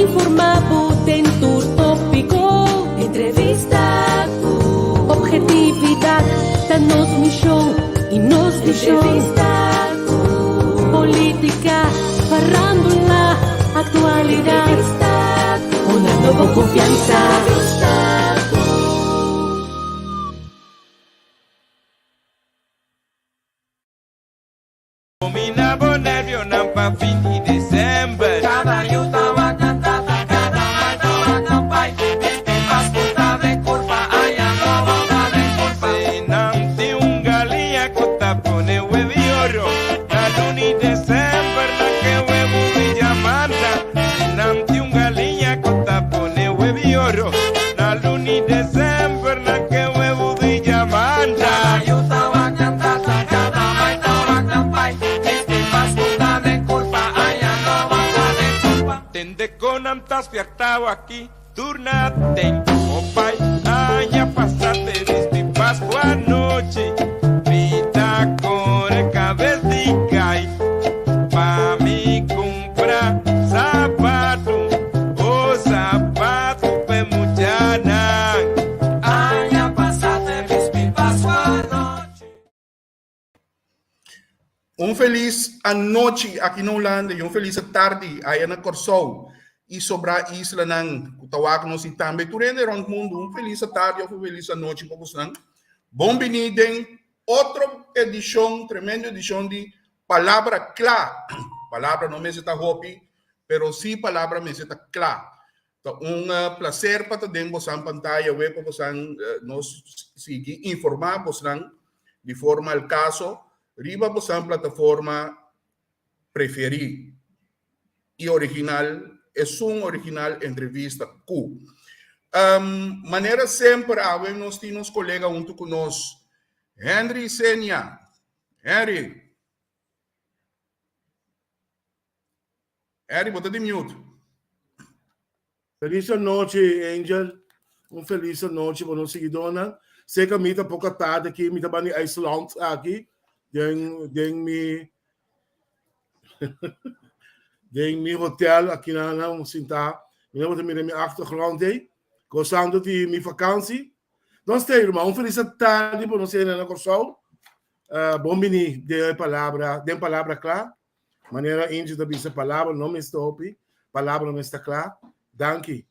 Informá bo den tur tópiko. Entrevista ku ophetividat ta nos mishon i nos vishon. Entrevista ku polítika, farándula, aktualidat. Entrevista ku honrando bo konfiansa. Entrevista ku. Domina bo nervionan pa fin di december. Cada yu tawa canta ta cada mai tawa campai Bisti Pascu ta den curpa aña nobo ta den curpa. Si nan tin un galinha cu ta pone huevi oro Na luna di december nan ke huevo di diamanta Si nan tin un galinha cu ta pone huevi oro Na luna di december nan ke huevo di diamanta. Cada yu tawa canta ta cada mai tawa campai Bisti Pascu ta den curpa aña nobo ta den curpa. Tende con nan ta spiertao aki tur na ten O pai aña pasa te bisti Pascu anochi Mi ta core cabes di cai pa mi cumpra zapatu O zapatu p'e muchanan. Aña pasa te bisti Pascu anochi. Un felis anochi aki na Hulanda i un felis tardi aya na Kòrsou i sobrá islanan ku ta wak nos i tambe tur hende rònt mundu. Un felis tardi òf un felis anochi pa bosnan. Bon biní den otro edishon, tremendo edishon di Palabra Kla. Palabra no mester ta hopi, pero sí palabra mester ta kla. Ta un placer pa ta den bosan pantaya awe pa bosan nos sigui informa bosnan di forma al caso riba bosan plataforma preferi y original, esun original entrevista cu. Manera semper awe nos tin nos colega hunto cu nos, Henry Senia. Henry. Harry, bo ta di mute. Felis anochi, Angel. Un felis anochi pa nos siguidónan. Seka mi ta poko tarde aki, mi ta ban di IJsland aki, den den mi den mi hotel aki na na sintá. Mi no bo ta mira mi achtergrond ei, gozando di mi vakantie. Nos te ruman, un felis tardi pa nos hende na Kòrsou. Bon bini den e palabra, den palabra kla. Manera Angie ta bisa palabra no mester hopi, palabra mester kla. Danki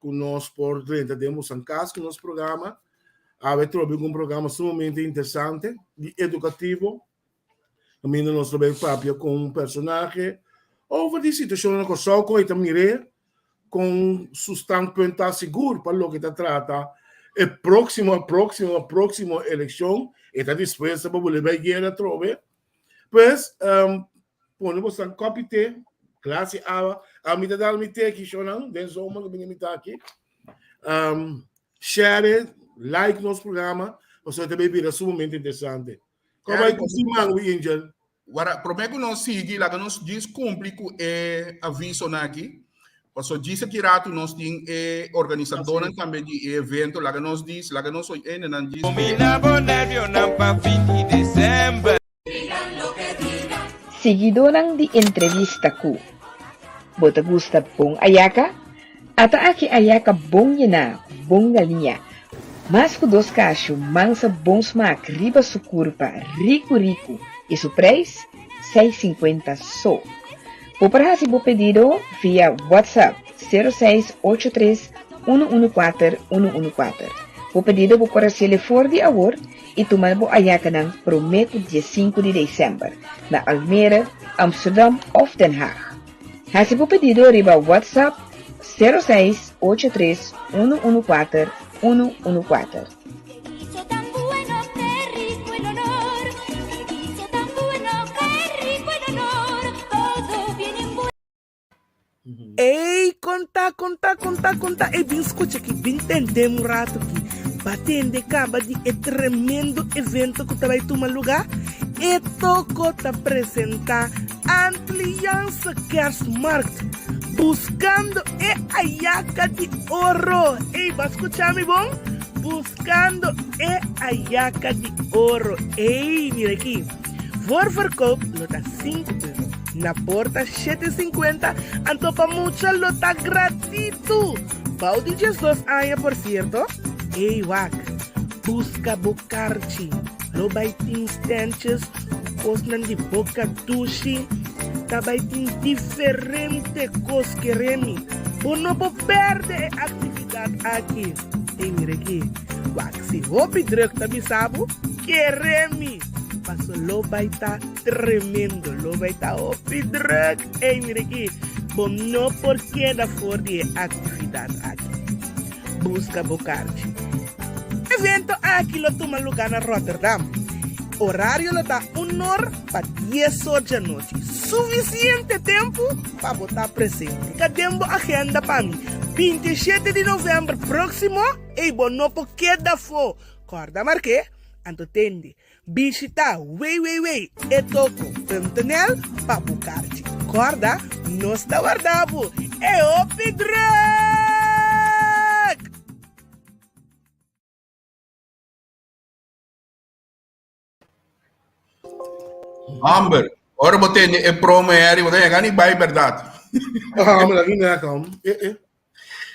ku nos por drenta den bosan kas ku nos programa. Awe trobe ku un programa sumamente interesante i edukativo. Kaminda nos ta bai papia ku un personahe over di situashon na Kòrsou ku e ta mir'é kon su standpunt ta sigur pa loke ta trata e próksimo, próksimo, próksimo elekshon. E ta dispuesto pa bolbe bai guera atrobe. Pues, um, pone bosan kopi te, glas di awa. A mi ta dal mi te aki, shonan, den zomer ku bini mi ta aki. Um, share it, like nos programa, pasobra ta bay bira sumamente interesante. Kon bai ku siman, wi Angel? Wara, promé ku nos sigui, laga nos djis kumpli ku e avisonan aki. Paso djis aki ratu nos tin e organisadónan tambe di e evento, laga nos dis, laga nos oy hendenan djis. Domina bo nervionan pa fin di december. Siguidónan di entrevista ku Bo ta gusta bon ayaka? Ata aki ayaka bon yená ku bon galiña, mas ku dos kashu mansa bon smak riba su kurpa riku riku i su preis 6.50 so. Bo por hasi bo pedido via WhatsApp 06 83 114 114. Bo pedido bo por hasiel for di awor i tuma bo ayakanan promé ku diesinku di desèmber na Almere, Amsterdam òf Den Haag. Hasi bo pedido riba WhatsApp 06 83 114 114. Ey, konta, konta, konta, konta. Ey, bin skucha aki, bin tende un ratu aki. Ba tende kaba di e tremendo evento ku ta bai tuma lugá. E toko ta presentá Antilliaanse Kerstmarkt, Buscando e Ayaka di Oro. Ey, ba skucha mi bon? Buscando e Ayaka di Oro. Ey, mira aki. Voorverkoop lo ta sinku euro. Na porta 7:50 anto pa mucha lo ta gratitu! Bou di 12 aña por sierto. Ey wak, buska bo karchi. Lo bai tin standjes ku kosnan di boka dushi. Ta bai tin diferente kos keremi. Bo no por perde e aktividat aki. Ey mira aki, wak si hopi druk ta bisa bo, keremi! Paso lo bai ta Tremendo, lo bai ta hopi druk. Ey, mira aki, bo no por keda for di e actividad aki. Busca bo karchi. Evento aki lo tuma luga na Rotterdam. Horario lo ta un or pa dies or djanochi. Suficiente tempo pa bo ta presente. Ka den bo agenda pa mi, 27 di november proximo, ey bo no por keda afo. Corda marke, anto tende. Bishita www.etoko.nl pa bo karchi. Kòrda, nos ta warda bo! E hopi drùk! Amber, ora bo tende e promo eri, bo ta yega ni bai berdad. Ah, maar dat niet kom. Eh, eh.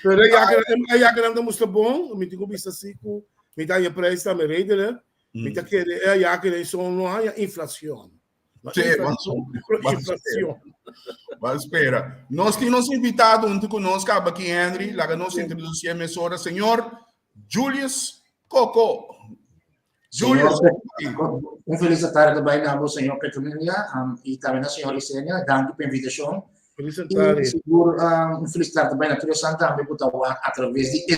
Pero ja, ja, que dan moest bon, mi tingo bisa siku, mi ta je prijs tambe redelijk. Mi ta kere e ya kere so no haya inflacion. No Sí, inflacion. Ban spera. Nos tin nos invitado hunto cu nos caba aki Henry, laga nos introduci e mesora, señor Julius Coco. Julius. Un feliz tarde bai na bo, señor Petronelia, um, y tambe na señor Isenia. Danki pa invitacion. Feliz tarde. Y sigur um, un feliz tarde bai na tur esnan tambe ku ta wak a traves di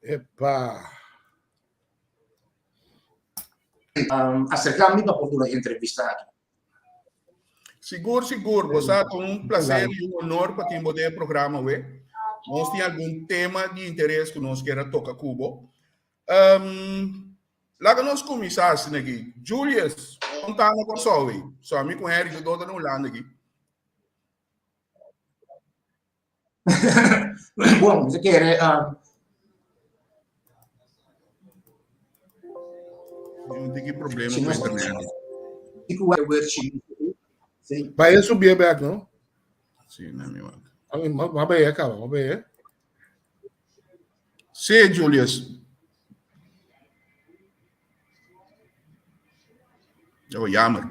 Epa. Um, acerca mi pa por duna entrevista aki. Sigur, sigur. Bo sa, ta un placer y un honor pa tin bo den e programa we. Nos tin algun tema di interes ku nos kier a toka ku bo. Um, laga nos kuminsá asina aki. Julius, kon ta na Kòrsou ei? So ami ku Henry ta dota na Hulanda aki. Bon, mi ta kere um, Un tiki problema Si ku nos internet. di ku weer chi. Sí. Vai a subir back, no? Sí, na mi wak. Ai, ma ma bij, caba, ma bij. Sí, Julius. Oh, jammer.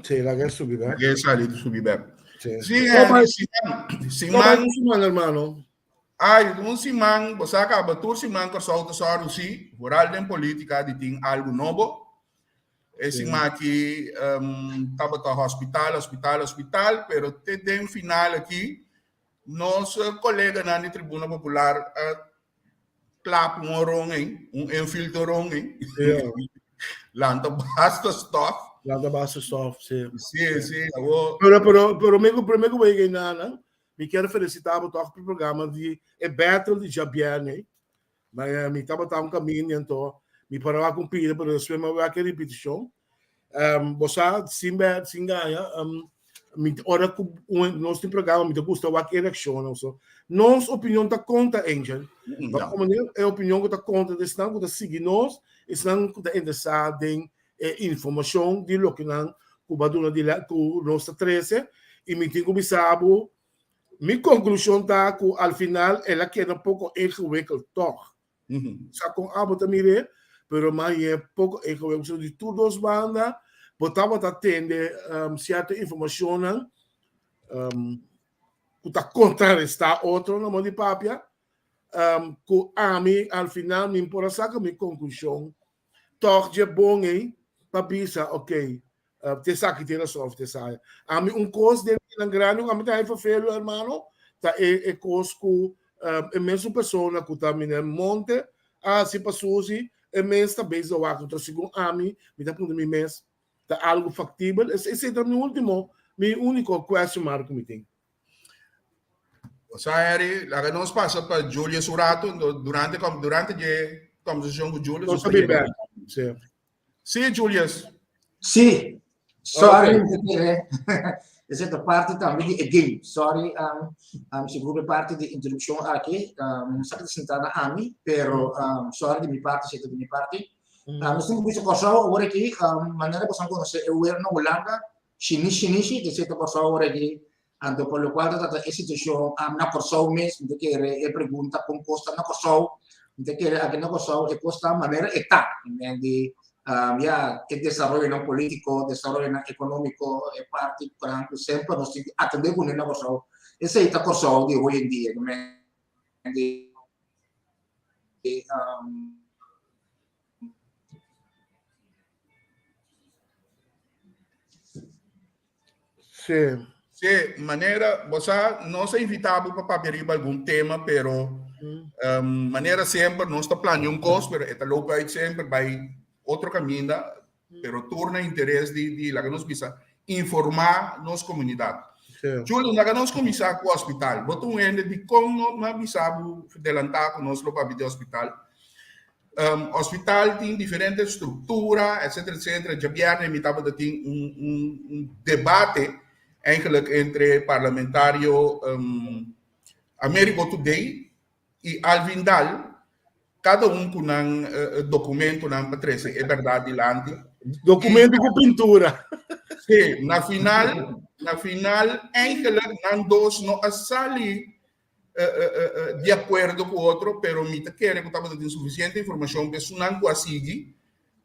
Sí, laga e subi back. Laga e sali subi back. Sí. Sí, Oh, Henry, maar- siman, No, maar siman, un siman, hermano. ai, un siman, bo sa kaba tur siman Kòrsou ta sòru sí, vooral den polítika di tin algu nobo. E siman aki um, tabata hospital, hospital, hospital, pero te den final aki nos koleganan di Tribuna Popular a klap un oron ei, un infiltoron ei. Ja. Lanta basta stof. Lanta basta stof, sí. Sí, sí, awo. Pero, pero, pero, me, prome ku bo yega einan, mi kier felicita bo toch pa e programa di e battle di djabièrnè. Ma mi tabata un kaminda anto mi por a wak un pida, pero despues mi a wak e ripetishon. Um, bo sa, sin ber, sin gaña, um, mi ora ku un, nos tin programa, mi ta gusta wak e reakshonnan. So, nos opinion ta konta, Angel. Mm, Ma ja. komo e opinion ku ta konta di esnan ku ta sigui nos, esnan ku ta interesá den e informashon di loke nan ku bo a duna di ku nos ta trese. I mi tin ku bisa bo, mi konklushon ta ku al final el a keda poko ingewikkeld tòg. Sa kon abo ta mir'é, pero mas e poko ingewikkeld. So di tur dos banda bo tabata tende sierto informashonnan ku ta kontrarestá otro na modo di papia, ku ami al final mi por a saka mi konklushon tòg dje bon ei pa bisa ok te esaki tin rason of te esaya. Ami un kos den nan grandi ku ami ta haña ferfelu hermano ta e e kos ku e mesun persona ku ta miner monte a hasi pa Susi e mes ta bezig wak enton segun ami mi ta puntra mi mes ta algu faktibel esei ta mi ultimo mi uniko question mark ku mi tin. Sa Harry, laga nos pasa pa Julius un rato, durante durante dje conversacion cu Julius. Nos ta bin bek. Sí. Sí, Julius. Sí. Sorry. Esei ta parti tambe di e game. Sorry, um, um, sigur e parti di introduccion aki, um, no sa ki ta sentá na ami, pero um, sorry di mi parti, si ta di mi parti. Um, nos tin ku bisa Kòrsou awor aki, um, manera boso a konosé e weer na Hulanda. Shini shinishi, esei ta Kòrsou awor aki. Anto pa lokual ta trata e situashon na Kòrsou mes, mi ta kere e pregunta kon kos ta na Kòrsou, mi ta kere aki na Kòrsou e kos ta manera e ta, i men di ya e desaroyonan polítiko, desaroyonan ekonómiko, e parti ku semper nos tin ku atendé kuné na Kòrsou, esei ta Kòrsou di hoy en dia, i men di. Sí. Sí, manera, bo sa, nos a invitá bo pa papia riba algun tema, pero um, manera semper nos ta plania un kos, pero e ta loop uit semper bai otro kaminda, pero tur na interes di, di laga nos bisa, informá nos komunidat. Sí. Julian, laga nos kuminsá ku hospital. Bo ta un hende di kon no a bisa bo delantá ku nos lo papia di hospital. Um, hospital tin diferente struktura, etcétera, etcétera. Djabièrnè mi tabata tin un, un, un debate eigenlijk entre parlamentario um, Amerigo Today i Alvin Daal, kada un ku nan uh, dokumentonan pa trese e bèrdat dilanti. Documento ku pintura. Sí, na final, na final eigenlijk nan dos no a sali di akuerdo ku otro, pero mi ta kere ku tabata tin sufisiente informashon pa esunnan ku a sigui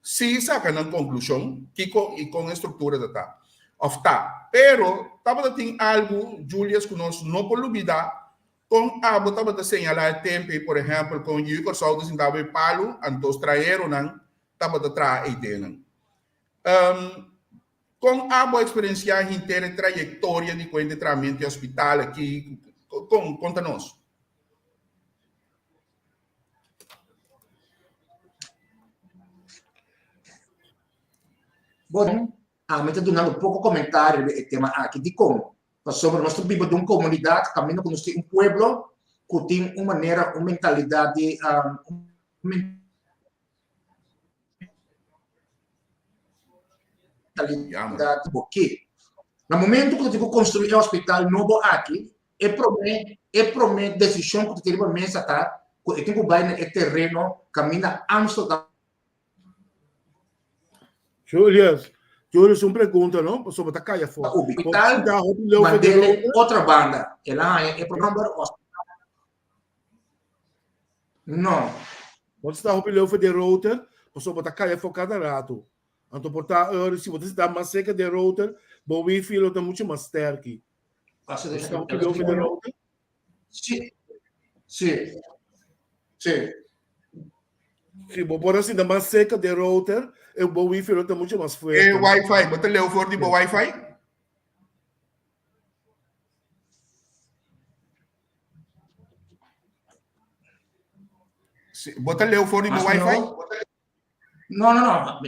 si saka nan konklushon kiko i kon e struktura ta ta òf ta. Pero tabata tin algu, Julius, ku nos no por lubidá, kon abo tabata señalá e tempu ei, por ehèmpel, kon Yu Kòrsou ta sintá bo e palu, anto strañeronan tabata traha eidenan. Kon abo a eksperensiá henter e trayektoria di kuenta e trahamentu di hospital aki? Kon? Konta nos. Bon, ami ta dunando poko komentario riba e tema aki. Dikon? Pasobra nos ta biba den un komunidat kaminda ku nos tin un pueblo ku tin un manera, un mentalidat di, un mentalidad di bo ke. Na momento ku ta tin ku konstruí e hospital nobo aki, e promé e promé desishon ku ta tin riba mesa ta ku e tin ku bai na e tereno kaminda Amstel ta. Julius, Julius un pregunta no, pasobra ta kai afó. Hospital mandele otra banda. El a haña e nomber hospital. No. Bo ta sta hopi leu for di e router, pasobra bo ta kai afó kada ratu. Anto por ta ora si bo ta sinta mas serka di e router, bo wifi lo ta muchu mas sterki. Bo ta sta hopi leu for di e router? Si. Si. Si. Si bo por a sinta mas serka di e router, e bo wifi lo ta muchu mas fuerte. E wifi, bo ta leu for di bo wifi? Sí, bo ta leu for di bo Mas wifi? mihó? No, no, no.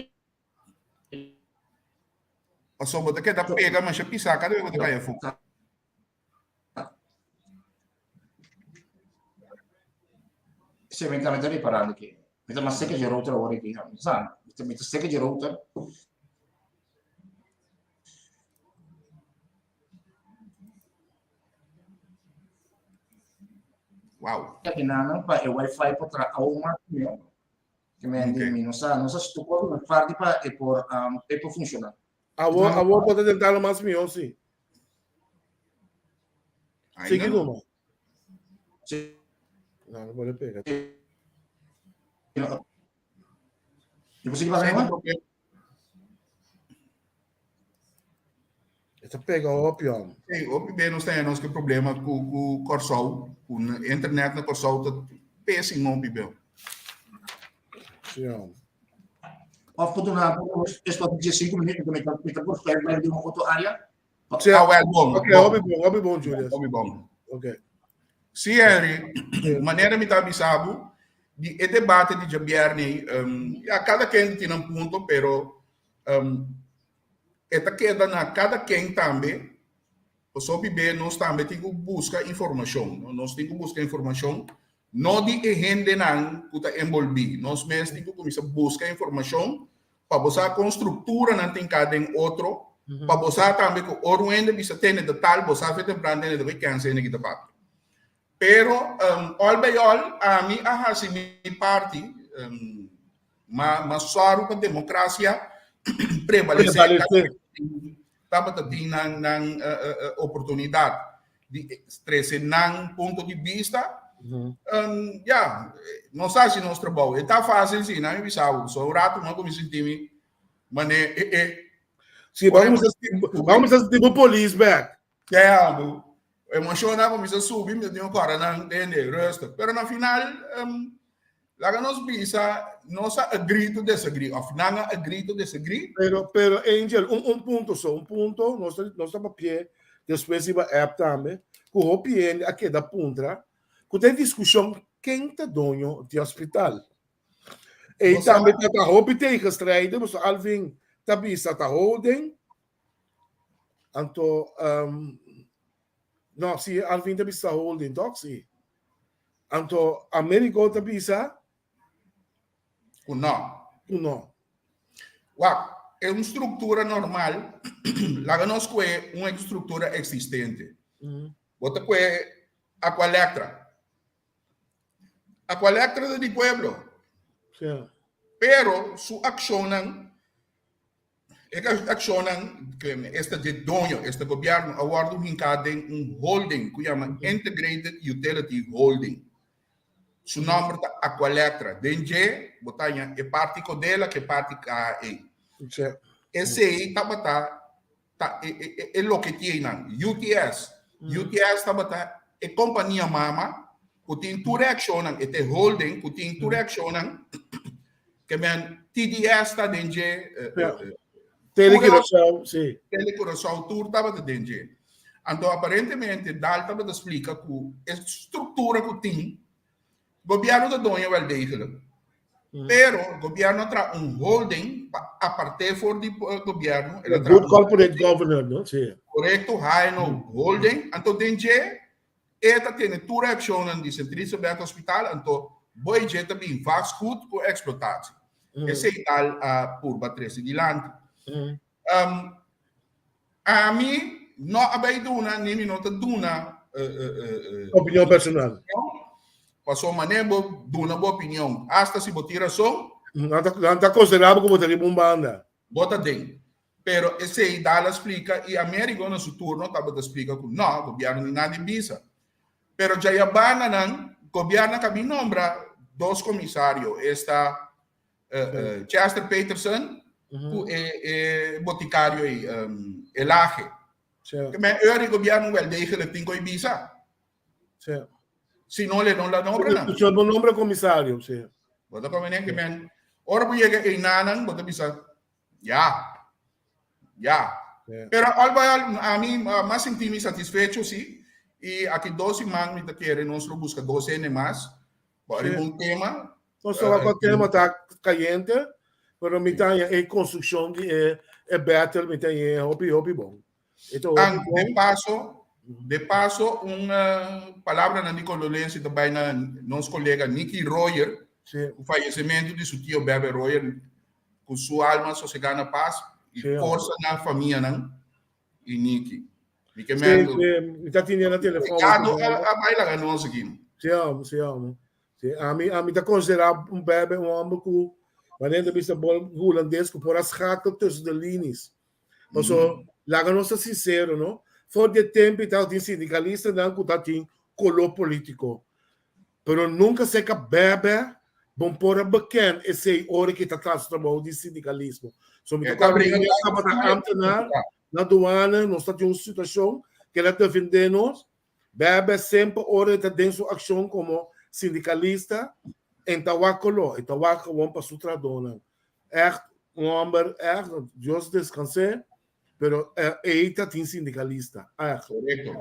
Paso bo ta keda pega masha pisá kada vez bo ta kaya afó. Sí, mi ta, mi ta reparando aki. Mi ta mas seka dje router awor aki. Mi sa, mi ta, mi ta seka dje router. Wow. Kinana pa e wifi por traha aún mas mihó. Que men Okay. mi no sa, no sa si tu por un parti pa e por um, e por funciona. Awor, awor por ta tentando mas mihó, sí. Ainda Sigui no. numa. Sí. No, no por pega. No. Yo por seguir Sí, para porque E ta pega hopi, hom. Sí, hopi be nos ten nos ke problema ku ku Kòrsou, ku internet na Kòrsou ta pésimo hopi be. Sí, hom. Of por duna esto di 5 minutos mi ta mi ta por ver bij di un otro área. Sí, Ah, wel, bon, Ok, bon. hopi bon, hopi bon, Julius. Hopi bon. Ok. Sí, Henry, manera mi ta bisa bo, di e debate di djabièrnè, um, ja, kada ken tin un punto, pero um, e ta keda na kada ken tambe, pasobra hopi be nos tambe tin ku buska informashon, no? Nos tin ku buska informashon, no di e hendenan ku ta enbolbí, nos mes tin ku kuminsá buska informashon pa bo sa kon strukturanan tin ka den otro, pa bo sa tambe ku ora un hende bisa tene ta tal, bo sa fe tempran tene ta bai kèns hende ki ta papia. Pero um, all by all, ami a hasi mi parti, um, ma, ma sòru pa demokrasia prevalesé. Prevalesé. tabata tin nan nan oportunidat di trese nan punto di bista. Ya, nos a hasi nos trabou. E ta fásil si, nan mi bisa bo. So un ratu mi a kuminsá sinti mi mane e e. Si, bo a kuminsá bo a kuminsá sinti bo polis bèk. Ya, bo emoshon a kuminsá subi, mi ta tin ku kòrda nan tende, rustig. Pero na final, Laga nos bisa, nos a agree to disagree, of nan a agree to disagree. Pero, pero Angel, un, un punto so, un punto, nos ta, nos ta papia despues riba app tambe, ku hopi hende a keda puntra, ku ta e diskushon ken ta doño di hospital. Ei Bo sa- tambe ta ta hopi tegenstrijden, pasobra Alvin ta bisa ta holding, anto, um, no, si Alvin ta bisa holding, toch? Si. Anto Americo ta bisa ku no. Ku no. Wak, e un struktura normal, laga nos kue un struktura eksistente. Bo ta kue Aqualectra. Aqualectra ta di pueblo. Sí. Pero su akshonnan E akshonnan ku esta dje doño, esta gobièrnu a wòrdu hinká den un holding ku yama Integrated Utility Holding. Su nòmber ta Aqualectra. Den dje bo ta haña e parti Codela ku e parti KAE. Esei tabata ta e loke tin einan. UTS. UTS tabata e kompania mama ku tin tur e akshonnan, e ta e holding ku tin tur e akshonnan. Ke men TDS ta den dje. Tele Curaçao, si. Tele Curaçao tur tabata den dje. Anto aparentemente Daal tabata splika ku e struktura ku tin, gobièrnu ta doño wel degelijk. Pero gobièrnu a traha un holding pa apart'é for di gobièrnu. El a traha Good un corporate governance, no? Si. Korekto, HNO Holding. Anto den dje E ta tene tur e akshonnan di Sint Elisabeth Hospital, anto bo e dje ta bin vastgoed ku eksplotatie. Esei tal a purba trese dilanti. Ami no a bai duna ni mi no ta duna Opinion personal. Pasobra manera bo duna bo opinion, asta si bo tin rason. Nan ta konsiderá bo ku bo ta riba un banda. Bo ta den. Pero esei Daal a splika i Amerigo na su turno tabata splika ku no, gobièrnu ni nada di bisa. Pero djayabanda nan, gobièrnu a kabi nombra dos komisario, esta Chester Peterson ku e botikario ei, Elage. Ke men eur di gobièrnu wel degelijk tin ku e bisa. Si no le no la nombra nan. Si no nombra komisario, si. Bo ta komprende ke men ora bo yega einanan bo ta bisa Ya. Ya. Pero al by al, ami mas sinti mi satisfecho, sí. I aki dos siman mi ta kere nos lo busca dos hende mas. Bo riba un tema. Nos ta wak tema ta cayente, pero mi ta haña e construccion di e e battle mi ta haña hopi hopi bon. E ta hopi An, bon. de paso, de paso un palabranan di condolencia ta bai na nos colega Nicky Royer, ku fallecimento di su tio Bebe Royer. Ku su alma sosegá na pas i forsa na famianan i Niki. Mi ke mendo. Sí, mi ta tine na telefon. Ricardo a bai laga nos aki. Sí, amo, sí, amo. Sí, ami, ami ta konsiderá un bebe un homber ku wanneer ta bisa bol hulandes ku por a schakel tussen de linies. Paso, laga nos ta sincero, no? For di e tempo i tabatin sindikalistanan ku tabatin koló polítiko. Pero nunka seka bèbè bon por a bekend esei ora ki ta traha su trabou di sindikalismo. So mi ta kòrda mi mes tabata ámtenar na duana, nos ta tin un situashon ku el a defendé nos. Bèbè semper ora e ta den su akshon komo sindikalista en ta wak koló, e ta wak gewon pa su trahadónan. Ègt un hòmber ègt, Dios deskans'é, pero ei ta tin sindikalista, ègt. Korekto.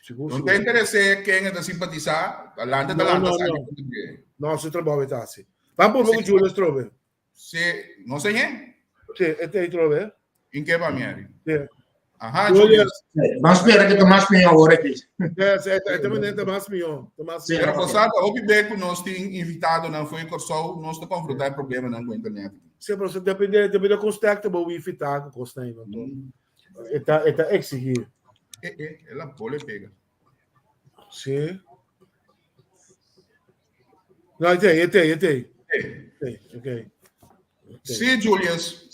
Sigur, No sigur. ta interesé ken e ta simpatisá, ta lanta ta No, lanta no, sa no. di punto di. No, su trabou e ta hasi. Ban por poco Julius trobe. Si, no sé yen? Sí, e te trobe. In ke pa mieri? Sí. Aha, Julius. Julius. Ban spera que ta mas mihó awor aki. Sí, sí, e ta manera ta mas mihó, ta mas Sí. mihó. Pero cosa ta hopi be ku nos tin invitadonan fo'i Kòrsou, nos ta konfrontá e problemanan ku internet. Sí, pero depende, depende kon sterk ta bo wifi ta ku kosnan ei, no? E ta, e ta exigí. E, e, el a pole pega. Sí. No, e te, e te, e te. E. Ok. Sí, Julius.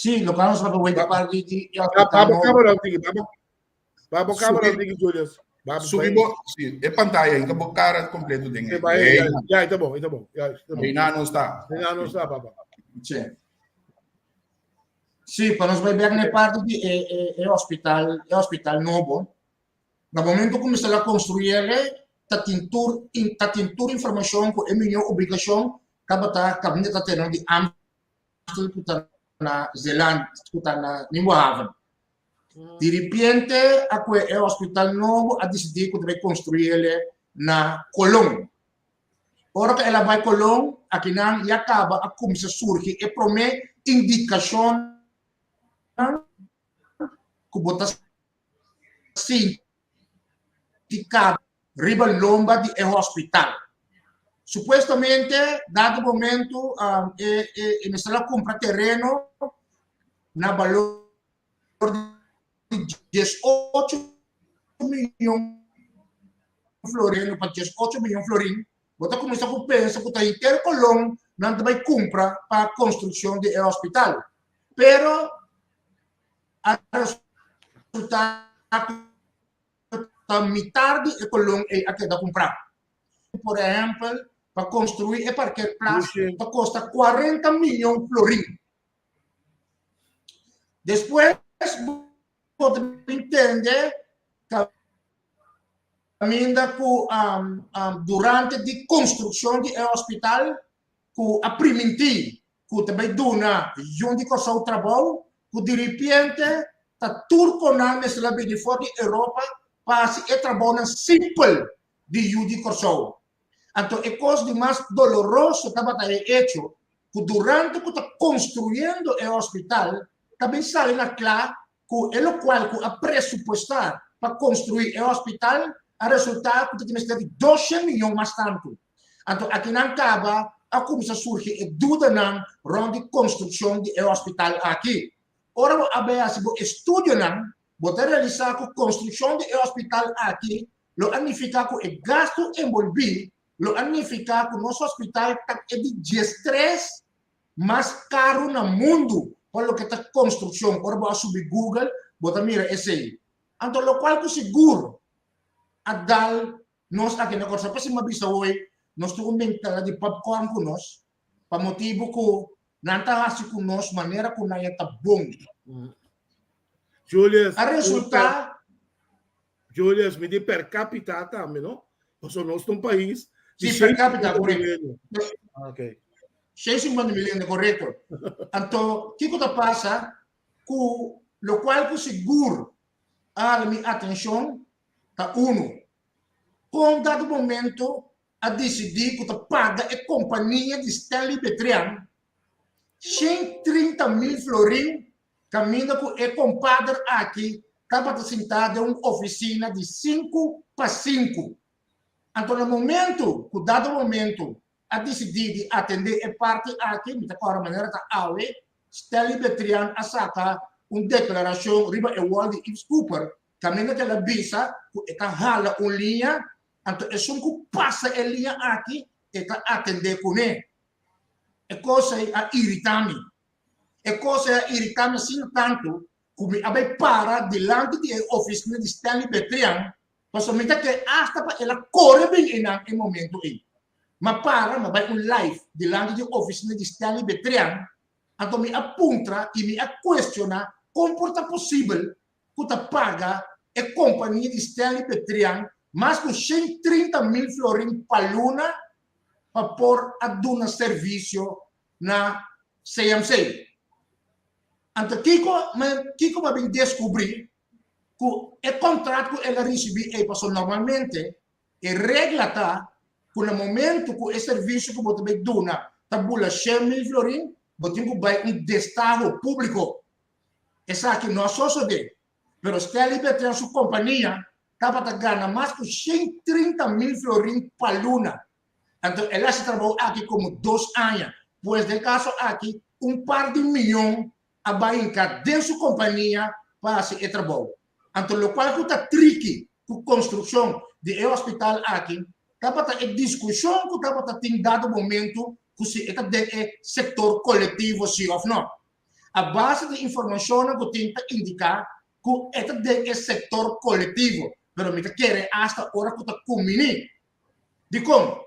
Sí, loke nos papia wei ta parti di e Ba hospital bo nobo. camera tiki, ba bo ba bo camera Subi, tiki Julius. Ba bo subi bai. bo, sí, e pantalla, hinka bo cara completo den E e. bai, Ei, ya, ya, ta bon, ta bon. Ya, ta bon. Reina nos ta. Reina nos ta, papa. Sí. Sí, pa nos bai bek na e parti di e, e, e hospital, e hospital nobo. Na momento ku mester a konstruí ta tin tur, ta tin tur informashon ku e mihó ubikashon tabata kaminda ta tene di Amstel ku ta na Zeeland, ku ta na Nieuwehaven. Di ripiente a kue e hospital nobo a disidí ku ta bai konstruí na Colón. Ora ku el a bai Colón, akinan ya kaba a kuminsá surgi e promé indikashonnan ku bo ta sinti kaba riba lomba di e hospital. Supuestamente, dado momento, e e mester a kumpra tereno na balor di 18 miyon florin pa 18 miyon florin, bo ta kuminsá ku pensa ku ta henter Colón nan ta bai kumpra pa konstrukshon di e hospital. Pero a resultá ku ta mitar di e Colón ei a keda kumprá. Por ehèmpel, pa konstruí e parkeerplaats ta kosta 40 miyon florin. Despues bo ta bin tende kaminda ku durante di konstrukshon di e hospital ku a primintí ku ta bai duna yun di Kòrsou trabou ku diripiente ta turkonan mester a bini for di Europa pa hasi e trabounan simpel di yu di Kòrsou. Anto e kos di mas doloroso tabata e echo ku durante ku ta konstruyendo e hospital ta bin sali na kla ku e lokual ku a presupuestá pa konstruí e hospital a resultá ku ta tin mester di doshen miyon mas tantu. Anto akinan kaba a kuminsá surgi e dudanan rònt di konstrukshon di e hospital aki. Ora bo a bai hasi bo estudionan bo ta realisá ku konstrukshon di e hospital aki lo a nifiká ku e gastu enbolbí lo a nifiká ku nos hospital ta e di diestres mas karu na mundu pa loke ta konstrukshon. Ora bo a subi Google bo ta mira esei. Anto lokual ku sigur a dal nos aki na Kòrsou. P'esei mi a bisa hoy nos tin un mentalidad di popcorn ku nos pa motibu ku nan ta hasi ku nos manera ku nan ya ta bon. Julius, A resultá. Julius, mi di per capita tambe, no? Pasobra nos ta un pais di Sí, per capita, 650 correcto. miljoen. Ah, ok. 650 miljoen, correcto. Anto, kiko ta pasa ku lokual ku sigur a hala mi atenshon ta uno, kon dado momento a disidí ku ta paga e kompania di Stanley Betrian 130 mil florin Kaminda ku e kompader aki tabata sintá den un ofisina di sinku pa sinku. Anto na momentu ku dado momentu a disidí di atendé e parti aki, mi ta kòrda manera ta awe, Stanley Betrian a saka un deklarashon riba e wòl di Yves Cooper kaminda ku el a bisa ku e ta hala un liña, anto esun ku pasa e liña aki e ta atendé kuné. E kos ei a iritá mi. E kos ei a iritá mi asina tantu ku mi a bai para dilanti di e ofisina di Stanley Betrian, pasobra mi ta kere asta pa el a kore bin einan e momentu ei. Mi a para, mi a bai un live dilanti di e ofisina di Stanley Betrian, anto mi a puntra i mi a kuestioná kon por ta posibel ku ta paga e kompania di Stanley Betrian mas ku 130 mil florin pa luna pa por a duna servisio na CMC. Anto kiko mi kiko mi a bin deskubrí ku e kontrat ku el a risibí ei pasobra normalmente e regla ta ku na momentu ku e servisio ku bo ta bai duna ta bula 100,000 florin bo tin ku bai un destaho públiko. Esaki no a sosodé pero Stanley Betrian su kompania tabata gana mas ku 130,000 florin pa luna. Anto el hasi trabou aki komo dos aña. Pues den kaso aki un par di miyon a bai hinká den su kompania pa hasi e trabou. Anto lokual ku ta triki ku konstrukshon di e hospital aki tabata e diskushon ku tabata tin dado momentu ku si e ta den e sektor kolektivo si òf no. A base di informashonnan ku tin ta indiká ku e ta den e sektor kolektivo, pero mi ta kere asta ora ku ta kumbiní. Dikon?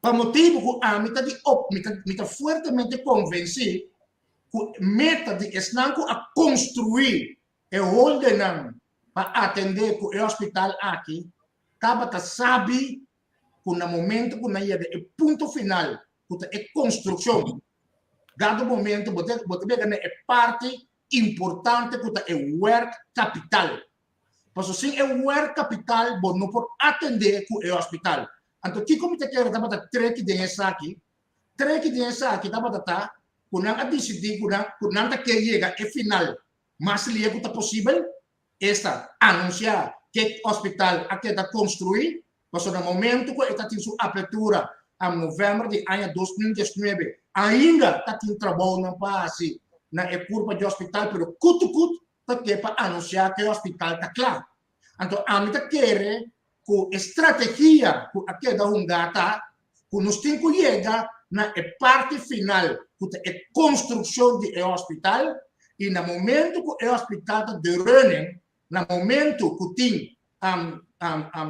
Pa motibu ku ami ta di op, mi ta mi ta fuertemente konvensí ku meta di esnan ku a konstruí e holdennan pa atendé ku e hospital aki tabata sabi ku na momento ku nan yega e punto final ku ta e konstrukshon, dado momento bo ta bo ta yega na e parti importante ku ta e werkkapital. Pasobra sin e werkkapital bo no por atendé ku e hospital. Anto kiko mi ta kere tabata treki den esaki? Treki den esaki tabata ta ku nan a disidí ku nan ku nan ta ke yega e final mas lie ku ta posibel, esta anunsiá ke hospital a keda konstruí, pasobra na momento ku e ta tin su apertura a novèmber di aña 2019 ainda ta tin trabounan pa hasi na e kurpa di hospital, pero kutukut ta ke pa anunsiá ku e hospital ta kla. Anto ami ta kere ku e strategia ku a keda hungá ta ku nos tin ku yega na e parti final ku ta e konstrukshon di e hospital i na momento ku e hospital ta de running, na momento ku tin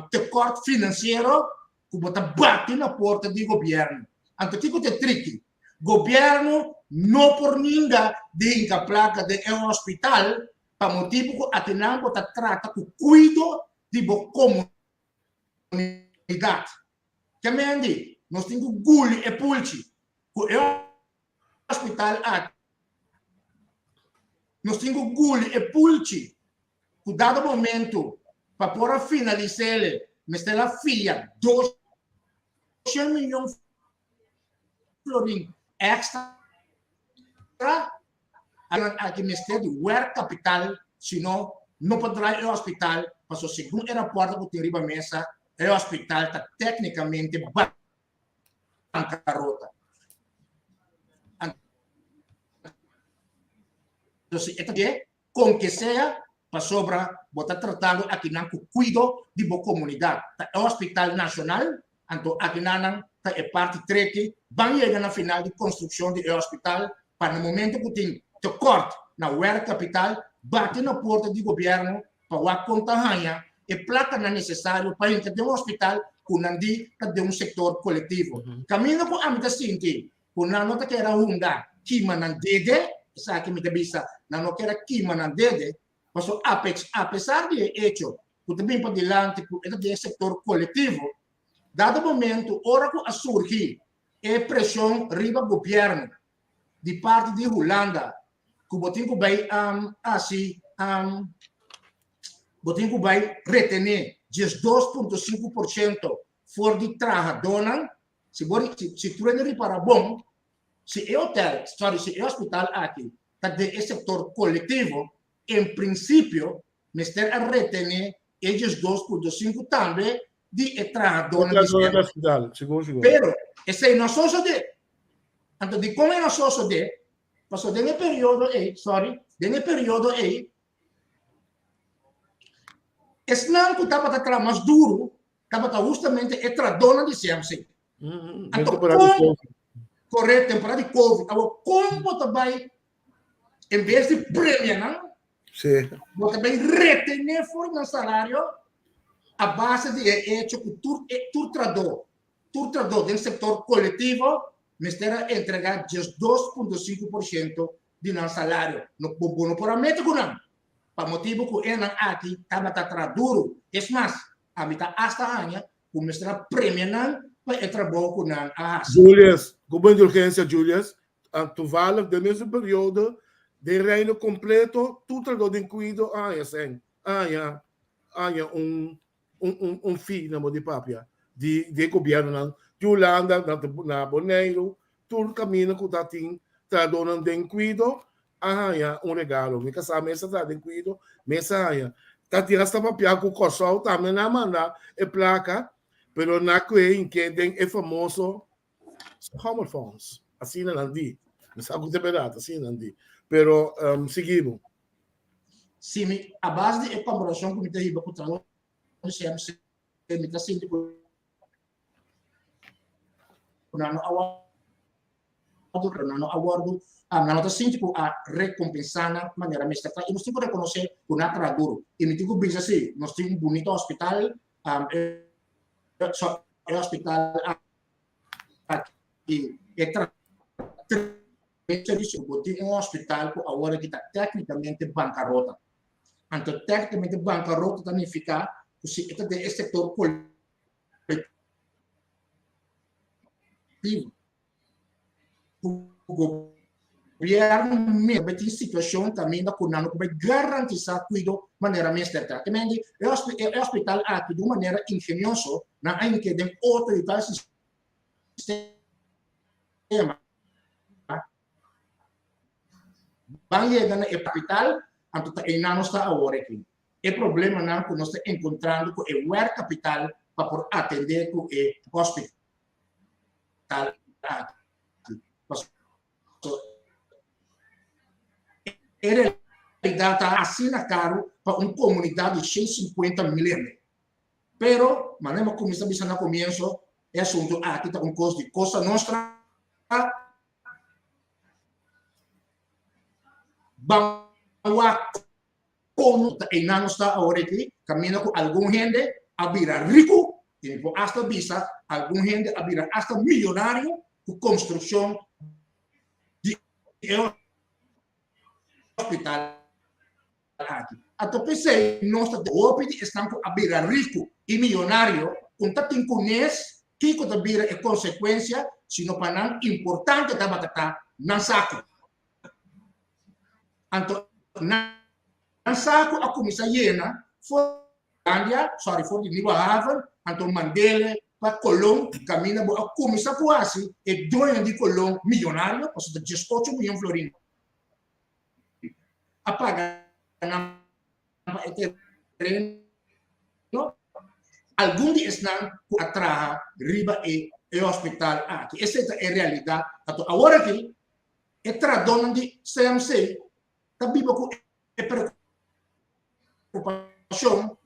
tekort finansiero ku bo ta bati na porta di gobièrnu. Anto kiko ta e triki? Gobièrnu no por ninga di hinka plaka den e hospital pa motibu ku akinan bo ta trata ku kuido di bo komunidat. Ke mendi, nos tin ku guli e pulchi ku e hospital aki. Nos tin ku guli e pulchi ku dado momento pa por a finalis'ele mester a fia 200 miyon florin extra. Aki mester di werkkapital, sino no por draai e hospital pasobra segun e raporto ku tin riba mesa e hospital ta teknikamente bankarota. Anto si e ta ke kon ke sea pasobra bo ta tratando akinan ku kuido di bo komunidat. Ta e hospital nashonal, anto akinanan ta e parti treki ban yega na final di konstrukshon di e hospital pa na momento ku tin tekort na werkkapital bati na porta di gobièrnu pa wak kon ta haña e plakanan nesesario pa hinka den un hospital ku nan di ta den un sektor kolektivo. Kaminda ku ami ta sinti ku nan no ta kere hunga kima nan dede, esaki mi ta bisa, nan no kere kima nan dede, pasobra apesar di e echo ku ta bin padilanti ku e ta den e sektor kolektivo, dado momento ora ku a surgi e preshon riba gobièrnu di parti di Hulanda ku bo tin ku bai hasi bo tin ku bai retené 12.5% for di trahadónan. Si bo si tur hende ripara bon, si e hotel, sorry, si e hospital aki ta den e sektor kolektivo, en prinsipio mester a retené e 12.5 tambe di e trahadónan di hospital. Pero esei no a sosodé. Anto dikon e no a sosodé? Pasobra den e periodo ei, sorry, den e periodo ei, esnan ku tabata traha mas duru tabata hustamente e trahadónan di CMC. Anto kon, korekto, temporada di Covid. Awor kon bo ta bai en bes di premia nan, bo ta bai retené for nan salario a base di e echo ku tur e tur trahadó, tur trahadó den sektor kolektivo mester a entregá 12.5% di nan salario. No, bo, bo no por a mete ku nan pa motibu ku e nan aki tabata traha duru. Es mas, ami ta asta haña ku mester a premia nan pa e trabou ku nan a hasi. Julius, ku bo indulgensia Julius, toevallig den mesun periodo den Reino completo tur trahador den cuido a haña sèn, a haña a haña un un un fee na bo di papia di di e gobiernonan di Hulanda na na Boneiru tur kaminda ku ta tin trahadornan den kuido a haña un regalo. Mi kasá mes a traha den kuido, mes a haña. Ta tin hasta papia ku Kòrsou tambe nan a manda e plaka, pero nan a kohe hink'é den e famoso schommelfonds. Asina nan di. Mi sa ku ta bèrdat, asina nan di. Pero sigui bo. Si mi a base di e komparashon ku mi ta hiba ku trabou di CMC, mi ta sinti ku nan no a. pero nan no a wòrdu, nan no ta sinti ku a rekompensá nan manera mester ta i nos tin ku rekonosé ku nan a traha duru. I mi tin ku bisa si, nos tin un bunita hospital, e hospital aki e tra servisio, bo tin un hospital ku awor aki ta téknikamente bankarota. Anto téknikamente bankarota ta nifiká ku si e ta den e sektor kolektivo, ku gobièrnu mester tin situashon kaminda ku nan no por bai garantisá kuido manera mester ta. Te mende e hospital aki di un manera ingenioso nan a hinke den otro i tal sistema ban yega na e kapital, anto ta einan nos ta awor aki. E problemanan ku nos ta enkontrando ku e werkkapital pa por atendé ku e hospital aki. Pasobra e realidat ta asina karu pa un komunidat di 150 mil hende. Pero, manera mi a kuminsá bisa na komienso, e asuntu aki ta un kos di Cosa Nostra. Ban wak kon ta einan nos ta awor aki, kaminda ku algun hende a bira riku, i mi por asta bisa algun hende a bira asta miyonario ku konstrukshon di e hospital aki. Anto p'esei nos ta hopi di esnan ku a bira riku i miyonario ku ta tin kunes kiko ta bira e konsekuensia, sino pa nan importante tabata ta nan saku. Anto nan saku a kuminsá yena for di Hollandia, sorry, for di Nieuwe Haven, anto mandele pa Colon, kaminda bo a kuminsá ku hasi e doño di Colon miyonario, pasobra ta diesocho miyon florin a paga nan pa e tereno, algun di esnan ku a traha riba e e hospital aki. Esei ta e realidat. Anto awor aki e trahadónan di CMC ta biba ku e preokupashon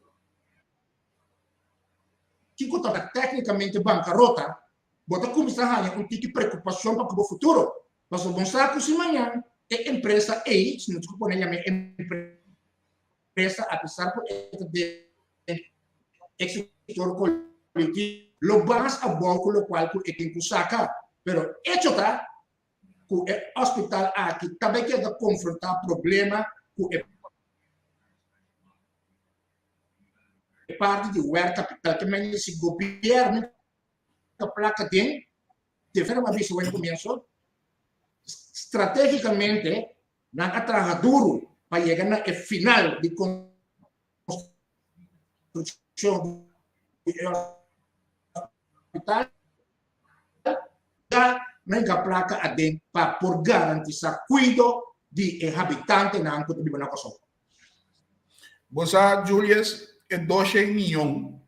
kiko ta téknikamente bankarota, bo ta kuminsá haña un tiki preokupashon pa ku bo futuro. Pasobra bo sa ku si mañan e empresa ei, si nos ku pone yama e empresa apesar ku e ta den e sektor kolektivo, lo bas abou ku lokual ku e tin ku saka. Pero echo ta ku e hospital aki ta bai keda konfrontá problema ku e parti di werkkapital. Ke men si gobièrnu ta plaka den Te bo a bisa wen komienso, stratégikamente nan a traha duru pa yega na e final di konstrukshon di e hospital, ya nan hinka plaka aden pa por garantisá kuido di e habitantenan ku ta biba na Kòrsou. Bo sa, Julius, e doshen miyon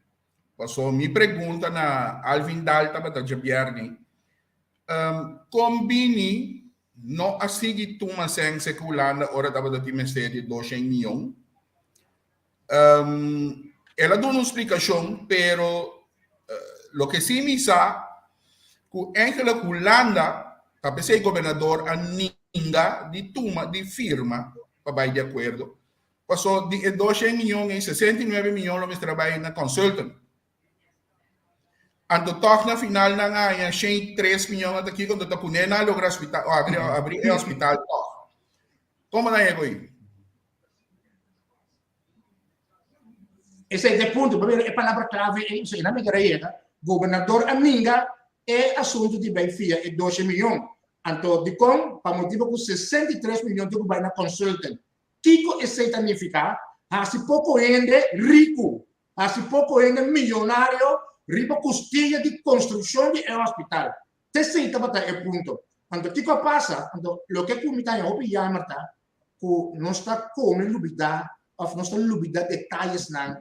Paso mi pregunta na Alvin Daal tabata djabièrni, kon bini no a sigui tuma sense ku Hulanda ora tabata tin mester di doshen miyon? El a duna un splikashon, pero loke si mi sa ku eigenlijk Hulanda ta p'esei gobernador a ninga di tuma di firma pa bai di akuerdo. Paso di e doshen miyon ei, 69 miyon lo mester a bai na consultant. Anto tòg na final nan a haña 103 miyon ata kiko, anto ta pone nan a logra hospital, o abri, abri e hospital tòg. Komo nan yega oí? Esei ta e punto. Bo mira e palabra clave ei, esei nan mester a yega. Gobernador a ninga e asunto di bai fia e doshen miyon. Anto dikon? Pa motibo ku 63 miyon tin ku bai na consultant. Kiko esei ta nifiká? Hasi poko hende riku, hasi poko hende miyonario riba kustilla di konstrukshon di e hospital. T'esei tabata e punto. Anto kiko a pasa? Anto loke ku mi ta haña hopi yamer ta ku nos ta kome lubidá òf nos ta lubidá detayesnan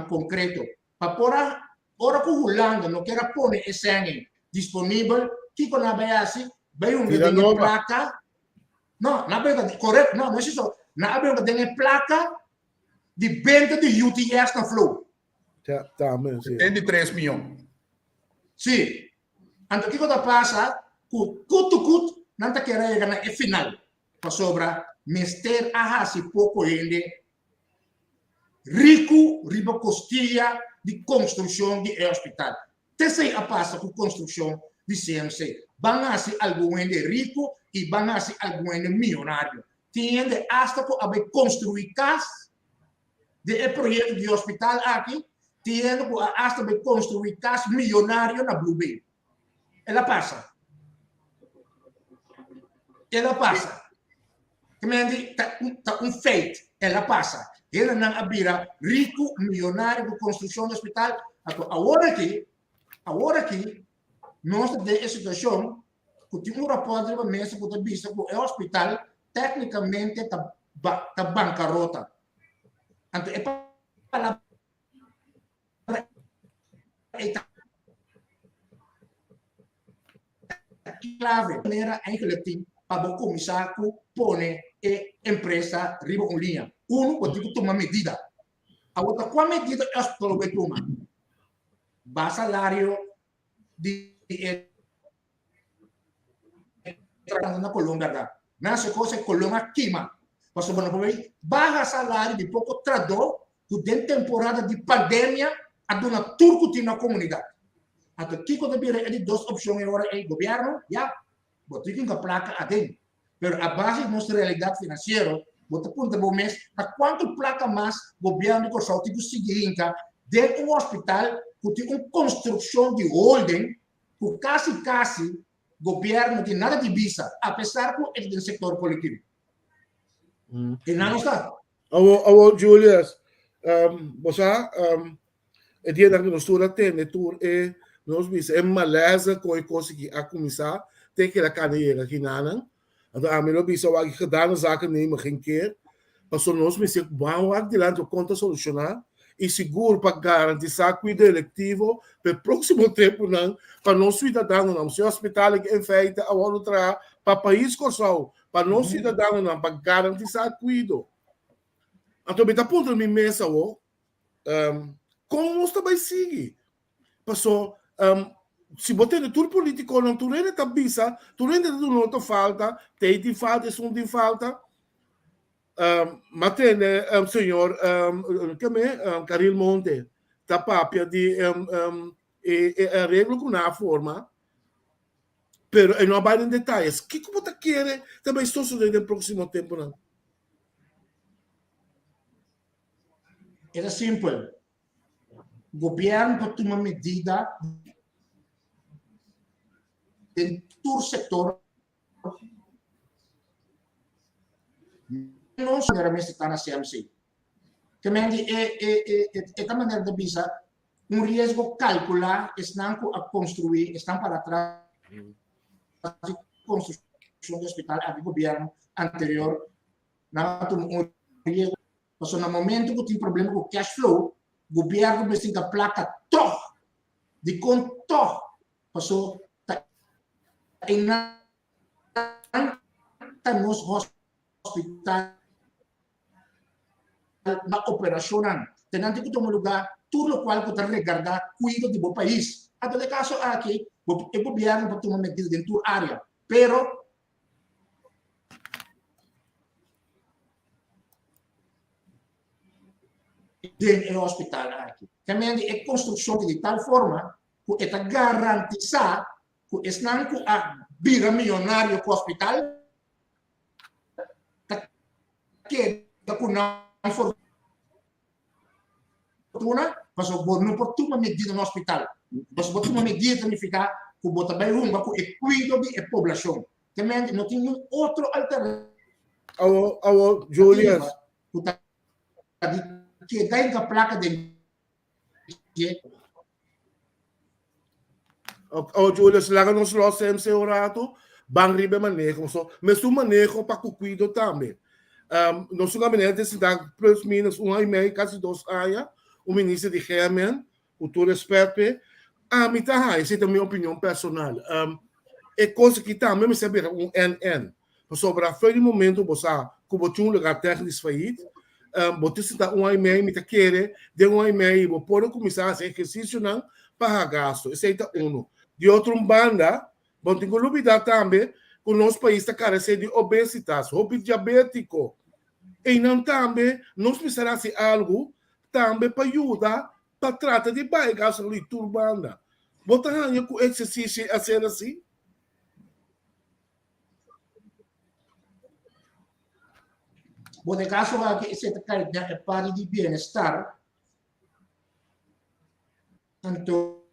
konkreto. Pa por a ora ku Hulanda no kier a pone e sèn ei disponibel, kiko nan a bai hasi? Bai hunga den e plaka No, nan a brinca, correct, no, no es eso. Nan a brinca den e placa di benta di UTS na Flow. Ja, tambe, sí. 73 miljoen. Sí. Anto kiko ta pasa? ku kut tu kut nan ta kere yega na e final pasobra mester a hasi poko hende riku riba kostia di konstrukshon di e hospital. T'esei a pasa ku konstrukshon di CMC. Ban hasi algun hende riku i ban hasi algun hende mionario. Tin hende asta ku a bai konstruí kas den e proyekto di hospital aki, tin hende ku a asta bai konstruí kas mionario na Blue Bay. El a pasa. El a pasa. Kemendi ta un, ta un feit. El a pasa. Hendenan a bira riku, millonario ku konstrukshon di hospital. Anto awor aki, awor aki, nos ta den e situashon ku tin un rapòrt riba mesa ku ta bisa ku e hospital téknikamente ta ta bankarota. Anto e palabra ei ta clave. Manera eigenlijk tin pa bo kuminsá ku pone e empresa riba un liña. Unu, bo tin ku tuma medida. Awor ta kua medida e hospital lo bai tuma? Ba salario di e trahando na Colón berdad. Nan haci cos e Colón a kima. Pasobra no por bay baha salario di poco trahador cu den temporada di pandemia a duna tur cu tin na comunidad. Anto kico ta bira e di dos opcion e ora ey? Gobierno, ya, bo tin cu placa aden. Pero a base di nos realidad financiero, bo ta puntra bo mes ta cuanto placa mas gobierno di Corsou tin cu sigui hinca den un hospital cu tin un construccion di holding ku kasi kasi gobièrnu no tin nada di bisa, apesar ku e ta den sektor kolektivo. E nan no sa. Awo, awo Julius, um, bo sa, um, e dianan ku nos tur a tende tur e, nos bisa, e maleza ku e kos aki a kuminsá, te ke la kana yega kinanan. Anto ami lo bisa wak gedane zaken nemen geen keer. Pasobra nos mester ban wak dilanti kon ta solushoná i sigur pa garantisá kuido elektivo pa e próksimo tempunan pa nos suidadanonan. Si hospital aki en feite a wòrdu traha pa pais Kòrsou, pa nos suidadanonan, pa garantisá kuido. Anto mi ta puntra mi mes awor, kon nos ta bai sigui? Paso, um, si bo tende tur politiconan, tur hende ta bisa, tur hende ta duna otro falta, tei tin falta, esun tin falta. Um, ma tende um, señor um, ke me, um, Caril Monte ta papia di um, um, e, e arreglo ku na forma, pero e no a bai den detalles. Kiko bo ta kere ta bai sosode den próximo temponan? E ta simpel. Gobierno por tuma medida den tur sector menos manera mester ta na CMC. Te men di e e e e ta manera ta bisa un riesgo calcula esnan cu a construi esnan para atrás di construccion di hospital aki gobierno anterior nan a tuma un riesgo Pasobra na momento ku tin problema ku cash flow, gobièrnu mester hinka plaka tòg. Dikon tòg? Paso ta einan ta nos hospital na operashonnan. Te nan tin ku tuma lugá tur lokual ku ta regardá kuido di bo pais. Anto den e kaso aki, e gobièrnu por tuma medida den tur área, pero den e hospital aki. Kemende e konstrukshon ta di tal forma ku e ta garantisá ku esnan ku a bira miyonario ku hospital ta keda ku nan fortuna, pasobra bo no por tuma medida na hospital. Pasobra bo tuma medida ta nifiká ku bo ta bai hunga ku e kuido di e poblashon. Temente no tin niun otro alternativa Awo, awo, Julius. ku ta di keda hinka plaka den dje. Awo, Julius, laga nos los CMC un rato. Ban riba e maneho. So, mesun maneho pa ku kuido tambe. Um, nos un gabinete sinta plus minus un aña y medio, casi dos aña, un minister di GMN, ku tur respet p'e, ami ta haña, esei ta mi opinion personal, um, e kos aki tambe mester bira un NN. Pasobra for di momento bo sa ku bo tin un lugar technisch failliet, um, bo tin sinta un aña y medio, mi ta kere den un aña y medio bo por kuminsá hasi ehersisionan pa haga gasto. Esei ta uno. Di otro un banda, Bo no tin ku lubidá tambe ku nos pais ta karesé di obesitas, hopi diabétiko. Einan tambe nos mester hasi algu tambe pa yuda pa trata di baha e gastunan di tur banda. Bo ta haña ku eksersisio a ser asi? Bo den kaso aki esei ta kai den e parti di bienestar. Anto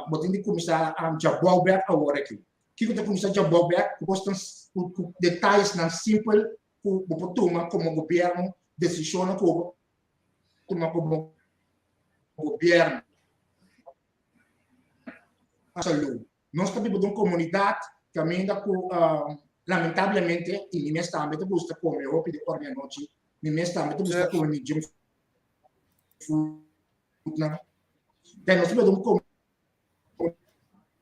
bo tin di kuminsá djabou bèk awor aki. Kiko ta kuminsá djabou bèk? Ku kosnan ku detayesnan simpel ku bo por tuma komo gobièrnu, desishonnan ku bo por tuma komo gobièrnu. Salú. Nos ta biba den un komunidat kaminda ku lamentablemente, i mi mes tambe ta gusta kome hopi di ora di anochi, mi mes tambe ta gusta kome mi junk foodnan. Pero nos ta biba den un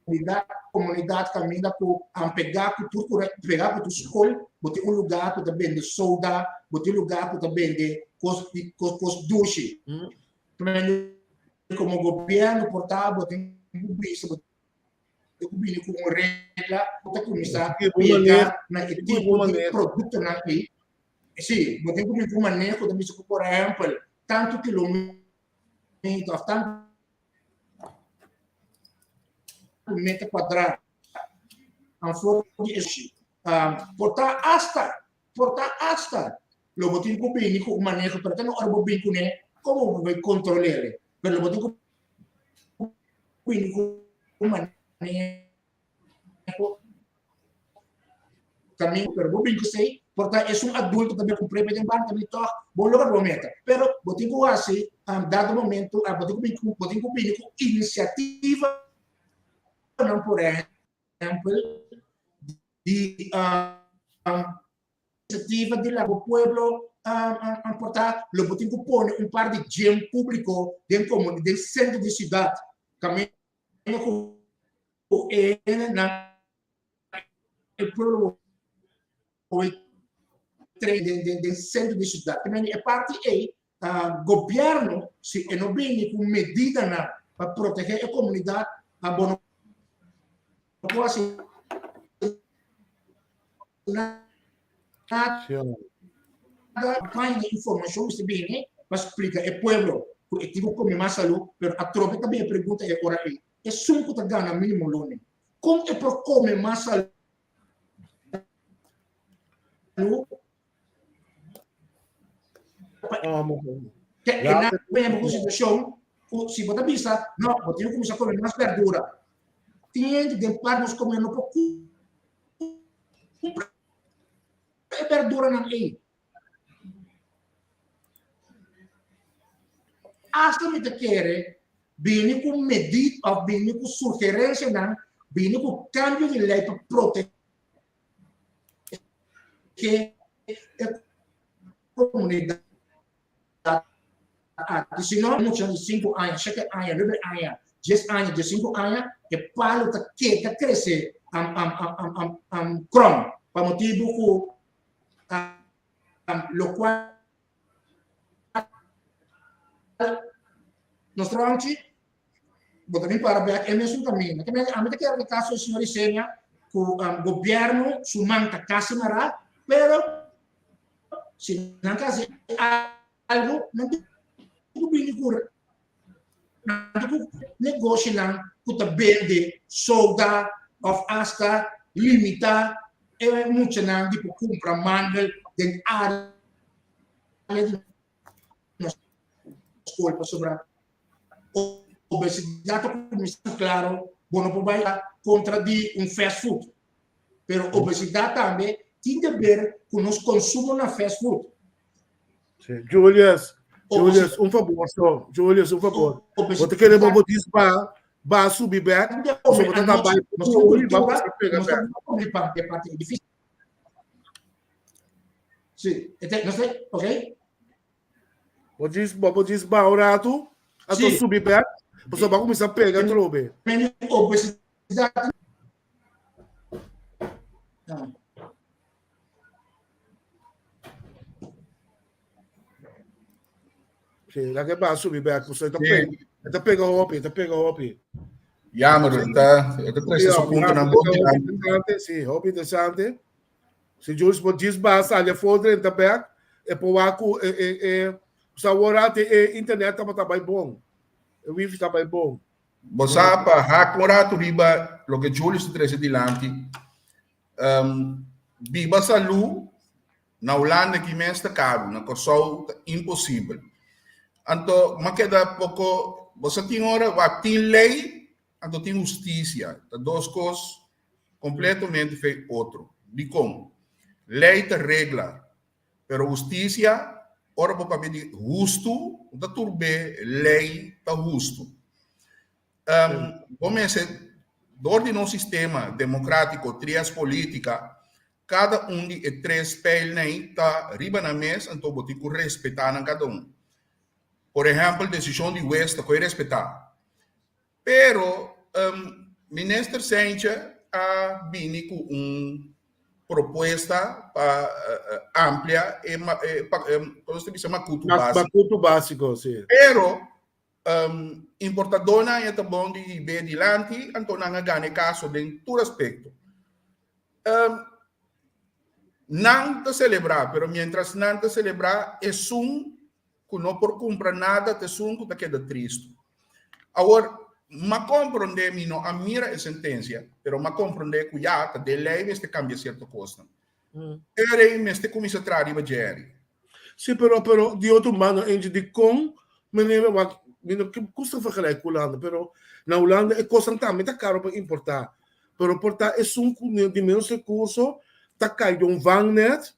komunidat, komunidat kaminda ku pegá ku tur pegá ku tur skol, bo tin un lugá ku ta bende soda, bo tin un lugá ku ta bende kos kos dushi. Komo gobièrnu por ta bo tin ku bisa bo tin ku bini ku un regla ku ta kuminsá pega na e tipo di produktonan ei. Sí, bo tin ku bini ku un maneho ku ta bisa ku por ehèmpel tantu kilometer òf tantu meter kuadrá for di e por ta asta Por ta asta lo bo tin ku bini ku un maneho, pero te no ora bo bin kuné, komo bo bai kontrol'é? Pero lo bo tin ku bini ku un maneho kaminda, pero bo bin ku esei, por ta esun adulto ta bin kumpr'é den banka mi tòg bo logra bo meta. Pero bo tin ku hasi dado momento bo tin ku bin ku bo tin ku bini ku inisiativanan por ehèmpel di iniciativa di lago pueblo por ta lo bo tin cu pone un par di gym publico den comuni den centro di ciudad caminda cu e hendenan e pueblo bo train den den centro di ciudad e parti ey gobierno si e no bini cu medidanan pa protege e comunidad bo no por haci nada. Campaña di informacion mester bini pa splica e pueblo cu e tin cu come mas salud, pero atrobe ta bin e pregunta e ora ey, esun cu ta gana minimo lonen, con e por come mas salud? Ke e nan pone bo ku situashon ku si bo ta bisa, no, bo tin ku kuminsá kome mas bèrdura. Tin hende den par nos kome no por kumpra e bèrduranan ei. Asta mi ta kere bini ku medida òf bini ku sugerensianan, bini ku kambio di lei pa protegé e comunidad aki. Si no, mucha di sinku aña, shete aña, nuebe aña, dies aña, diesinku aña, e palu ta keda krese krom pa motibu ku lokual nos tronchi bo ta bin para bek e mesun kaminda. Ke mende ami ta kere di kaso di señor Isenia ku gobierno su man ta kasi mará, pero si nan ta hasi algu nan tin ku bini ku nan tin ku negoshinan ku ta bende soda òf asta limitá e muchanan di por kumpra mangel den área di nos skol pasobra obesidad ta kuminsá klaro bo no por bai kontra di un fast food pero obesidad tambe tin de ber ku nos konsumo na fast food. Sí. Julius, Julius, un favor so. Julius, un favor. Bo ta kere bo dis ba ba subi bek, so bo ta ta bai nos cultura, nos ta parte difícil. Sí, no sé, ok? Bo djis, bo por djis baha un ratu, anto subi bek, pasobra bo a kuminsá pega atrobe. Obesidad. Sí, laga e baha subi bek, pasobra e ta pega, e ta pega hopi, e ta pega hopi. Jammer, e ta, e ta trese su puntonan bon Hopi dilanti. interesante, sí, hopi interesante. Si Jules por djis baha sali afó drenta bek, e por wak ku e e e sa awor ate e internet tabata bai bon. E wifi ta bai bon. Bo sa pa hak un ratu riba loke Julius ta trese dilanti. Um, biba salú na Hulanda ki mes ta karu, na Kòrsou ta imposibel. Anto m'a keda poko, bo sa tin ora wak tin lei, anto tin hustisia. Ta dos kos kompletamente fei otro. Dikon? Lei ta regla, pero hustisia, ora bo papia di hustu, no ta tur be lei ta hustu. Um, bo mester, dor di nos sistema demokratiko, trias politika, Kada un di e tres pijlnan ta riba nan mes, anto bo tin ku respetá nan kada un. Por ehèmpel, desishon di hues ta koe respetá. Pero Minister Seintje a bini ku un propuesta pa amplia e, komo ta bisa, makutu básiko. Makutu básiko, si. Pero importadónan e ta bon di hib'é dilanti, anto nan a gana e kaso den tur aspekto. Um, nan ta celebra, pero mientras nan ta celebra, esun ku no por kumpra nada ta esun ku ta keda tristu. Awor, m'a komprondé, mi no a mira e sentensia, pero m'a komprondé ku ya ta den lei mester kambia sierto kosnan. Erei mester kuminsá traha riba dje. Sí, pero, pero di otro mano, Angie, dikon meneer, wak, mi no ke gusta vergelijk ku Hulanda, pero na Hulanda e kosnan tambe ta karo pa importá. Pero por ta esun ku di menos rekurso ta kai den un vangnet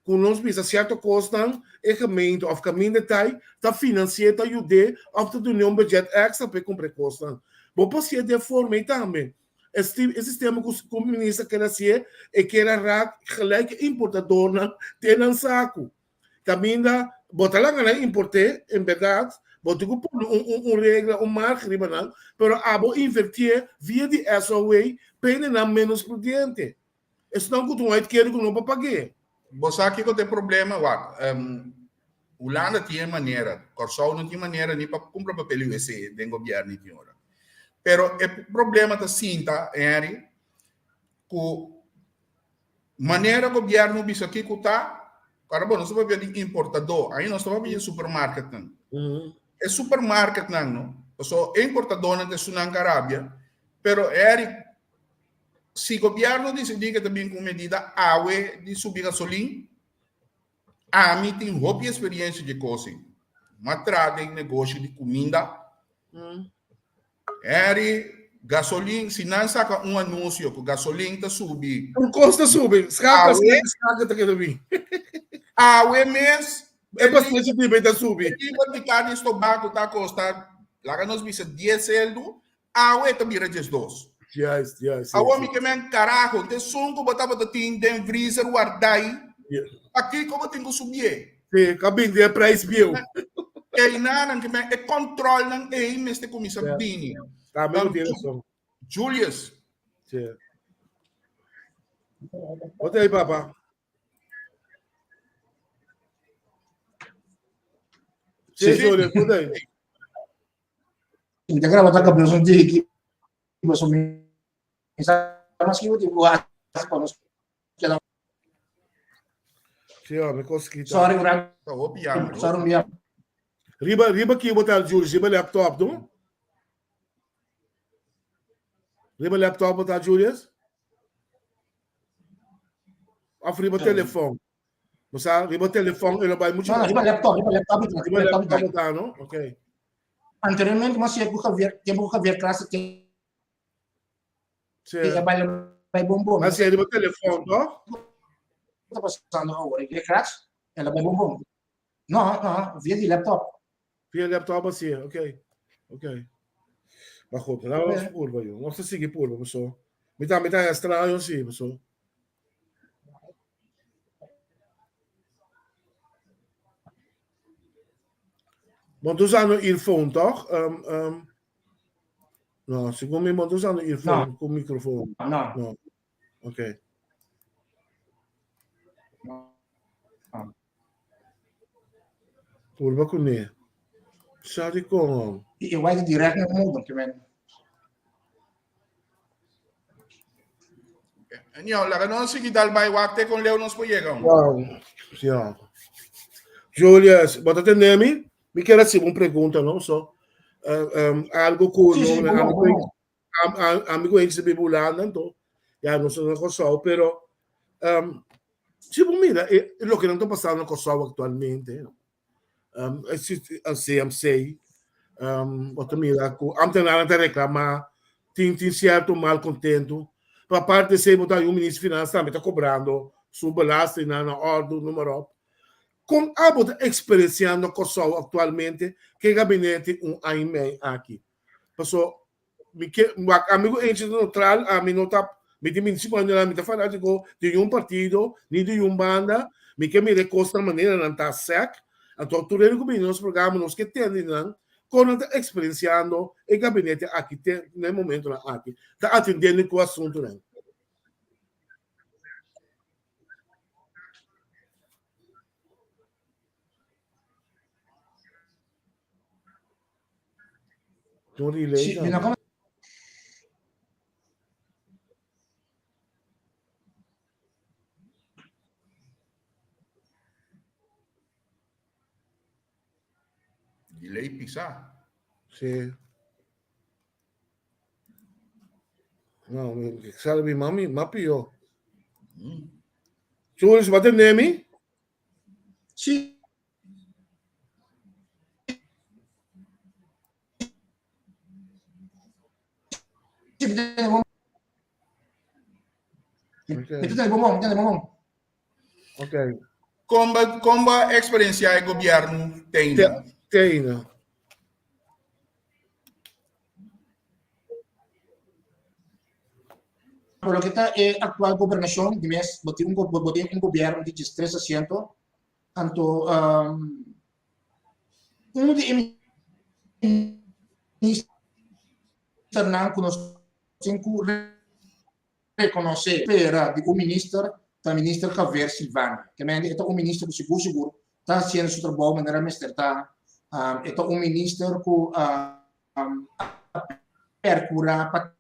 ku nos bisa sierto kosnan e gemeente òf kaminda ta ta finansi'é, ta yud'é òf ta dun'é un budget èkstra pa e kumpra e kosnan. Bo por hasié di e forma ei tambe. E sistema ku ku minister ker hasié e ker a rak gelijk e importadornan den nan saku. Kaminda bo ta laga nan import'é, en bèrdat, bo tin ku pone un un un regla, un marge riba nan, pero abo invertié via di SOA p'e nan ménos prudiente. Esnan ku ta un uitkering ku no por pag'é. Bo sa kiko ta e problema? Wak, Hulanda tin e manera, Kòrsou no tin manera ni pa kumpra papel di wc den gobièrnu i tin ora. Pero e problema ta sinta, Henry, ku Manera gobierno bisa kiko ta, Ahora bo, nos ta papia di importadó, ai nos ta papia di supermarketnan. E supermarketnan no, paso e importadónan ta esunnan ka rabia, pero Eric, si gobierno disidí ke ta bin ku un medida awe di subi gasolin, Ami tin hopi experiencia dje cos ei. M'a traha den negoshi di cuminda. Harry, gasolin, si nan saca un anuncio cu gasolin ta subi. Un cos ta subi, schakel, Awe, schakel, schakel ta keda bin. awe mes, E pastechi di ta subi. e liber di carni stobá cu ta costa, laga nos bisa dies celdu, Awe ta bira 12. Juist, juist. Awor mi ke men karaho, te esun ku bo tabata tin den vriezer wardai, pakiko bo tin ku subié? Sí, ka bin den e prijs bieu. Einanan ke men e kòntròlnan ei mester kuminsá bini. Tambe bo tin rason. Julius. Sí. Bo ta ei, papa? Sí, Julius, bo ta ei. Mi ta graba ta kabes un diki paso mi sa mas ki bo hasi pa nos keda. Sí, oh, mi kos kita. Sorry, un rato. Ta hopi jammer. Sorry, un jammer. Riba, riba ki bo ta, Julius? Riba laptop, no? Riba laptop bo ta, Julius? Of riba telefon? Bo sa, riba telefon e lo bai mucho. No, riba laptop, riba laptop. Riba laptop bo ta, no? Okay. Anteriormente mas ku Javier, tempo ku Javier Kras te Sí. e bai bai bom bom. Mas riba telefon, toch? Ta pasando ahora, Javier Kras, ela bai bom bom. No, no, via di laptop. Via laptop así, ok. Ok. Maar goed, nou nos purba, joh. Nos ta sigui purba, so. Mi ta, mi ta extraño, sí, so. Want toen zijn we earphone, toch? Um, um, no, segun mi, want toen zijn we earphone No. ku microfoon. No. No. Oké. No. Purba kuné. Sa di kon. I e bai direct na modem, ke men. Anyhow, laga nos sigui dal bai wak te kon leu nos por yega. Wow, ja. Julius, bo ta tende mi? Mi kier hasi un pregunta, no? So, uh, um, algo ku Sí, sí, no, bon, ami bon. ku ami ku ex biba Hulanda, anto ya nos na Kòrsou, pero um, si bo mira e, loke nan ta pasando na Kòrsou aktualmente, no? Um, CMC, um, bo ta mira ku ambtenaren ta reklamá, tin tin sierto malkontento. Pero aparte esei bo ta un minister di finansa tambe ta kobrando su belastingnan na òrdu, noem maar op. Kon abo ta eksperensiando Kòrsou aktualmente ku e gabinete un aña i mei aki? Paso Mi ke wak ami ku Angie ta neutral, ami no ta mi tin 25 aña mi ta fanátiko di niun partido, ni di niun banda, mi ke mira e kosnan manera nan ta sèk, anto tur hende ku bini nos programa nos ke tende di nan kon nan ta eksperensiando e gabinete aki te na e momentonan aki, ta atendiendo ku asuntunan. No relay Sí, mi no tambe. cono- Delay pisá. Sí. No, mi sale mi mami, ma pió. Jules, ba tende mi? Sí. Ok. Kon ba, kon ba eksperensiá e gobièrnu teina? Teina. Por loke ta e aktual gobernashon, di mes bo tin un bo tin un gobièrnu di diestres asiento, Anto un di e ministernan ku nos tin ku rekonosé pera di un minister ta minister Javier Silvania. Ke mende e ta un minister ku sigur sigur ta hasiendo su trabou manera mester ta. E ta un minister ku a perkurá pa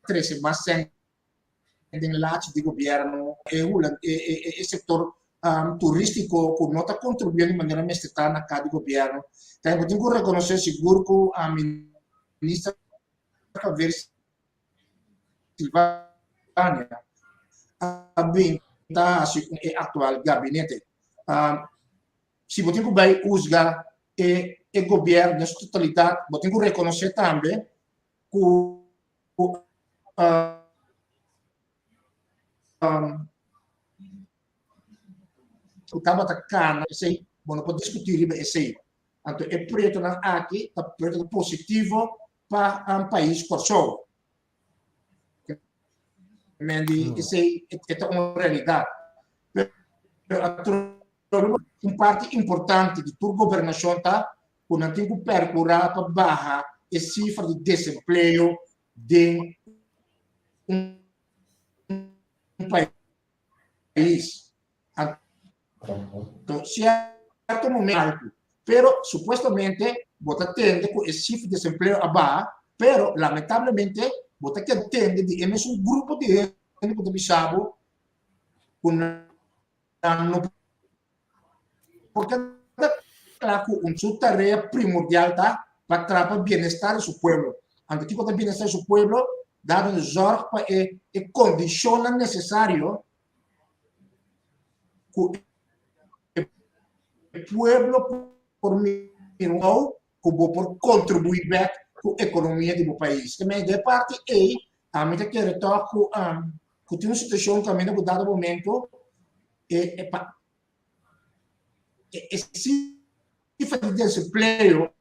trese mas sèn den lachi di gobierno e hulan e e e sector turistico cu no ta contribuyendo di manera mester ta na ca di gobierno. Ta bo tin cu reconoce sigur cu minister Javier Silvania a bin ta haci cu e actual gabinete. Si bo tin cu bay huzga e e gobierno den su totalidad bo tin cu reconoce tambe cu ku tabata kana esei, bo no por diskutí riba esei. Anto e proyektonan aki ta proyektonan positivo pa pais Kòrsou. Men di esei e ta un realidat. Pero atrobe un parti importante di tur gobernashon ta ku nan tin ku perkurá pa baha e sifra di desempleo den un pais. Anto sierto momento altu, pero supuestamente bo ta tende ku e sifra di desempleo a baha, pero lamentablemente bo ta keda tende di e mesun grupo di hende ku ta bisa bo ku nan no por keda kla ku un su tarea primordial ta pa traha pa bienestar di su pueblo. Anto kiko ta bienestar di su pueblo? Dado de zorg pa e e kondishonnan nesesario ku e pueblo por mira un ou ku bo por kontribuí bèk ku ekonomia di bo pais. Te mei den e parti ei ami ta kere tòg ku ku tin un situashon kaminda ku dado momento e e pa e sifra di desempleo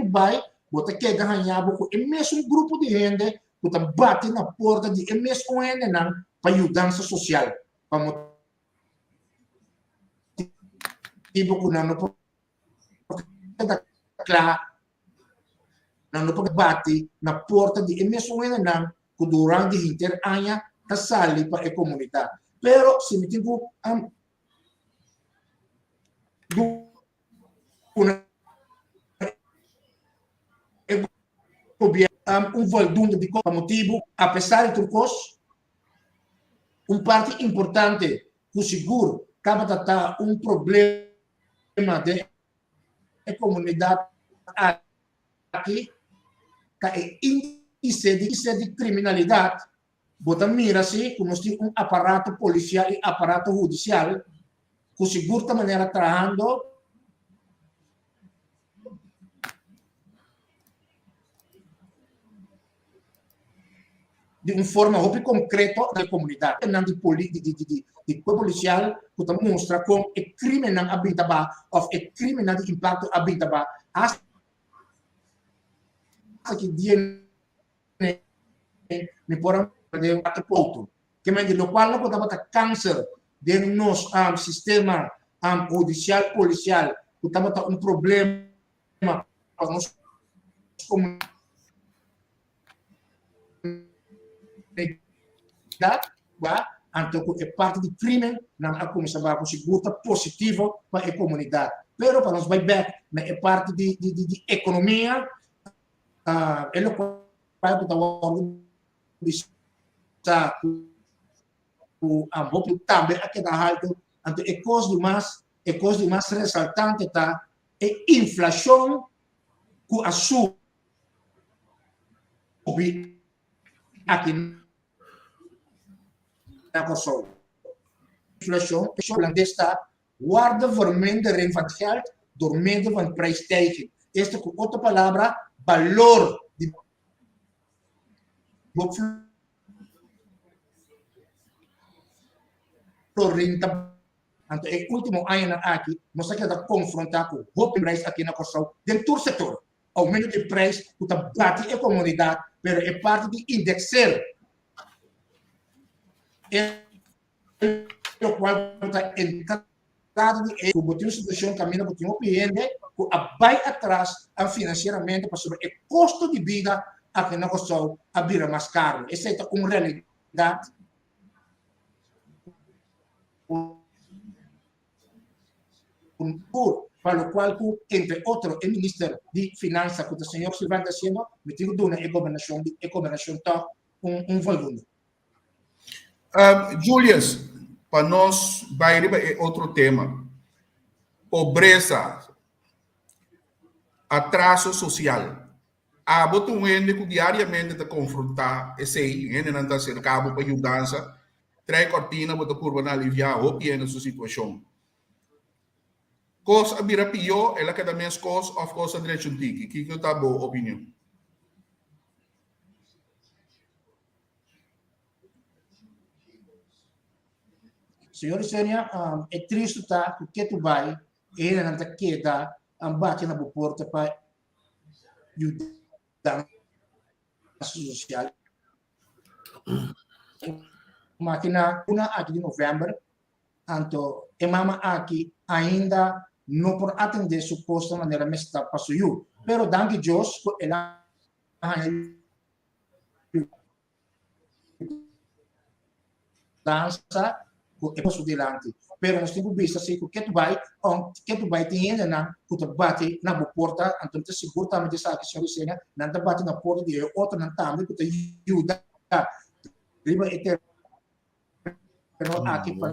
bai bo ta keda haña bo ku e mesun grupo di hende ku ta bati na porta di e mesun hendenan pa yudansa sosial pa motibu ku nan no por keda kla nan no por bati na porta di e mesun hendenan ku durante henter aña ta sali pa e komunidat. Pero si mi tin ku duna e gobièrnu un voldoende di pa motibu apesar di tur kos. Un parti importante ku sigur tabata ta un problema den e komunidat aki ta e índise di kriminalidat. Bo ta mira si ku nos tin un aparato polisial i aparato hudisial ku sigur ta manera trahando. Di un forma hopi konkreto na e komunidat. Nan di poli di di di di kuerpo polisial ku ta mustra kon e krimennan a bin ta ba òf e krimennan di impakto a bin ta ba hasta ki dia mi por a mira den un foto. Ke men di lokual no por tabata kanser den nos sistema hudisial polisial ku tabata un problema pa nos komunidat. Ba, anto ku e parti di krimen nan a kuminsá ba ku sigur ta positivo pa e komunidat. Pero pa nos bai bèk na e parti di di di ekonomia, e lokual ku ta wòrdu bisa ku hopi tambe a keda haltu. Anto e kos di mas e kos di mas resaltante ta e inflashon ku a subi aki na Kòrsou. Inflashon hulandes ta waardevermindering van geld door middel van prijsstijging. Esta ku otro palabra balor di bo florin ta Anto e ultimo añanan aki nos a keda konfrontá ku hopi prijs aki na Kòrsou den tur sektor. Oumento di prijs ku ta bati e komunidat, pero e parti di indekser e lokual ku ta entrada di e ku bo tin un situashon kaminda bo tin hopi hende ku a bai atras finansieramente pasobra e kosto di bida aki na Kòrsou a bira mas karu. Esei ta un realidat. Tur, pa locual cu entre otro e minister di Finansa cu ta señor Silvan ta haciendo, mi tin cu duna e gobernacion di e gobernacion toch un un voldoende. Julius, pa nos bay riba e otro tema, pobresa, atraso social. Abo ta un hende ku diariamente ta konfrontá esei, hendenan ta aserká bo pa yudansa, trae kòrtina bo ta purba na aliviá hopi hende su situashon. Kos a bira pió, el a keda meskos òf kos a drecha un tiki? Kiko ta bo opinion? Señor y señora, e tristu ta ku ketu bai e hendenan ta keda bati na bo porta pa yudansa sosial. Makina una aki di november, anto e mama aki ainda no por atende su kosta manera mester pa su yu. Pero danki Dios ku el a haña yudansa ku e su dilanti. Pero nos tin ku bisa si ku ketu bai, on ketu bai tin hendenan ku ta bati na bo porta, anto mi ta sigur tambe di esaki señor Yesenia, nan ta bati na porta di e otronan tambe ku ta yuda riba e tereno aki pa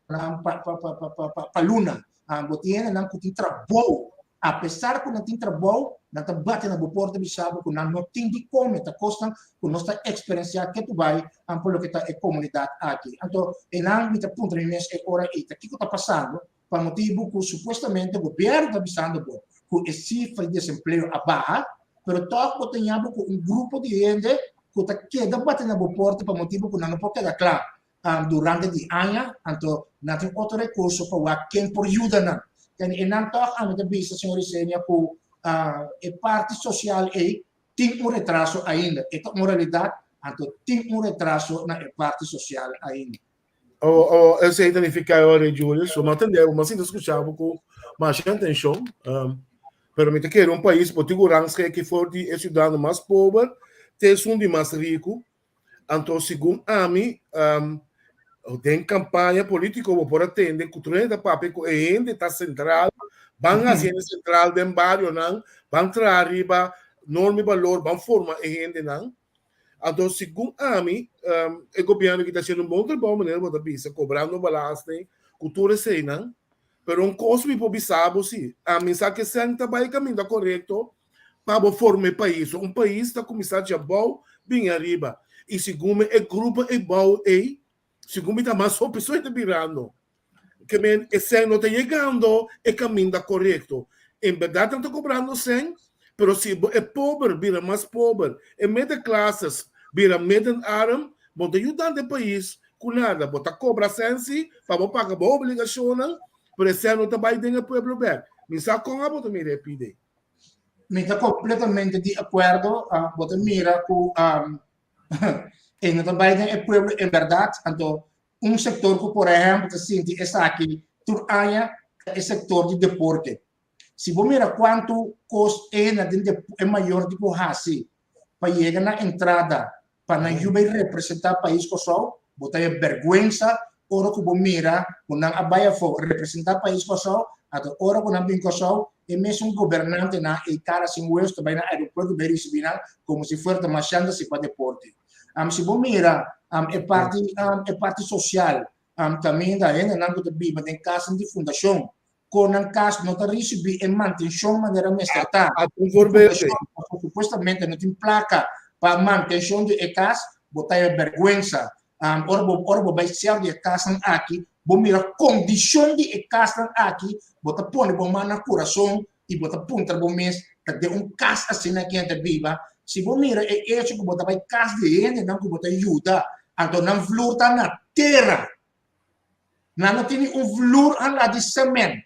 nan pa pa pa pa pa pa luna. Bo tin hendenan ku tin trabou, apesar ku nan tin trabou, nan ta bati na bo porta bisa bo ku nan no tin di kome, ta kosnan ku nos ta eksperensiá ketu bai pa loke ta e komunidat aki. Anto einan mi ta puntra mi mes e ora ei ta kiko ta pasando pa motibu ku supuestamente gobièrnu ta bisando bo ku e sifra di desempleo a baha, pero tòg bo ta ña bo ku un grupo di hende ku ta keda bati na bo porta pa motibu ku nan no por keda kla. durante di aña, anto nan tin otro rekurso pa wak ken por yuda nan. Kende e nan tòg ami ta bisa señor Isenia ku e parti sosial ei tin un retraso ainda. E ta un realidat, anto tin un retraso na e parti sosial ainda. Oh, oh, esei ta nifiká e ora, Julius. So, mi a tende bo, mi a sinta skuchá bo ku masha atenshon. Um, pero mi ta kere un pais bo tin ku rangschik for di e siudadano mas pober te esun di mas riku. Anto segun ami, um, den campaña político bo por a tende ku tur hende ta papia ku e hende ta sentral, ban hasi hende sentral den barionan, ban traha riba norma i balor, ban forma e hendenan. Anto segun ami, e gobièrnu aki ta hasiendo un bon trabou manera bo ta bisa, kobrando belasting ku tur eseinan, pero un kos mi por bisa bo si, ami sa ku esei ta bai kaminda korekto pa bo forma e pais. Un pais ta kuminsá djabou bin ariba i segun mi e grupo ei bou ei, segun mi ta mas hopi so e ta birando. Ke men e sèn no ta yegando e kaminda korekto. En bèrdat nan ta kobrando sèn, pero si bo e pober bira mas pober, e middenklasses bira middenarm, bo no ta yudando e pais ku nada. Bo ta kobra sèn si pa bo paga bo obligashonnan, pero e sèn no ta bai den e pueblo bèk. Mi sa kon abo ta mira e pide. Mi ta kompletamente di akuerdo. Bo ta mira ku e no ta bai den e pueblo en bèrdat. Anto Un sektor ku por ehèmpel ta sinti esaki tur aña ta e sektor di deporte. Si bo mira kuantu kos e na den e mayor di por hasi pa yega na entrada pa nan yu bai representá pais Kòrsou, bo ta haña bèrgwensa ora ku bo mira ku nan a bai afó representá pais Kòrsou, anto ora ku nan bin Kòrsou e mesun gobernantenan ei kara sin hues ta bai na aeropuerto bai risibí nan komo si fuera ta mashanda si pa deporte. Si bo mira e parti e parti sosial kaminda hendenan ku ta biba den kasnan di fundashon kon nan kas no ta risibí e mantenshon manera mester ta. Fundashon supuestamente no tin plaka pa mantenshon di e kas, bo ta e bèrgwensa. Ora bo ora bo bai sèl di e kasnan aki bo mira kondishon di e kasnan aki bo ta pone bo man na kurason i bo ta puntra bo mes ta den un kas asina ken ta biba, si bo mira e echo ku bo ta bai kas di hendenan ku bo ta yuda, anto nan vlur ta na tera. Nan no tini un vlur hala di sement,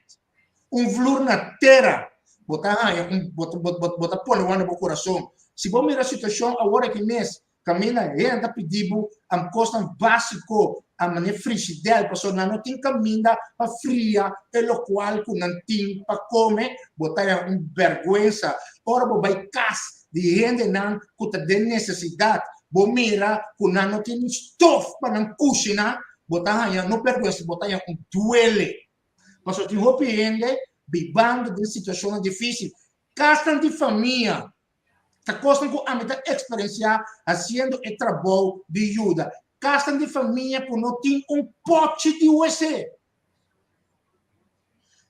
un vlur na tera. Bo ta haña un bo bo bo ta pone wan na bo kurason. Si bo mira situashon awor aki mes, Kaminda hende ta pidi bo am kosnan básiko, a manera frishidèl, pasobra nan no tin kaminda pa fria e lokual ku nan tin pa kome, bo ta haña un bèrgwensa. Ora bo bai kas di hendenan ku ta den nesesidat, bo mira ku nan no tin ni stof pa nan kushiná, bo ta haña no bèrgwensa, bo ta haña un duele. Pasobra tin hopi hende bibando den situashonnan difísil. Kasnan di famia Ta kosnan ku ami ta eksperensiá hasiendo e trabou di yuda. Kasnan di famia ku no tin un pòchi di wc.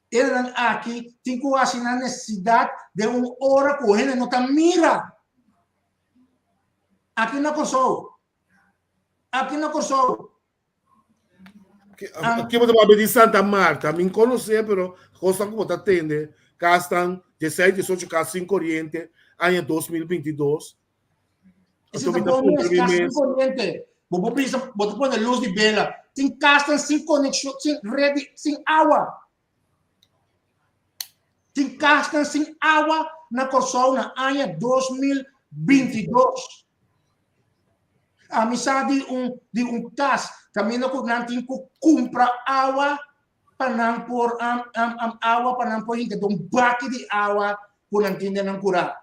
Hendenan aki tin ku hasi nan nesesidat den un ora ku hende no ta mira. Aki na Kòrsou. Aki na Kòrsou. Ki bo ta papia di Santa Marta? Mi konosé, pero kosnan ku bo ta tende, kasnan dieseis, diesocho kas sin koriente, aña 2022. Anto mi ta puntra mi mes. Sin koriente. Bo por bisa, bo ta pone lus di bela. Tin kasnan sin konekshon, sin red, sin awa. Tin kasnan sin awa na Kòrsou na aña 2022. Ami sa di un di un kas kaminda ku nan tin ku kumpra awa pa nan por am am am awa pa nan por hinka den un baki di awa ku nan tin den nan kurá.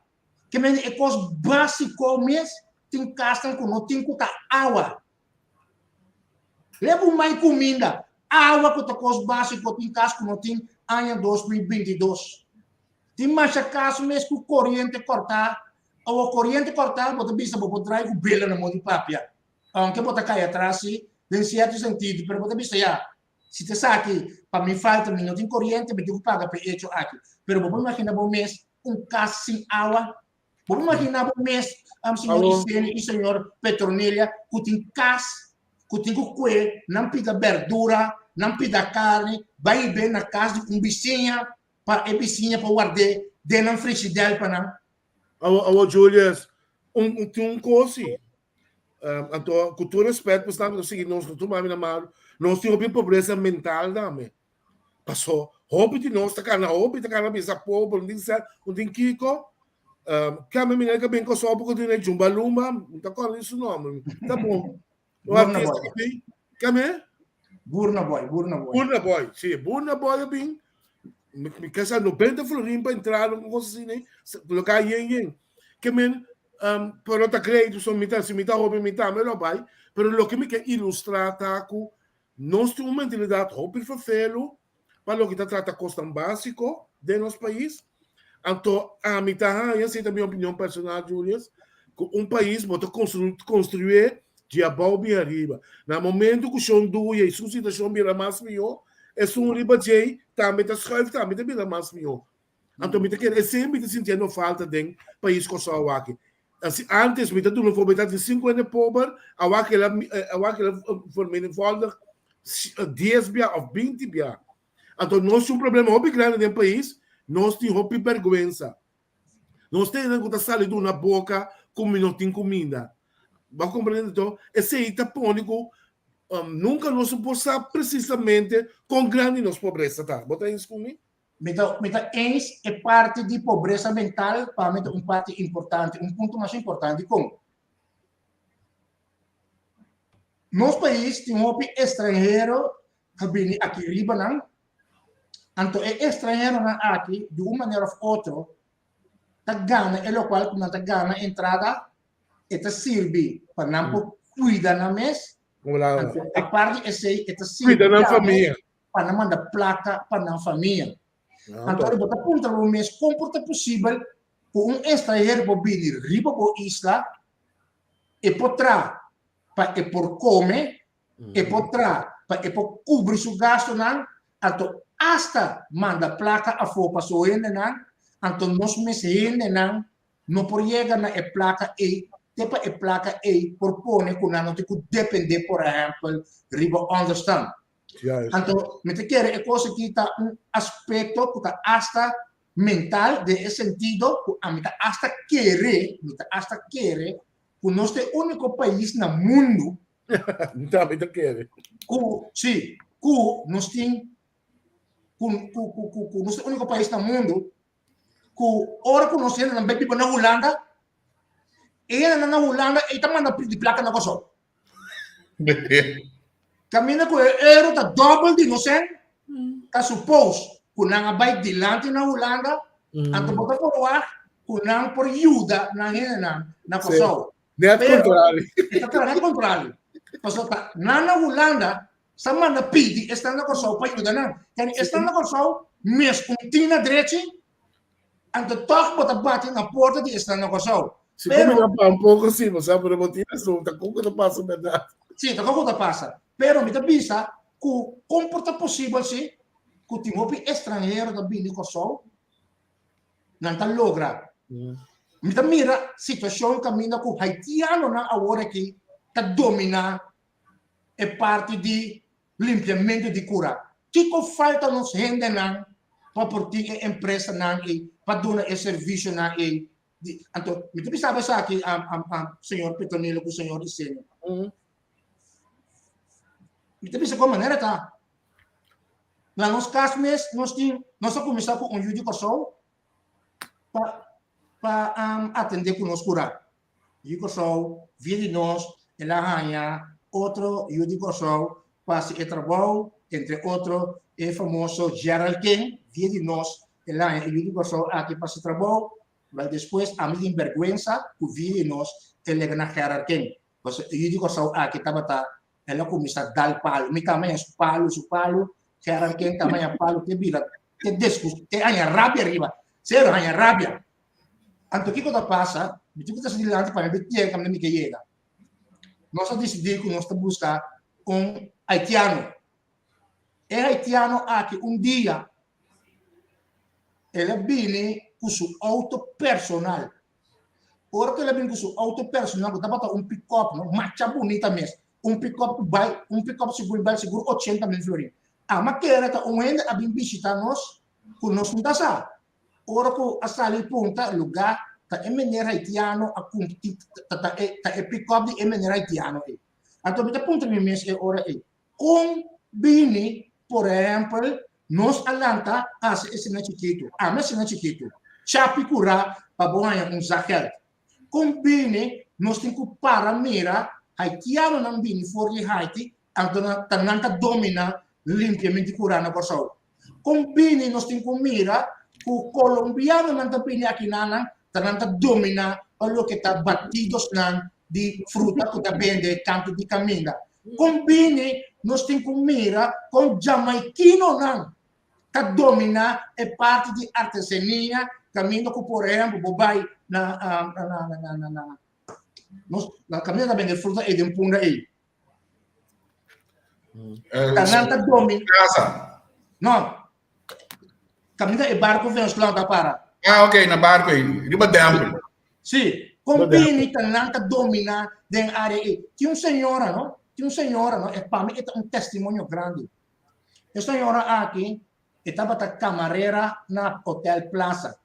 Ke mende e kos básiko mes tin kasnan ku no tin ku ta awa. Leba un mai kuminda, awa ku ta kos básiko tin kas ku no tin aña 2022. Tin masha kas mes ku koriente kòrtá Awor koriente kòrtá bo ta bisa bo por drai ku bela na mon di papia. Aunke bo ta kai atras si, den sierto sentido, pero bo ta bisa ya, si ta esaki pa mi falta mi no tin koriente mi tin ku paga pa e echo aki. Pero bo por imagina bo mes un kas sin awa? Bo por imagina bo mes, señor Iseni i señor Petronelia, ku tin kas ku tin ku kue nan pida berdura, nan pida karni, bai i ben na kas di un bisiña pa e bisiña por ward'é den nan frishidèl pa nan? Awo, awo Julius, un, un, tin un kos si. Um, anto, ku tur respet, pues tambe no sigui nos, no tuma mi na malu. Nos tin hopi pobresa mental dame. Paso, hopi di nos ta kana, hopi ta kana bisa pobre, un tin sel, un tin kiko. Um, kame mi neka ben koso poko tin jumba lumba, mi ta kòrda di su nomber. Ta bon. Un Burna artista Boy. que bin, kame? Burna Boy, Burna Boy. Burna Boy, sí, Burna Boy a bin. Mi, mi kasa 90 florin pa entrar, un cosa así, né? Loka yen yen. Que men, um, pero ta great, so mi ta, si mi ta hopi, mi ta, me lo bai. Pero loke mi ke ilustra ta ku nos tin un mentalidad hopi vervelo pa loke ta trata kosnan básiko den nos pais. Anto ami ta haña, esei ta mi opinion personal, Julius, Ku un pais bo ta konstrué di abou bin ariba. Na momento ku shon duya i su situashon bira mas mihó, esun riba djei tambe ta schuif, tambe ta bira mas mihó. Anto mi ta kere esei mi ta sintiendo falta den pais Kòrsou aki. Asi antes mi ta duna un voorbeeld, tabatin sinku hende pober, awor kila awor kila vermenigvuldig dies bia òf binti bia. Anto nos tin un problema hopi grandi den pais, nos tin hopi bèrgwensa. Nos ta hendenan ku ta sali duna boka ku mi no tin kuminda. Bo a komprende anto? Esei ta pone ku nunka nos no por sa presisamente kon grandi nos pobresa ta. Bo ta eens ku mi? Mi ta mi ta eens e parti di pobresa mental pa mi ta un parti importante, un punto masha importante. Dikon? Nos pais tin hopi estranhero ta bini aki riba nan, anto e estranheronan aki di un manera of otro ta gana e lokual ku nan ta gana entrada, e ta sirbi pa nan por kuida nan mes, anto apart di esei e ta sirbi Kuida nan tambe famia. pa nan manda plaka pa nan famia. Anto ora bo ta puntra bo mes kon por ta posibel ku un estranhero por bini riba bo isla, e por traha pa e por kome, e por traha pa e por kubri su gastunan, anto asta manda plaka afó pa su hendenan, anto nos mes hendenan no por yega na e plaka ei te pa e plaka ei por pone ku nan no tin ku dependé por ehèmpel riba ònderstan. Anto mi ta kere e kos aki ta un aspekto ku ta asta mental den e sentido ku ami ta asta kere, mi ta asta kere ku nos ta e úniko pais na mundu Mi tambe ta kere. Ku, sí, ku nos tin, ku, ku, ku, ku, ku nos ta e úniko pais na mundu ku ora ku nos hendenan bai biba na Hulanda, e hendenan na Hulanda ei ta manda pidi plaka na Kòrsou. Kaminda ku e euro ta dòbel di nos sen, ta supos ku nan a bai dilanti na Hulanda, anto bo ta por wak ku nan por yuda nan hendenan na Kòrsou. Net kontrali. E ta traha net kontrali. Pasobra ta nan na Hulanda sa manda pidi esnan na Kòrsou pa yuda nan. Kende esnan na Kòrsou mes un tin na drechi, anto tòg bo ta bati na porta di esnan na Kòrsou. Si bo mira pa un poko si, bo sa, pero bo tin rason, ta kon ku ta pasa bèrdat. Si, ta kon ku ta pasa. Pero mi ta bisa ku kon por ta posibel si ku tin hopi estranhero ta bini Kòrsou nan ta logra. Mi ta mira situashon kaminda ku haitianonan awor aki ta dominá e parti di limpiamentu di kura. Kiko falta nos hendenan pa por tin e empresanan ei pa duna e servisionan ei? Anto mi ta bisa bo esaki, señor Petronilo ku señor Isenio. Mi ta bisa kon manera ta. Na nos kas mes nos tin, nos a kuminsá ku un yu di Kòrsou pa pa atendé ku nos kurá. Yu di Kòrsou via di nos el a haña otro yu di Kòrsou pa hasi e trabou, entre otro e famoso Gerald King, via di nos el a haña e yu di Kòrsou aki pa hasi trabou. Wèl despues ami tin bèrgwensa ku via di nos el lega na Gerald King, pasobra e yu di Kòrsou aki tabata El a kuminsá dal palu. Mi ta haña su palu, su palu. Gerard Ken ta haña palu te bira, te deskus, te haña rabia riba. Sero haña rabia. Anto kiko ta pasa? Mi tin ku ta dilanti pa mi bin yega kaminda mi ke yega. Nos a disidí ku nos ta buska un haitiano. E haitiano aki un dia el a bini ku su outo personal. Ora ku el a bin ku su outo personal ku tabata un pikòp no, macha bunita mes, un pikòp ku bai, un pikòp sigur bal sigur ochenta mil florin. Ama kere ta un hende a bin bishita nos ku nos no ta sa. Ora ku a sali punta lugá ta e meneer haitiano a kump ta ta e ta e pikòp di e meneer haitiano ei. Anto mi ta puntra mi mes e ora ei, Kon bini, por ehèmpel, nos a lanta hasi esena chikitu, ami esena chikitu, chapi kurá pa bo haña un zakgeld. Kon bini nos tin ku para mira haitianonan bini for di Haiti, anto nan ta nan ta dominá limpiamento di kurá na Kòrsou. Kon bini nos tin ku mira ku kolombianonan ta bini akinanan, ta nan ta dominá pa loke ta batidosnan di fruta ku ta bende kantu di kaminda. Kon bini nos tin ku mira kon jamaikinonan ta dominá e parti di artesania kaminda ku por ehèmpel bo bai na na na na na. Nos na kaminda ta bende fruta ei den Punda ei. Ta nan ta domi. Casa. No. Kaminda e barco venezolano ta para. Ah, ok, na barco ei. Riba Dempel. Sí. Kon bini ta nan ta domina den área ei. Tin un señora, no? Tin un señora, no? E pa mi e ta un testimonio grandi. E señora aki e tabata camarera na Hotel Plaza.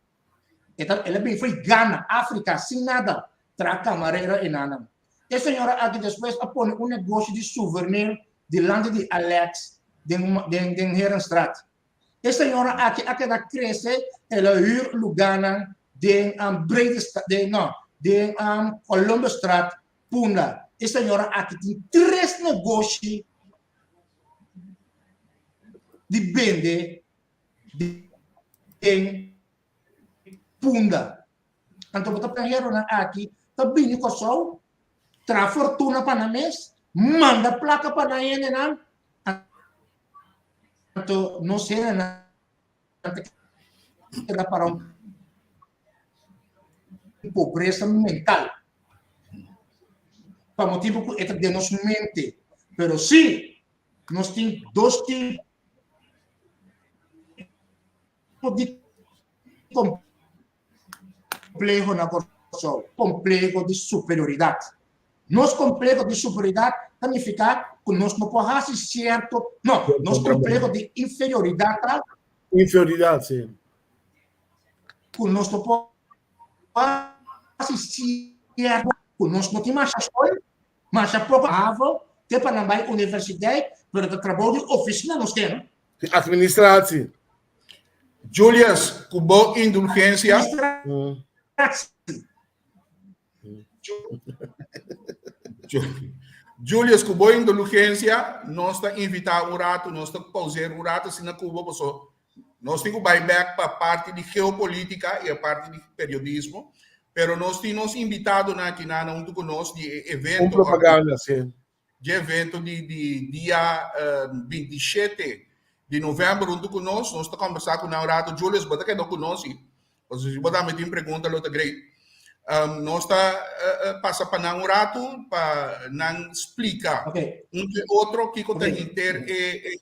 E ta, el a bin fo'i Ghana, Africa, sin nada, traha camarera enanan. E señora aki despues a pone un negoshi di souvenir dilanti di Alex den, den, den Herenstraat. E señora aki a keda crece, el a huur luganan den um, Bredestraat, den, no, den um, Columbusstraat, Punda. E señora aki tin tres negoshi di bende den Punda. Anto bo ta stranheronan aki ta bini Kòrsou, traha fortuna pa nan mes, manda plaka pa nan hendenan, anto nos hendenan ta keda para un pobresa mental. Pa motibu ku e ta den nos mente. Pero si nos tin dos tipo di kompleho na Kòrsou, kompleho di superioridat. Nos kompleho di superioridat ta nifiká ku nos no por hasi sierto, no, nos kompleho di inferioridat ta Inferioridat, si. Ku nos no por hasi sierto, ku nos no tin masha skol, masha poko havo, te pa nan bai universideit, pero ta trabou di ofisina nos ten. Di administratie. Julius, ku bo indulgensia. Julius, ku bo indulgensia, nos ta invitá un ratu, nos ta pauseer un ratu asina ku bo, paso nos tin ku bai bèk pa parti di geopolítika i e parti di periodismo, pero nos tin nos invitadonan aki nan huntu ku nos di e evento. Un propaganda, si. Dje evento di di dia 27 di november huntu ku nos, nos ta kombersá ku nan un rato. Julius, bo ta keda ku nos si? Pasobra si bo tambe tin pregunta lo ta great. Nos ta pasa pa nan un rato pa nan splika un ke otro kiko ta henter e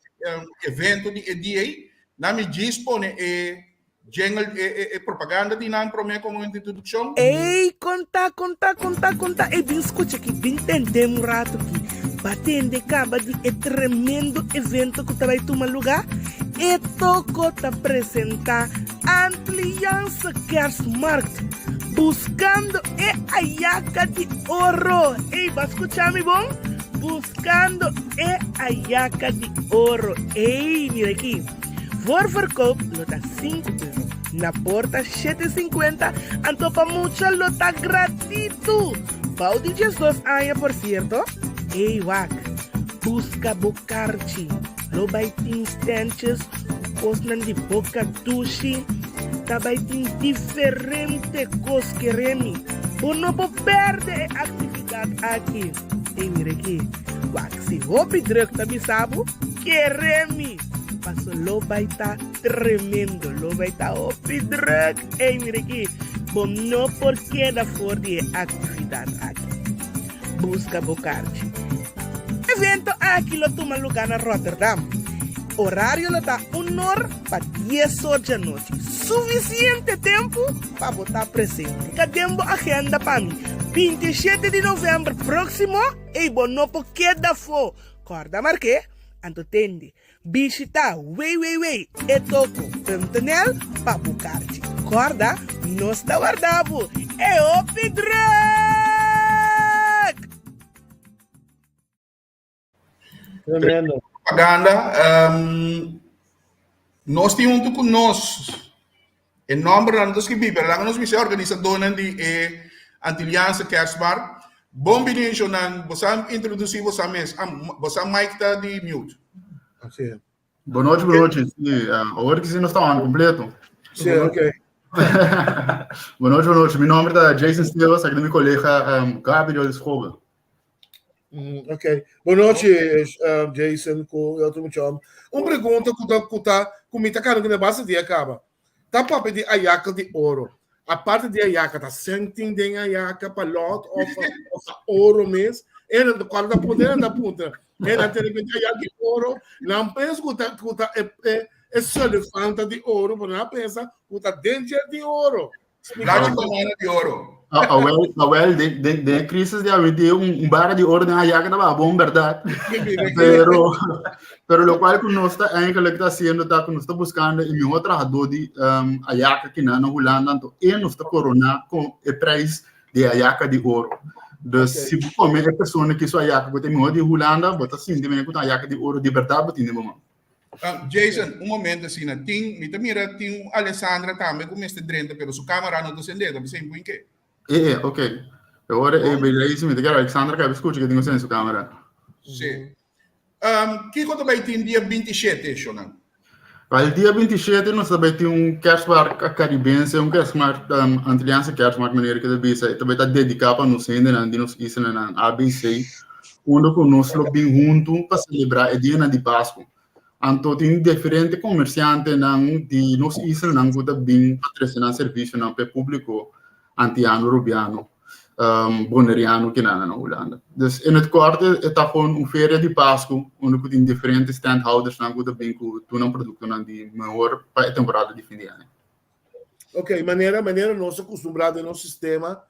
evento di e dia ei. Nan mi djis pone e Jingle e e e propaganda di nan promé komo introdukshon. Ey, konta, konta, konta, konta, ey bin skucha aki, bin tende un ratu aki. Ba tende kaba di e tremendo evento ku ta bai tuma lugá? E toko ta presentá Antilliaanse Kerstmarkt, Buskando e Ayaka di Oro. Ey, ba skucha mi bon? Buskando e Ayaka di Oro. Ey, mira aki. Voorverkoop lo ta sinku euro, na porta shete sinkuenta, anto pa mucha lo ta gratitu! Bou di diesdos aña por sierto. Ey wak, buska bo karchi, lo bai tin stèntjes ku kosnan di boka dushi, ta bai tin diferente kos keremi, bo no por pèrdè e aktividat aki. Ey mira aki, wak si hopi drùk ta bisa bo, keremi! Paso lo bai ta tremendo, lo bai ta hopi druk. Ey, mira aki, bo no por keda for di e actividad aki. Busca bo karchi. Evento aki lo tuma lugar na Rotterdam. Horario lo ta un or pa dies or djanochi. Suficiente tempo pa bo ta presente. Ka den bo agenda pa mi, 27 di november proximo, ey bo no por keda for. Corda marke. Anto tende, bishita www.etoco.nl pa bo karchi. Kòrda, nos ta warda bo! E hopi drùk! Tremendo. Propaganda. Um, nos tin huntu ku nos e nòmbernan no ta skibí, pero laga nos bisa e organisadónan di e Antilliaanse Kerstmarkt. Bon bini shownan, bo sa introdusí bo sa mes. Ah, bo sa mic ta di mute. Así es. Bon nochi, bon nochi. Sí, awor que sí nos está on completo. Sí, ok. Bon nochi, bon nochi. Mi nomber ta Jason Silva, aki mi colega um, Gabriel Schobe. Ok. Bon nochi, Jason, ku e otro muchacho. Un pregunta ku ta ku ta ku mi ta kare ku mi basta dia kaba. Ta papia di ayakel di oro. Aparte di ayaka ta sentin den ayaka pa lot of of ta oro mes. E nan cuando ta puntra, nan ta puntra. E nan tene que ayaka di oro. Nan pensa ku ta ku ta e e e solifanta di oro, pero nan pensa ku ta den dje di oro. Blachi banana di oro. Ah, ah, wel, ah, wel, den, den, den e crisis di awendia un, un barra di oro den ayaka ta bon, berdad. Pero, pero lo cual ku nos ta eigenlijk ta haciendo ta ku nos ta buscando e mihor trahador di um, ayaka ki na na Hulanda, anto e nos ta corona con e prijs di ayaka di oro. Dus Okay. si bo come e persona ki su ayaka ku ta e mihor di Hulanda, bo ta sinti mene ku ta ayaka di oro di berdad bo tin den bo man. Ah, Jason, un momento asina. Tin, mi ta mira tin un Alessandra tambe ku mester drenta, pero su camera no ta sende, ta bisa in ke. Eh, eh, ok. E ora e bele mi ta kere Alexandra ka escucha que tengo en su camera. Sí. Um, kiko ta bai tin dia 27, Shonan? Wel, dia 27 nos ta bai tin un kerstmarkt caribense, un kerstmarkt um, Antilliaanse kerstmarkt, meneer que ta bisa, e ta bai ta dedica pa nos hendenan di nos islanan ABC. Unda ku nos lo bin huntu pa selebrá e dianan di Pasku. Anto tin diferente komersiantenan di nos islanan ku ta bin pa trese nan servisionan pa e públiko antiano, rubiano, boneriano kinan na Hulanda. Dus in het kort e ta gewoon un feria di Pasku unda ku tin diferente standhoudersnan ku ta bin ku tur nan produktonan di mehor pa e temporada di fin di aña. Ok, manera manera nos a kustumbrá den nos sistema,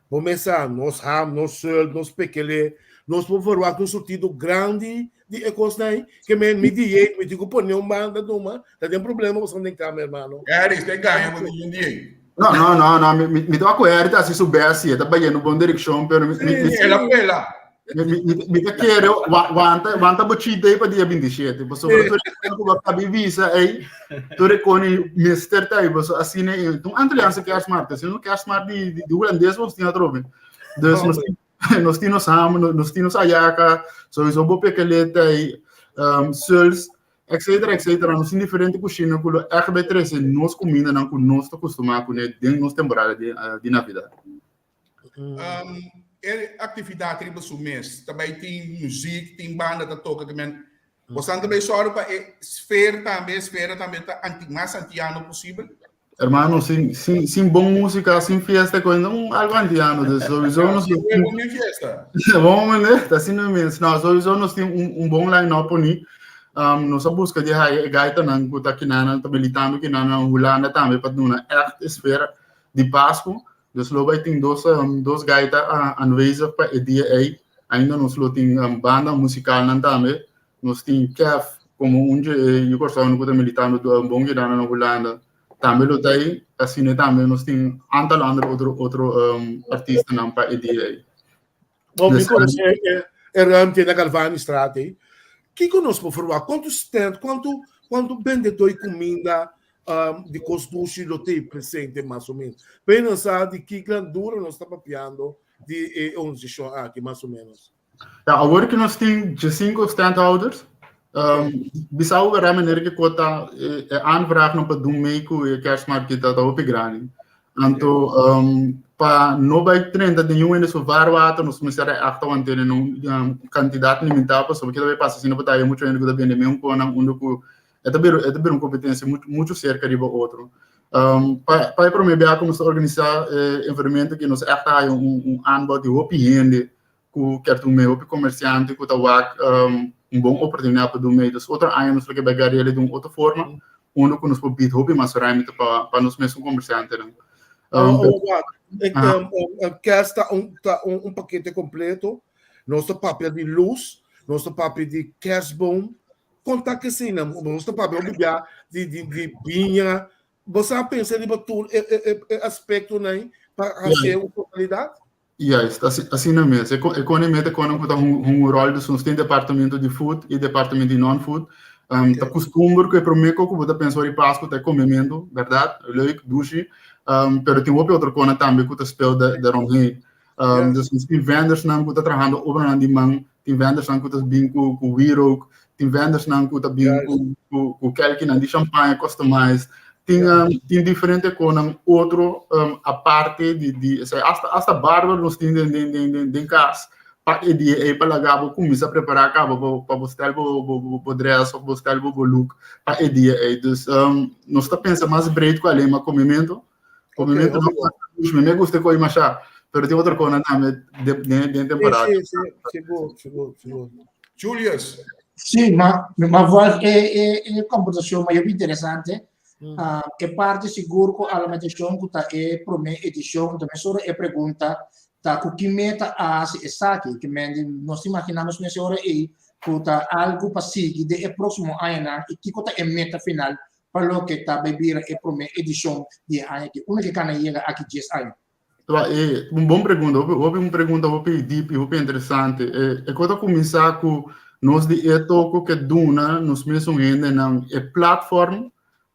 bo mesa nos ham, nos sult, nos pekele, nos por verwagt un surtido grandi di e kosnan ei, ke men mi dieet, mi tin ku pone un banda numa, ta den problema ku esnan den kama, hermano. Harry, te gaña bo di un dieet. No, no, no, no, mi, mi, mi ta ku Harry ta hasi su best, sí, e ta bayendo bon direkshon, pero mi, mi, mi, El a pela. Mi, mi, mi, mi ta kere wa, wanta, wanta bo cheat day pa dia 27. Pasobra tur e ku bo kabi visa ei, tur e koni mester ta ei, paso asina ei. Un Antilliaanse kerstmarkt, asina un kerstmarkt di, di, di hulandes nos tin atrobe. Dus nos tin, nos tin nos ham, nos tin nos ayaka, sowieso bo pekeleta ei, um, suls, etcetera, etcetera. Nos tin diferente kushina ku lo echt bai trese nos kumindanan ku nos ta kustumá kuné den nos temporada di, uh, di Navidad. Um, e actividad riba su mes, ta bai tin muziek, tin banda ta toca, que men, bosan ta bai sòru pa e sfeer tambe, esfera tambe ta anti, mas antiano posibel? Hermano, sin, sin, sin bon música, sin fiesta, con un algo antiano, dus sowieso nos Sí, bon mi fiesta. Bon, meneer, ta asina mes. No, sowieso nos tin un, un bon line-up poni. Um, nos a busca di haya e gaitanan ku ta kinanan, ta militando kinanan Hulanda tambe pa duna echt esfera di Pasku. Dus lo bai tin dos, um, dos gaita aanwezig pa e dia ei. Ainda nos lo tin um, banda musikalnan tambe. Nos tin Kev como un dje e yu Kòrsou ku ta militando do um, bon gedana na Hulanda. Tambe lo ta ei. Asina tambe nos tin aantal andere otro, otro um, artistanan pa e dia ei. Bom, mi Dus, konosé e, e ruimte na Galvanistraat ei. Kiko nos por verwacht? Kuantu stand, kuantu, kuantu bendedó i kuminda um, di kos dushi lo te presente mas o menos? P'e nan sa di ki grandura nos ta papiando di e organisashon aki, mas o menos. Ja, awor ku nos tin 15 standhouders, um, bisa u vera meneer ke kota e, e aanvraag no pa doen mee ku e kerstmarkt ta ta hopi grandi. Anto um, pa no bai 30 den un hende su vaarwater, nos mester a echt wantene un um, kantidat limitá pasobra kita bai pasa asina pa ta mucho hende ku ta bende meun konan unda ku e ta bira e ta bira un kompetensia mucho mucho serka riba otro. Um, pa pa e promé bia ku nos ta organisá e enfermento ki nos echt a haya un un aanbod di hopi hende ku kier dun mee, hopi komersiante ku ta wak um, un bon oportunidat pa dun mee. Dus otro aña nos lo ke bai gar'el di un otro forma, unda ku nos por bied hopi mas ruimte pa pa nos mesun komersiantenan. Um, Oh, oh, wak. Ik, Aha. um, um, um, kerst ta un, ta un, un pakete kompleto. Nos ta papia di luz, nos ta papia di kerstboom. Konta ke esei nan. Nos ta papia hopi bia di, di, di biña. Bo sa pensa riba tur e, e, e, e aspektonan pa hasi un totalidat? Juist, asina mes. E e kone mete kono ku ta hun un ròl, dus nos tin departamento di food i departamento di non-food. Um, ta kustumber ku e promé ko ku bo ta pensa ora di Pasku ta e komementu, bèrdat? Leuk, dushi. Um, pero tin hopi otro kona tambe ku ta spel daaromheen. Um, dus nos tin vendersnan ku ta trahando obranan di man, tin vendersnan ku ta bin ku ku wierook, tin vendersnan ku ta bin ku ku ku kelkinan di champagne customized. Tin um, tin diferente konan otro um, aparte di di esei. Hasta hasta barber nos tin den den den den den kas pa e dia ei pa laga bo kuminsá prepará kaba bo pa bo stel bo bo bo bo dress of bo stel bo bo look pa e dia ei. Dus um, nos ta pensa mas breed ku alleen maar komementu. Obviamente no mi me gusta koi masha, pero tin otro kona tambe den den temporada. Sí, sí, sigur, sigur, sigur. Julius. Sí, ma, ma Wolf, e, e, e conversación mayor interesante. Mm. Uh, e parte sigur ku alimentación ku ta e prome edicion, también sobre e pregunta ta ku ki meta a hasi esaki, ke men nos imaginamos mes ora ei ku ta algo pa sigui de e próximo añanan i kiko ta e meta final pa loke ta bai bira e promé edishon di e aña aki. Unda ke kana yega aki djes aña? Twa, e un bon pregunta, hopi, hopi un pregunta hopi deep i hopi interesante. E, e kos ta kuminsá ku nos di e toko ke duna nos mesun hendenan e platform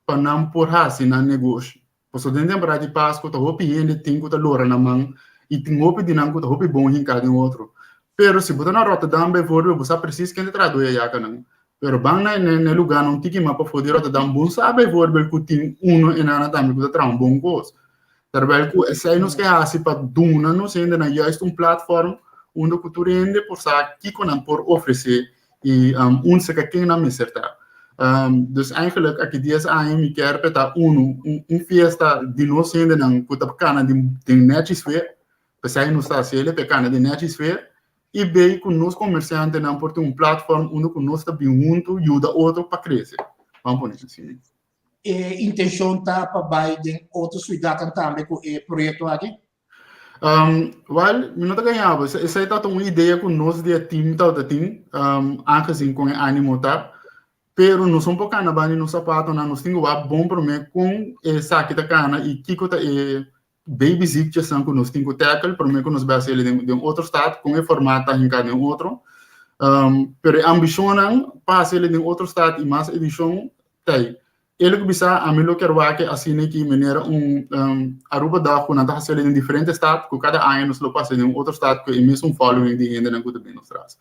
pa nan por hasi nan negoshi. Pasobra den temporada di Pasku ta hopi hende tin ku ta lora nan man i tin hopi di nan ku ta hopi bon hinká den otro. Pero si bo ta na Rotterdam bijvoorbeeld bo sa presis ken ta traha doe ayakanan. Pero ban na e lugánan un tiki mas pafó di Rotterdam bo sa bijvoorbeeld ku tin uno enana tambe ku ta traha un bon kos. Terwijl ku esei nos ke hasi pa duna nos hendenan juist un platform unda ku tur hende por sa kiko nan por ofresé i un seka ken nan mester ta. Dus eigenlijk aki dies aña mi kier pe ta unu un fiesta di nos hendenan ku ta kana den nechi sfeer, p'esei nos ta hasiel p'e kana den nechi sfeer i bei ku nos komersiantenan por tin un platform unda ku nos ta bin huntu yuda otro pa krese. Ban pone asina. E intenshon ta pa bai den otro siudatnan tambe ku e proyekto aki? Um, wel, mi no ta gaña bo. Esei ta un idea ku nos di e team tabata tin, um, aangezien kon e animo ta. Pero nos un por kana bani nos zapatonan, nos tin ku wak bon promé kon esaki ta kana i kiko ta e baby ziekjesnan ku nos tin ku tackle promé ku nos bai hasi den, den otro stad, kon e formaat ta hinká den otro. Um, pero e ambishonnan pa hasi den otro stad i mas edishon ta ei. El ku bisa, Ami lo kier wak asina ki manera un Aruba Dag ku nan ta hasiel den diferente stad, ku kada aña nos lo pasa den un otro stad ku e mesun following di hendenan ku ta bin nos tras.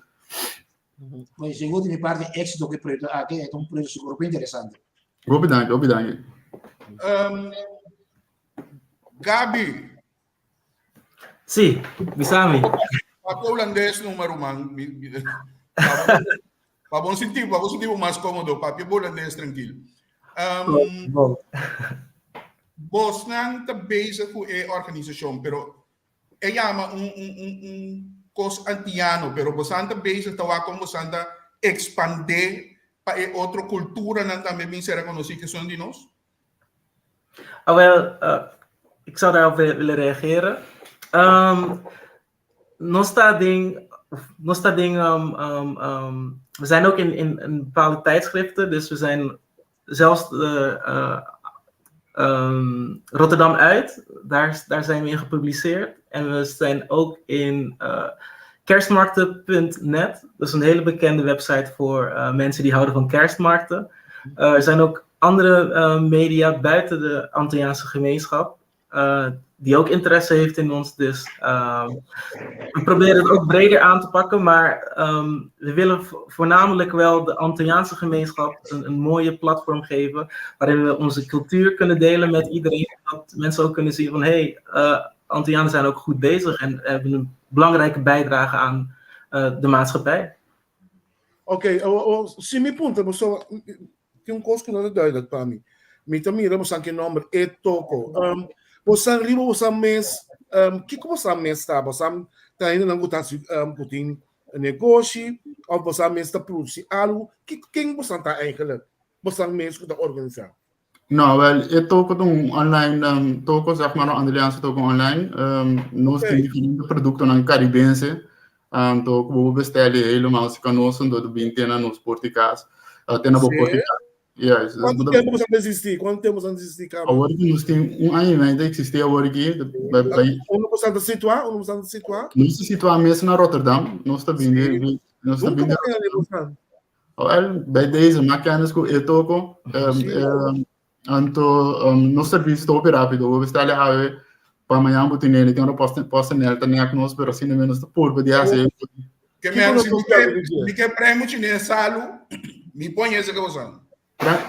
Bueno, sigur di mi parti éxito ku e proyekto aki, e ta un proyekto sigur hopi interesante. Hopi danki, hopi danki. Gaby. Sí, bisami. Papia holandés numa ruman. Pa bon sinti, pa bo sinti bo mas kómodo, papia holandés trankil. Um, Bon. Bosnan ta bezig ku e organisashon, pero e yama un, un, un, un kos antiano, pero bosan ta bezig ta wak kon bosan ta ekspandé pa e otro kulturanan tambe bin ser rekonosí ke son di nos? Ah, wel, uh, ik zou daarop willen reageren. Um, nos ta den, nos ta den, um, um, um, we zijn ook in, in, in bepaalde tijdschriften, dus we zijn zelfs de, uh, um, Rotterdam uit, daar, daar zijn we in gepubliceerd. En we zijn ook in uh, kerstmarkten.net, dat is een hele bekende website voor uh, mensen die houden van kerstmarkten. Uh, er zijn ook andere uh, media buiten de Antilliaanse gemeenschap uh, die ook interesse heeft in ons. Dus uh, we proberen het ook breder aan te pakken, maar um, we willen voornamelijk wel de Antilliaanse gemeenschap een, een mooie platform geven waarin we onze cultuur kunnen delen met iedereen. Dat mensen ook kunnen zien van hé, hey, uh, Antillianen zijn ook goed bezig en hebben een belangrijke bijdrage aan uh, de maatschappij. Oké, okay, oh, oh, si mi punta, so, Tin un kos ku no ta duidelijk pa mi. Mi ta mira bosan ke nòmber E Toko. Um, bosan riba bosan mes, um, kiko bosan mes ta? Bosan ta hendenan ku ta hasi, um, ku tin negoshi òf bosan mes ta produsí algu? Kiko, ken bosan ta eigenlijk? Bosan mes ku ta organisá? No, wel, e toko ta un online um, toko, zeg maar, een Antilliaanse toko online. Um, nos tin diferente productonan caribense. Anto ku bo por bestèl e helemaal si kanos anto ta bin te na nos porta di kas. Te na bo porta di kas. Juist. Dus Kuantu tempu boso a existí? Kuantu tempu boso a existí kaba? Awor ki nos tin un aña i mei ta existí awor aki. Unda boso ta situá? Unda boso ta situá? Nos ta situá mes na Rotterdam. Nos ta bin di nos ta bin di Rotterdam. Wel, bij deze maak kennis ku e toko. Anto nos servicio ta hopi rapido. Bo bestelle awe pa mañan bo tinele. Tin ora PostNL ta nek nos, pero asina mes nos ta purba di hasi. Ke men si mi ke primo chines salu, mi pon ese ke bosan.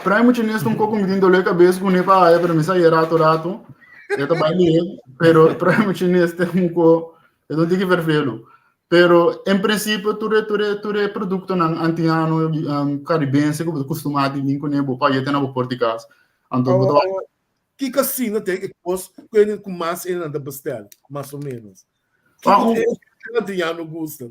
Primo chines ta un koko mi tin dolor kabes ku ne pa haya, pero mi sa ye rato rato. E ta bai lihe, pero primo chines ta un ko, e ta un tiki vervelu. Pero en principio tur e tur e tur e productonan antiano um, caribense ku bo ta kustumá di bin kuné bo pa yete na bo por di kas. Anto bo ta Oh, oh. Kiko asina ta e kos ku hende ku mas hende nan ta bestel, mas o menos? Kiko e antiano gusta?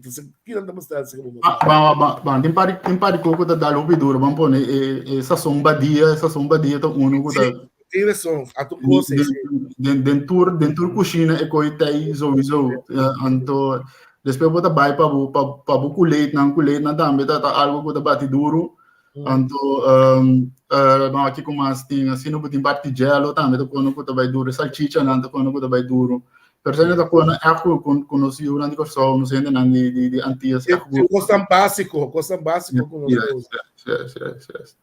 Kiko nan ta bestel si bo Ba, ba, ba, ba, tin par tin par di koko ta dal hopi duro, ban pone e, e sazon badia, e sazon badia ta uno ku ta Tin rason, a tu kos den, den, den tur den tur kushina e koi tei sowieso. Anto despues bo ta bai pa bo pa, pa bo kuleitnan, kuleitnan tambe ta ta algo ku ta bati duro. Anto um, uh, no, kiko mas tin, asina bo tin parti jello tambe ta kono ku ta bai duro, salchichanan ta kono ku ta bai duro. Pero sa ta kono echt ku ku ku nos yunan di Kòrsou, nos hendenan di di di Antillas echt ku Kosnan básiko, kosnan básiko ku nos usa. Yes, yes, yes.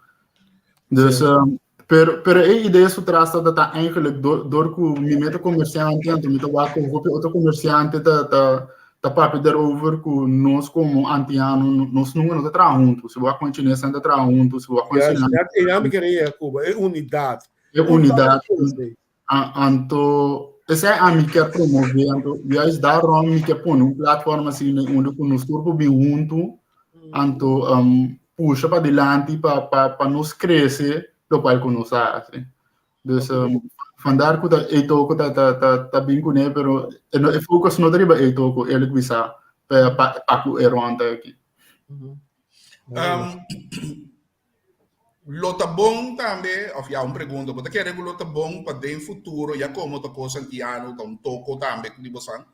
Dus, um, pero, pero e idea su tras ta ta eigenlijk door, door ku mi meta comerciante, anto mi ta wak ku hopi otro comerciante ta ta ta papia daarover ku nos como antiano nos nunca no ta traha huntu. Si bo wak ku chines nan ta traha huntu, si bo wak ku Yes, dat e mi quería, Cuba, e unidad. E unidad. Anto esei ami kier promove, anto juist daarom mi kier pone un platform asina unda ku nos tur por bin huntu, anto um, pusha pa dilanti pa, pa, pa nos krese lokual ku nos a hasi. Dus um, vandaar ku ta e toko ta, ta, ta, ta bin kuné, pero e, no, e focus no ta riba e toko, eerlijk bisa, pa, pa, pa ku e rond aki. Um, Lo ta bon tambe, of ya un pregunta, bo ta kere ku lo ta bon pa den futuro, ya komo ta kos antiano, ta un toko tambe ku di bosan,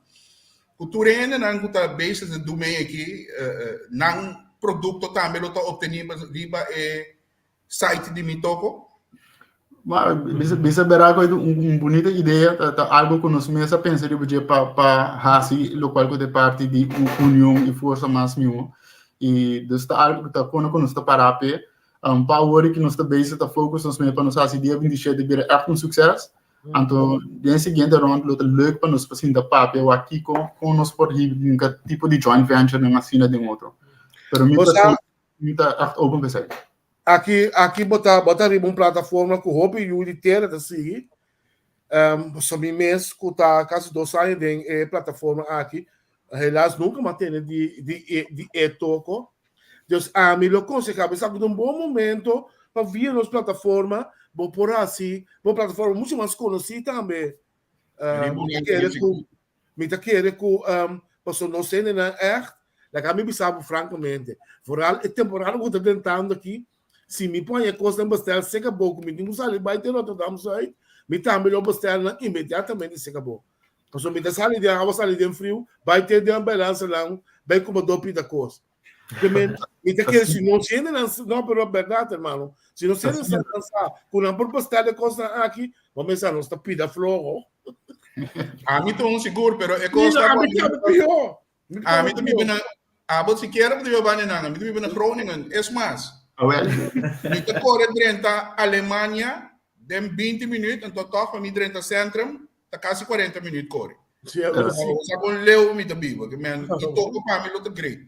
ku tur e hendenan ku ta bezig den dumei aki, nan produkto tambe lo ta optenibel riba e site di Mi Toko? Ma, bisa, bisa bera ku un, un bunita idea, ta, ta algo ku nos mes a pensa riba dje pa, pa hasi lokual ku ta parti di union i forsa mas mihó. I dus ta algo ku ta kono ku nos ta pará p'e. Um, pa awor ki nos ta bezig ta focus nos mes pa nos hasi dia 27 bira ègt un sukses. Anto den e siguiente rond lo ta leuk pa nos pa sinta papia wak kiko kon nos por hinka tipo di joint venture nan asina den otro. Pero mi Bo sa, mi ta ègt open pa esei. Aki, aki bo ta, bo ta riba un plataforma ku hopi yu di tera ta sigui. Um, so mi mes ku ta kasi dos aña den e plataforma aki, helaas nunka m'a tene di, di, e, di e toko. Dus ami lo konsehá bo esaki ta un bon momento pa via nos plataforma bo por hasi bo plataforma mucho mas konosí tambe. Um, mi ta kere ku, Mi ta kere ku pasobra nos hendenan ègt, laga mi bisa bo frankamente, vooral e temporada ku ta drentando aki, si mi por haña kosnan bestèl seka bo ku mi tin ku sali bai te Rotterdam Zuid, mi tambe lo bestèl nan inmediatamente seka bo. Pasobra mi ta sali den awa, sali den friu, bai te den balansanan, bai kuma do pita kos. Mi mi ta kere si nos hendenan, no, pero bèrdat hermano, si nos hendenan sa ku nan por bestèl e kosnan aki, bo mester sa nos ta pida floho. Ami ta un sigur, pero e kos ta Ami ta pió. Ami ta biba na Abo sikiera bo ta biba banda nan, ami ta biba na Groningen. Es mas, mi ta kore drenta Alemania den 20 minuut, anto tòg pa mi drenta centrum ta kasi 40 minuut kore. Sa kon leu mi ta biba, ke men i toko pa mi lo ta great.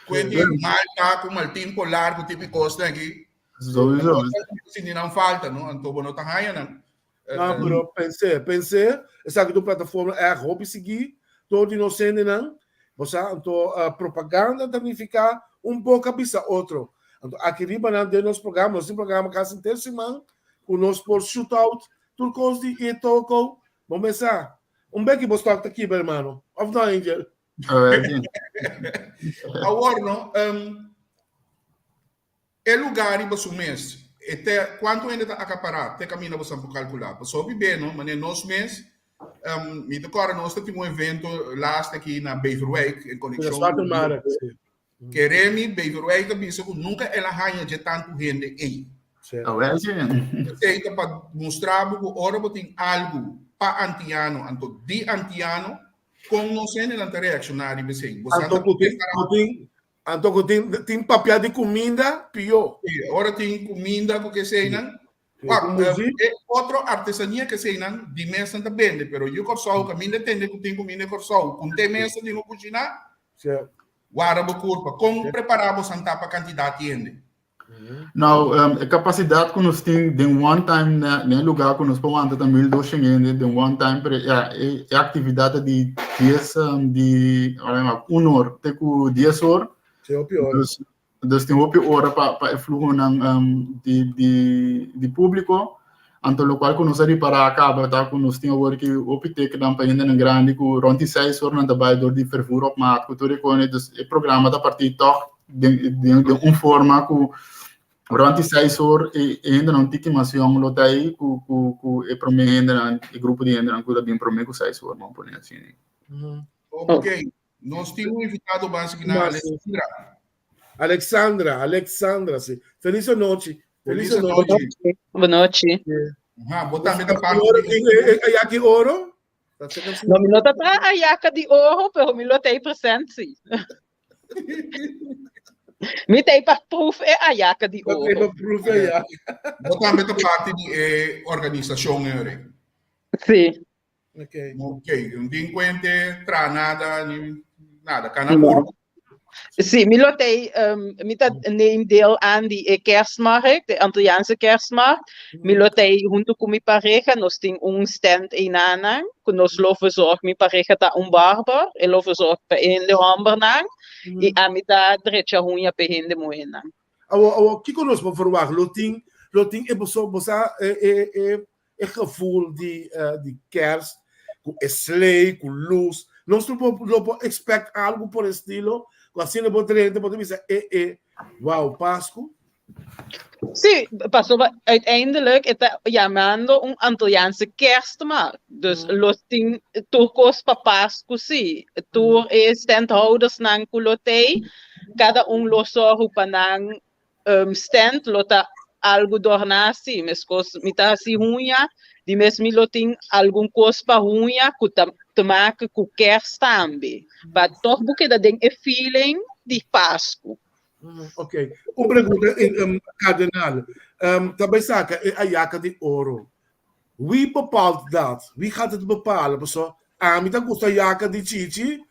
Kue di Malta ku Maltin Polar ku tipo kosnan aki. Sowieso. Sinti nan falta, no? Anto bo no ta haña nan. No, pero pensé, pensé, esaki ta un plataforma erg hopi sigui door di nos hendenan. Bo sa, anto propaganda ta nifiká un boka bisa otro. Anto aki riba nan den nos programa, nos tin programa kasi henter siman ku nos por shoot out tur kos di e toko. Bo mes sa, un beki bo stok ta kibra hermano, of no Angel? Awor no, um, E lugar riba su mes, e te cuanto hende ta acapara te caminda bo san por calcula. Pasobra hopi be no, manera nos mes, mi ta corda nos ta tin un evento laatst aki na Beverwijk en conexion cu Kere mi Beverwijk ta bisa cu nunca el a haya dje tanto hende ey. Esey ta pa mustra bo cu ora bo tin algo pa Antiano anto di Antiano, con nos hendenan ta reacciona riba esey. Bo san ta prepara. Anto ku tin tin papia di kuminda, pió. Sí, ora tin kuminda ku keseinan. Wak, e otro artesania keseinan di mes nan ta bende, pero yu Kòrsou kaminda tende ku tin kuminda di Kòrsou, ku te mes ta tin ku kushiná, wara bo kurpa. Kon prepará bo santá pa kantidat di hende? Nou, e kapasidat ku nos tin den one time na e lugá ku nos por wanta ta 1200 hende den one time, pero ya e aktividat ta di dies di un or te ku dies or. Sí, hopi ora. Dus, dus tin hopi ora pa pa e fluhonan di di di públiko. Anto lokual ku nos a ripará kaba ta ku nos tin awor ki hopi tekennan pa hendenan grandi ku rònt di seis or nan ta bai dor di vervoer op maat ku tur e kone. Dus e programa ta partí tòg den den un forma ku rònt di seis or e hendenan un tiki mas yòn lo ta ei ku ku ku e promé hendenan, e grupo di hendenan ku ta bin promé ku seis or, bo pone asina. Ok, nos tin un invitado mas aki na Alexandra. Alexandra, Alexandra, si. Feliz anochi. Feliz Feliz anochi. anochi. Boa noite. Aha, bo tambe ta parte Oro, di eh, eh, eh, ayaki oro? Ta seca si. No, mi no ta tra ayaka di oro, pero mi lo tei present si. Mi tei pa proef e ayaka di Ta oro. pa proef ayaka. Bo tambe ta parte di e organisashon, Erik. Si. Ok. Ok, un tin cuente, tra nada, ni nada, cana No. puro. Sí, mi lo tei, um, mi ta neem deel aan di e kerstmarkt, de Antilliaanse kerstmarkt. Mi lo tei hunto cu mi pareja, nos tin un stand einanan, cu nos lo verzorg, mi pareja ta un barber, e lo verzorg pa e hende hombernan, y ami ta drecha huña pa e hende muhernan. Awo, awo, kiko nos por verwacht? Lo tin, lo tin e boso, bosa, e, e, e, E gevoel di di kerst ku e slei, ku lus. Nos lo por lo por expect algu por estilo ku asina bo drenta bo ta bisa e e wow Pasku. Sí, pasobra uiteindelijk e ta yamando un Antilliaanse kerstmarkt. Dus lo tin tur kos pa Pasku sí. Tur e standhoudersnan ku lo tei, kada un lo sòru pa nan stand lo ta algu dorná sí, meskos mi ta hasi huña, di mes mi lo tin algun kos pa huña ku ta te make ku kers tambe, pa tòg bo keda den e feeling di Pasku. Ok, un pregunta Cardenal, ta bai saka e ayaka di oro, wie bepaalt dat? Wie gaat het bepalen? Pasobra ami ta gusta ayaka di Chichi,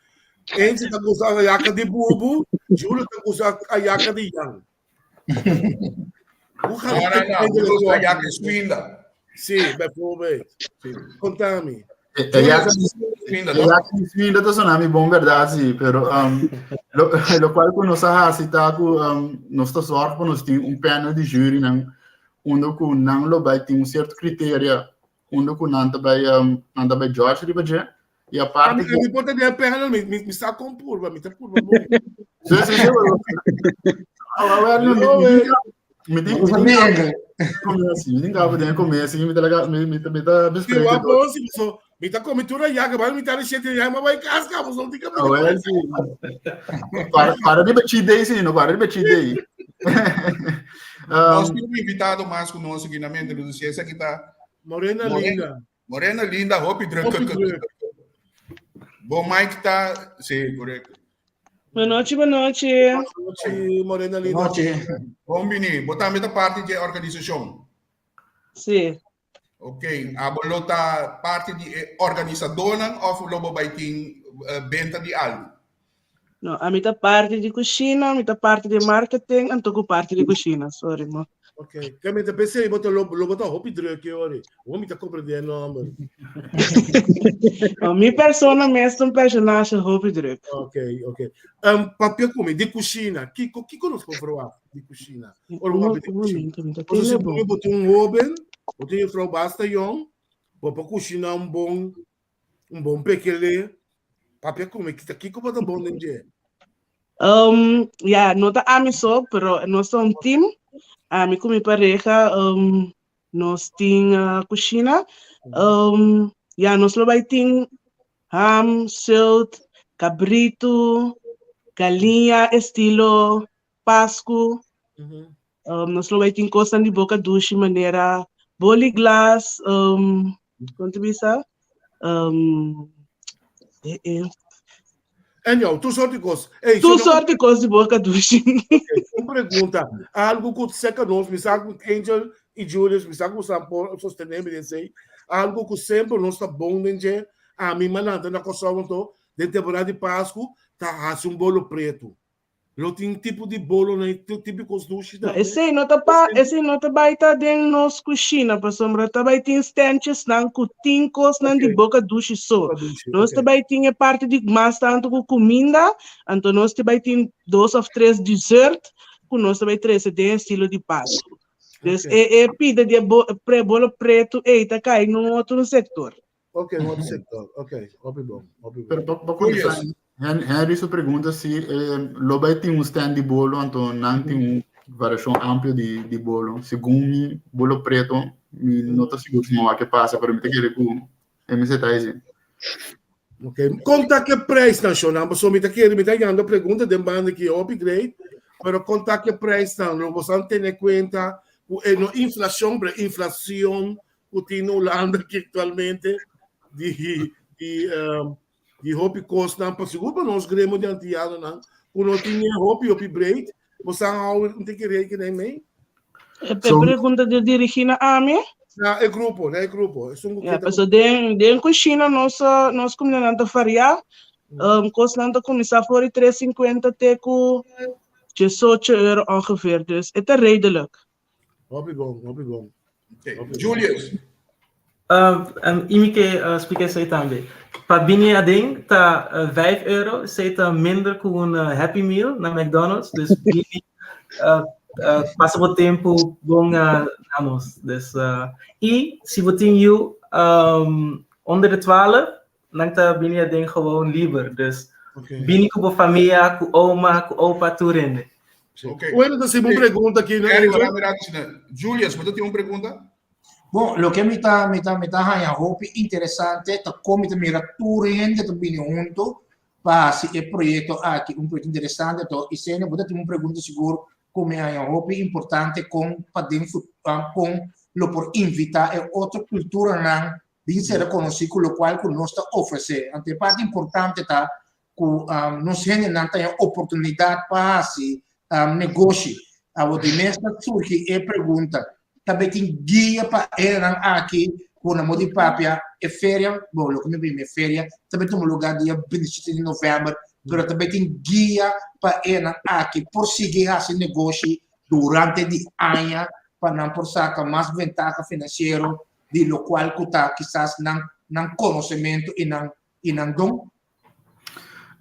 Enzo ta gusta ayaka di Bubu, Julio ta gusta ayaka di Jan. Hoe gaat No, het no, no, mi gusta ayaka di Swinda. Sí, bijvoorbeeld. Konta mi. Ayaka Swinda, no? ayaka di Swinda ta sona mi bon berdad sí, pero um, lo, lo cual ku nos a hasi ta ku um, nos ta zorg pa nos tin un panel di jury nan unda ku nan lo bai tin un sierto kriteria unda ku nan ta bai um, nan ta bai judge riba dje i aparte Ami, ku ami por ta den panel, mi, mi, mi sa kon purba, mi ta purba bon. Sí, sí, sí, pero a ver, no, mi, mi, mi, mi, mi, mi, mi, mi tin kaba den come sí, mi ta laga mi mi mi ta Sí, bespreken wak todo. bon, sí, so, mi ta come tur ayaka, maar mi ta de shit, ya, maar bai kas, ka, so, ti ka A ver, sí. Para, para riba cheat day, sí, no para riba cheat day. Nos Um, tin un invitado mas ku nos aki na mente, dus esaki ta Morena Morena. linda. Morena linda, hopi druk. Hopi druk. Bo mic ta, sí, korekto. Boa noite, boa noite. Boa noite, Morena linda. Boa noite. Bon bini, bo tambe ta parti di e organisashon. Sí. Ok, abo lo ta parti di e organisadónan òf lo bo bai tin benta di algu? No, ami ta parti di kushina, mi ta parti di marketing, anto ku parti di kushina, sorry mo. Ok, ke mi ta pensei bo ta lo bo ta hopi druk e ori. Bo mi ta comprende e nomber. No, mi persona mes ta un personahe hopi druk. Ok, ok. Um, papia ku mi di kushina. Kiko kiko nos por verwacht di kushina? Ora bo papia di kushina. Pasobra si bo bo tin un hoben, bo tin juffrouw basta yong, bo por kushina un bon Un bon pekele. Papia come kita kiko bo ta bon den dje? Um, ja, no ta ami so, pero nos ta un team. Ami ku mi pareha, um, nos tin uh, kushina. Um, ja, nos lo bai tin ham, sult, kabritu, galiña estilo Pasku. Um, nos lo bai tin kosnan di boka dushi manera boli glas, um, kon te bisa? Um, eh, eh. Anyhow, tur soort di kos. Hey, Tur so soort di kos di boka dushi. Un pregunta. Algo ku seka nos, mi sa ku Angel i Julius, mi sa ku sa por sostener mi den sei. Algo ku semper nos ta bon den dje, ami malanta na Kòrsou anto, den temporada di Pasku, ta hasi un bolo pretu. Lo tin tipo di bolo na típicos dushi No, tambe. esei no ta pa, esei no ta bai ta den nos kushina, pasobra ta bai tin standjesnan ku tin kosnan di Ok. boka dushi so. Boka dushi, Nos ta ok. bai tin e parti di mas tantu ku kuminda, anto nos ta bai tin dos òf tres dessert ku nos ta bai trese den estilo di Pasku. Dus e e pida di e bo, pre, bolo pretu ei ta kai na un otro sektor. Ok, un otro sektor. Ok, hopi bon, hopi bon. Pero pa, pa contestar Hen, Henry su pregunta si eh, lo bai tin un stand di bolo, anto nan tin un variacion amplio di, di bolo. Segun mi, bolo preto, mi no ta sigur si mi wak ke pasa, pero mi ta kere ku e mester ta esi. Ok, konta ke prijsnan, shownan, pasobra mi ta kere, mi ta yando pregunta den banda ki hopi great, pero konta ke prijsnan, lo bosan tene kuenta ku e no inflacion, pero inflacion ku tin na Hulanda aki aktualmente di di um, di hopi kosnan, pa sigur pa nos gremio di antianonan, ku no tin e hopi hopi breed, bosan hou un tiki rekening mee? E pregunta di dirigí na ami? Na e grupo, na e grupo. Esun ku Ja, paso den, den kushina nos, nos kumindanan ta variá. Um, kosnan ta kuminsá for di 3,50 te ku 18 euro ongeveer. Dus e ta redelijk. Hopi bon, hopi bon. Okay. Julius. Uh, um, imi ke uh, splika esei tambe. Pa bini aden ta uh, 5 euro, esei ta minder ku un uh, Happy Meal na McDonald's, dus bini uh, uh, pasa bo tempo bon uh, na nos. Dus, uh, i si bo tin yu um, onder de 12, nan ta bini aden gewoon liber. Dus okay. bini ku bo famia, ku oma, ku opa, tur hende. Okay. Bueno, entonces un pregunta aquí. No, Julius, ¿bo tin un pregunta? Bon, loke mi ta mi ta mi ta haña hopi interesante ta kon mi ta mira tur hende ta bini hunto pa hasi e proyekto aki un proyekto interesante to i sene bo ta tin un pregunta sigur ku mi haña hopi importante kon pa den kon lo por invita e otro kulturanan bin ser rekonosí ku lokual ku nos ta ofresé. Anto e parti importante ta ku nos hendenan ta haña oportunidat pa hasi negoshi. Awor di mes ta surgi e pregunta, ta bay tin guia pa hendenan aki ku na modo di papia e feria, bon loke mi bini e feria ta bay tuma lugar dia 27 di november, pero ta bay tin guia pa hendenan aki por sigui hasi negoshi durante di aña pa nan por saka mas ventaha finansiero di lokual ku ta kisas nan nan konosementu i nan i nan don?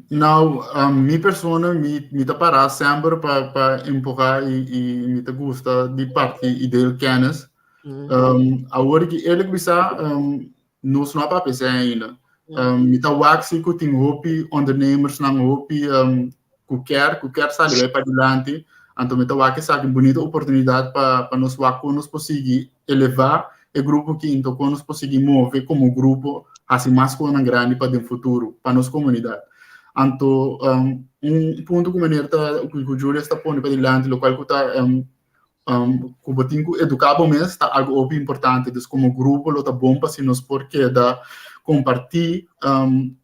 Nou, um, mi persona, mi, mi ta pará semper pa, pa empuhá i, i mi ta gusta di parti i deel kennis. Um, awor ki eerlijk bisa, um, nos no a papia esei ainda. Um, mi ta wak si ku tin hopi ondernemersnan, hopi um, ku kier, ku kier sali bai padilanti. Anto mi ta wak esaki un bunita oportunidat pa, pa nos wak kon nos por sigui elevá e grupo ki anto kon nos por sigui move komo grupo hasi mas konan grandi pa den futuro pa nos komunidat. Anto um, un punto ku meneer ta ku Julius ta pone padilanti lokual ku ta um, um, ku bo tin ku eduká bo mes ta algo hopi importante. Dus komo grupo lo ta bon pa si nos por keda kompartí um,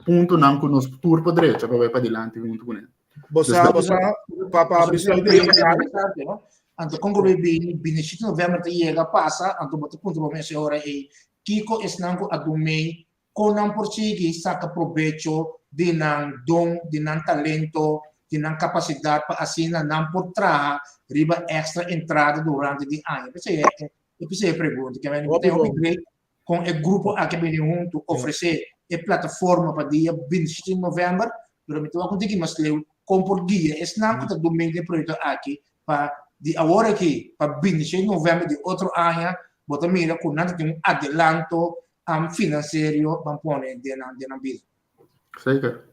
puntonan ku nos tur por drecha pa bai padilanti huntu kuné. Bo sa, bo sa, pa pa besluit di Interesante, no? Anto kon ku bini 27 november ta yega pasa, anto bo ta puntra bo mes e ora ei, kiko esnan ku a dun mei, kon nan por sigui saka probecho di nan don, di nan talento, di nan kapasidat pa asina nan por traha riba èkstra entrada durante di aña. P'esei e p'esei e pregunta, ke mi ta hopi great Kon e grupo aki a bini huntu ofresé e plataforma pa dia 27 di novèmber, pero mi ta wak un tiki mas leu kon por guia esnan ku ta dumen den e proyekto aki pa di awor aki pa 27 di novèmber di otro aña bo ta mira ku nan ta tin un adelanto finanserio ban pone den nan den nan bida. Zeker.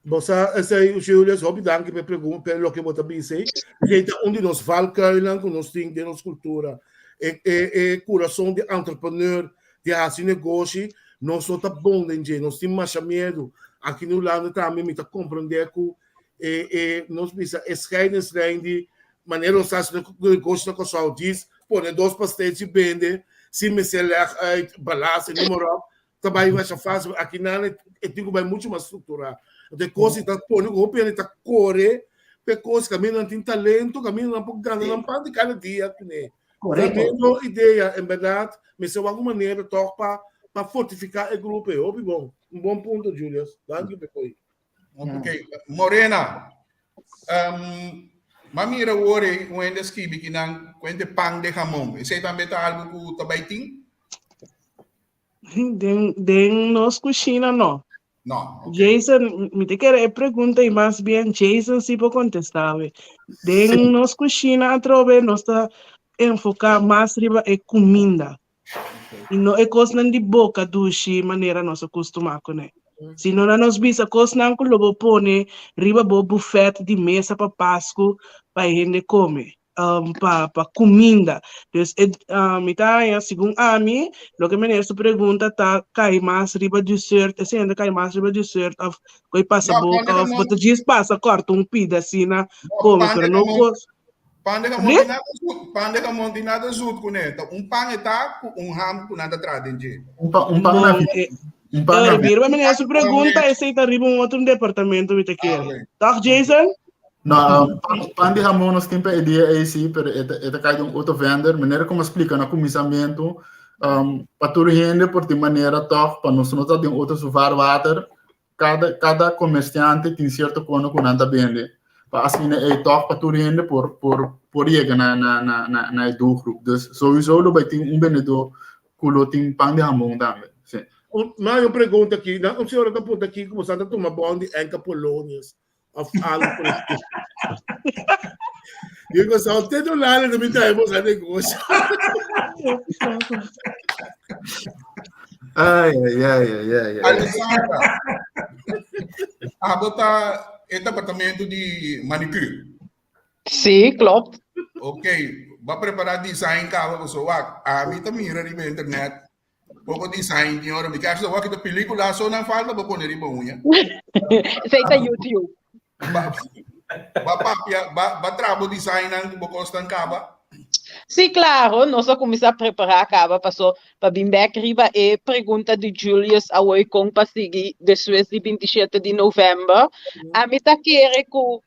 Bo sa esei Julius, hopi danki pa e pregunta, pa loke bo ta bisa ei. Esei ta un di nos valkuilan ku nos tin den nos kultura. E e e kurason di entrepreneur, di hasi negoshi, nos no ta bon den dje, nos tin masha miedu. Aki na Hulanda tambe mi ta komprendé ku e e nos bisa e scheidingslijn di manera nos ta hasi negoshi na Kòrsou, djis pone dos pastelchi bende, sin mester lèg uit, balans, noem maar op. ta bai masha fácil, aki nan e tin ku bai mucho mas strukturá. Anto e kos ta pone ku hopi hende ta kore pa e kos kaminda nan tin talento, kaminda nan por gana nan pan di kada dia kuné. Korekto. Tremendo idea, en bèrdat mester wak un manera tòg pa pa fortifiká e grupo ei. Hopi bon. Un bon punto Julius. Danki pa e ko'i. Ok, Morena, um, ma mira awor ei un hende skibi ki nan kuente pan de jamon. Esei tambe ta algo ku ta bai tin? Den, den nos kushina no. No, ok. Jason, mi te kere e pregunta y mas bien Jason sí por contestá we. Den nos kushina atrobe nos ta. enfoká mas riba e kuminda i no e kosnan di boka dushi manera nos a kustumá kuné. Sino na nos bisa kosnan ku lo bo pone riba bo bufèt di mesa pa Pasku pa e hende kome, pa pa kuminda. Dus e mi ta haña segun ami loke meneer su pregunta ta kai mas riba dessert, esei ta kai mas riba dessert òf koi pasa boka òf bo ta djis pasa kòrta un pida asina kome pero no kos. Pan de jamon tin nada zoet. Pan de jamon tin nada zoet kuné. Ta un pan e ta ku un ham ku nan ta traha den dje. Un pan, un pan na vida. Un pan na vida. Riba meneer su pregunta, esei ta riba un otro departamento mi ta kere. Toch Jason? No, pan, pan de jamon nos tin pa e dia ei sí, pero e ta, e ta kai den un otro vendor. Manera como explica na kuminsamentu, um, pa tur hende por tin manera toch, pa nos no ta den otro su vaarwater, Kada kada komersiante tin sierto kono ku nan ta bende pa asina ei tòg pa tur hende por por por yega na na na na na e doelgroep. Dus souiso lo bai tin un bendedó ku lo tin pan di hambon tambe. Sí. Un, ma un pregunta aki. Na, un señora ta punta aki ku boso ta tuma bon di Enka Polonius of algo por el estilo. Yo digo, sa usted no lale, no me traemos a negocio. Ai, ai, ai, ai, ai, ai. Alessandra, abo ta e departamento di manicure. Sí, klopt. Ok, ba prepara design kaba paso wak. Ami ta mira riba internet poko design tin ora mi kers ta wak ta pelikula so nan falta bo pone riba uña. Esei ta YouTube. Ba, ba papia, ba, ba traha bo design nan ku bo kosnan kaba. Sí, claro, nos a kuminsá prepará kaba paso pa bin bèk riba e pregunta di Julius awor kon pa sigui despues di 27 di novèmber. Ami ta kere ku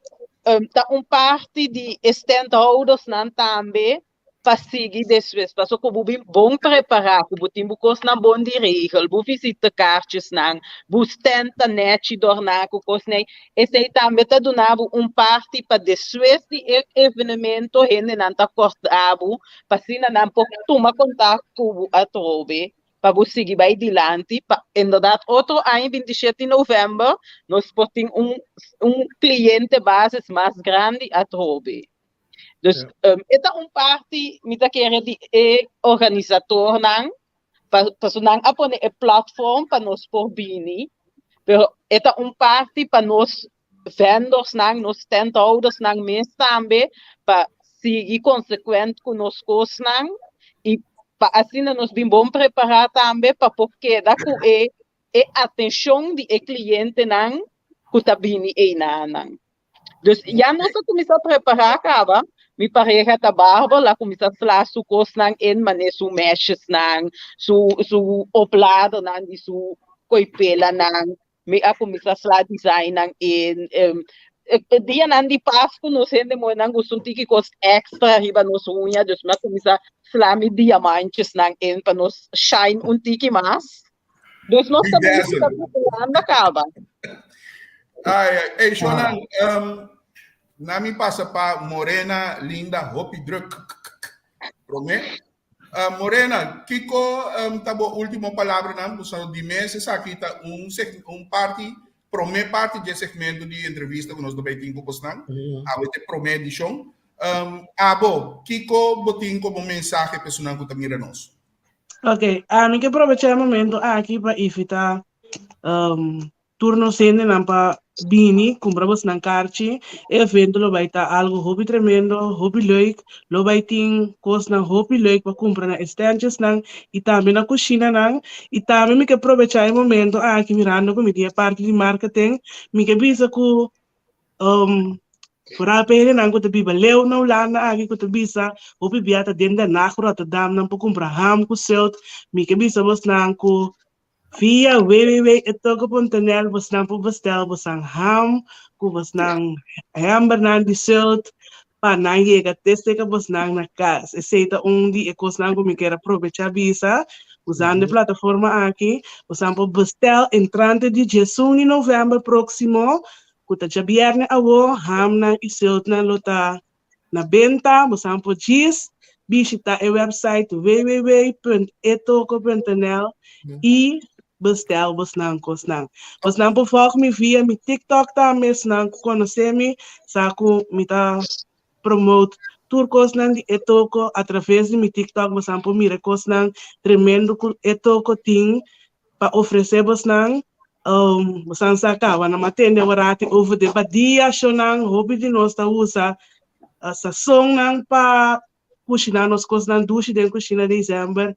ta un parti di e standhoudersnan tambe pa sigui despues. Paso ku bo bin bon prepará, ku bo tin bo kosnan bon di regel, bo visitekaartjesnan, bo stand ta nèchi dòrná ku kosnan ei, esei tambe ta duna bo un parti pa despues di e evenemento hendenan ta kòrda bo, pa asina nan por tuma kontak ku bo atrobe pa bo sigui bai dilanti pa inderdaad otro aña 27 di novèmber nos por tin un un kliente basis mas grandi atrobe. Dus um, e ta un parti, mi ta kere di e organisatornan, pa, paso nan a pone e platform pa nos por bini, pero e ta un parti pa nos vendorsnan, nos standhoudersnan mes tambe, pa sigui consequent ku nos kosnan i pa asina nos bin bon prepará tambe pa por keda ku e e atenshon di e klientenan ku ta bini einanan. Dus ya nos a kuminsá prepará kaba. Mi pareha ta barber, la kuminsá sla su kosnan in, mané su meshesnan, su su opladernan di su koipelanan. Mi a kuminsá sla designnan in. Em, e, e dianan di Pasku nos hende muhénan gusta un tiki kos extra riba nos uña, dus mi a kuminsá sla mi diamantjesnan in pa nos shine un tiki mas. Dus nos ta Bedazzle. preparando kaba. Ai, ai. Hey, Shonan, um, na mi pasa pa Morena Linda Hopi Druk. Prome? Uh, Morena, kiko um, ta bo último palabra nan? Pues, di mes esaki ta un, seg, un parti, prome parti di segmento di entrevista ku nos ta bay tin ku bosnan. Awe te prome edishon. Um, abo, kiko bo tin komo mensahe pa esunnan ku ta mira nos? Ok, ami ke probecha e momento aki pa invita um, tur nos hendenan pa bini kumpra bosnan karchi. E evento lo bai ta algo hopi tremendo, hopi leuk. Lo bai tin kosnan hopi leuk pa kumpra na e standjesnan i tambe na kushinanan. I tambe mi ke probecha e momento aki mirando ku mi tin e parti di marketing, mi ke bisa ku Um, vooral pa hendenan ku ta biba leu na Hulanda aki ku ta bisa hopi bia ta den Den Haag, Rotterdam nan por kumpra ham ku seut. Mi ke bisa bosnan ku via www.etogo.nl bosnan por bestel bosnan ham ku bosnan hembernan di seut pa nan yega te seka bosnan na kas. Esei ta un di e kosnan ku mi kier a probecha bisa usando e plataforma aki. Bosnan por bestel entrante di 11 di novèmber próksimo ku ta djabièrnè awo, hamnan i seutnan lo ta na benta. Bosan por djis bishita e website www.etoko.nl i bestel bosnan kosnan. Bosnan por volg mi via mi TikTok tambe, esnan ku konosé mi sa ku mi ta promote Tur kosnan di e toko a traves di mi TikTok bosan por mira e kosnan tremendo ku e toko tin pa ofresé bosnan. Bosan sa kaba nan a tende aworati over de badia shownan hopi di nos ta usa sasonnan pa kushiná nos kosnan dushi den kushina december.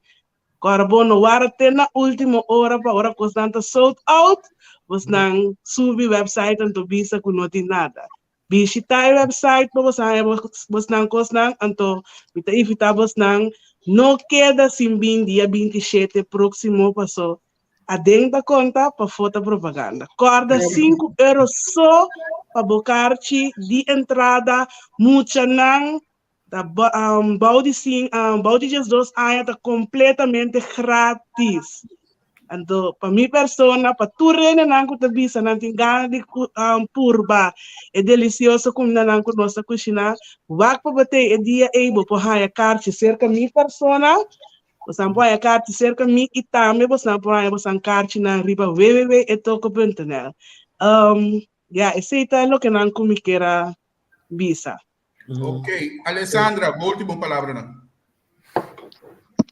Kòrda bo no warda te na último ora pa ora kosnan ta sold out bosnan subi website anto bisa ku no tin nada. Bishita e website pa boso haña bosnan kosnan, anto mi ta invitá bosnan no keda sin bin dia 27 próksimo paso aden ta konta, pafó ta propaganda. Kòrda sinku euro so pa bo karchi di entrada, muchanan ta bou di bou di diesdos aña ta kompletamente gratis. Anto pa mi persona, pa tur rendenan ku ta bisa nan tin gana di purba e delisioso kumindanan ku nos ta kushiná, wak pa bo tei e dia ei bo por haña karchi serka mi persona, bosan por haña karchi serka mi i tambe bosan por haña bosan karchinan riba www.etoko.nl. Ya, esei ta lokenan ku mi kier a bisa. Ok, Alessandra, bo último palabranan.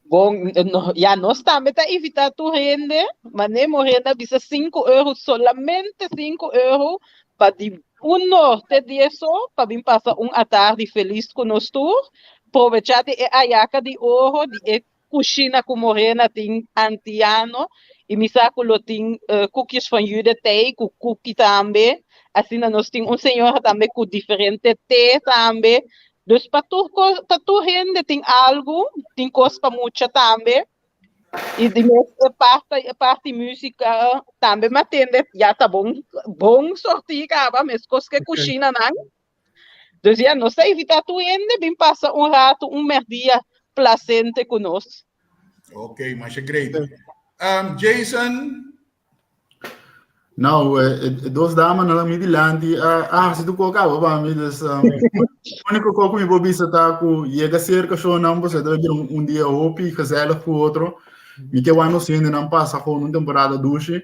Bon, no, ja, nos tambe ta invitá tur hende, maar nee, Morena bisa 5 euro, solamente 5 euro, pa di uno te 10 o, pa bin pasa un atardi feliz ku nos tur, probechá di e ayaka di oro, di e Kushina ku Morena tin antiano i mi sa ku lo tin koekjes van Judith tei ku kuki tambe. Asina nos tin un señora tambe ku diferente te tambe. Dus pa tur kos, pa tur hende tin algu, tin kos pa mucha tambe. I di mes e parti, e parti músika tambe mi a tende ya ta bon, bon sortí kaba, meskos ku e kushinanan. Dus ja, nos ta invitá tur hende bin pasa un rato, un merdia placente ku nos. Ok, masha great. Um, Jason? Nou, eh, eh, dos damanan mi dilanti a a hasi tu koka aba pa mi, dus um, único koko mi por bisa ta ku yega cerca shownan, bo ta bira un, un dia hopi gezellig ku otro. Mi ke wak nos hendenan pasa gewoon un temporada dushi.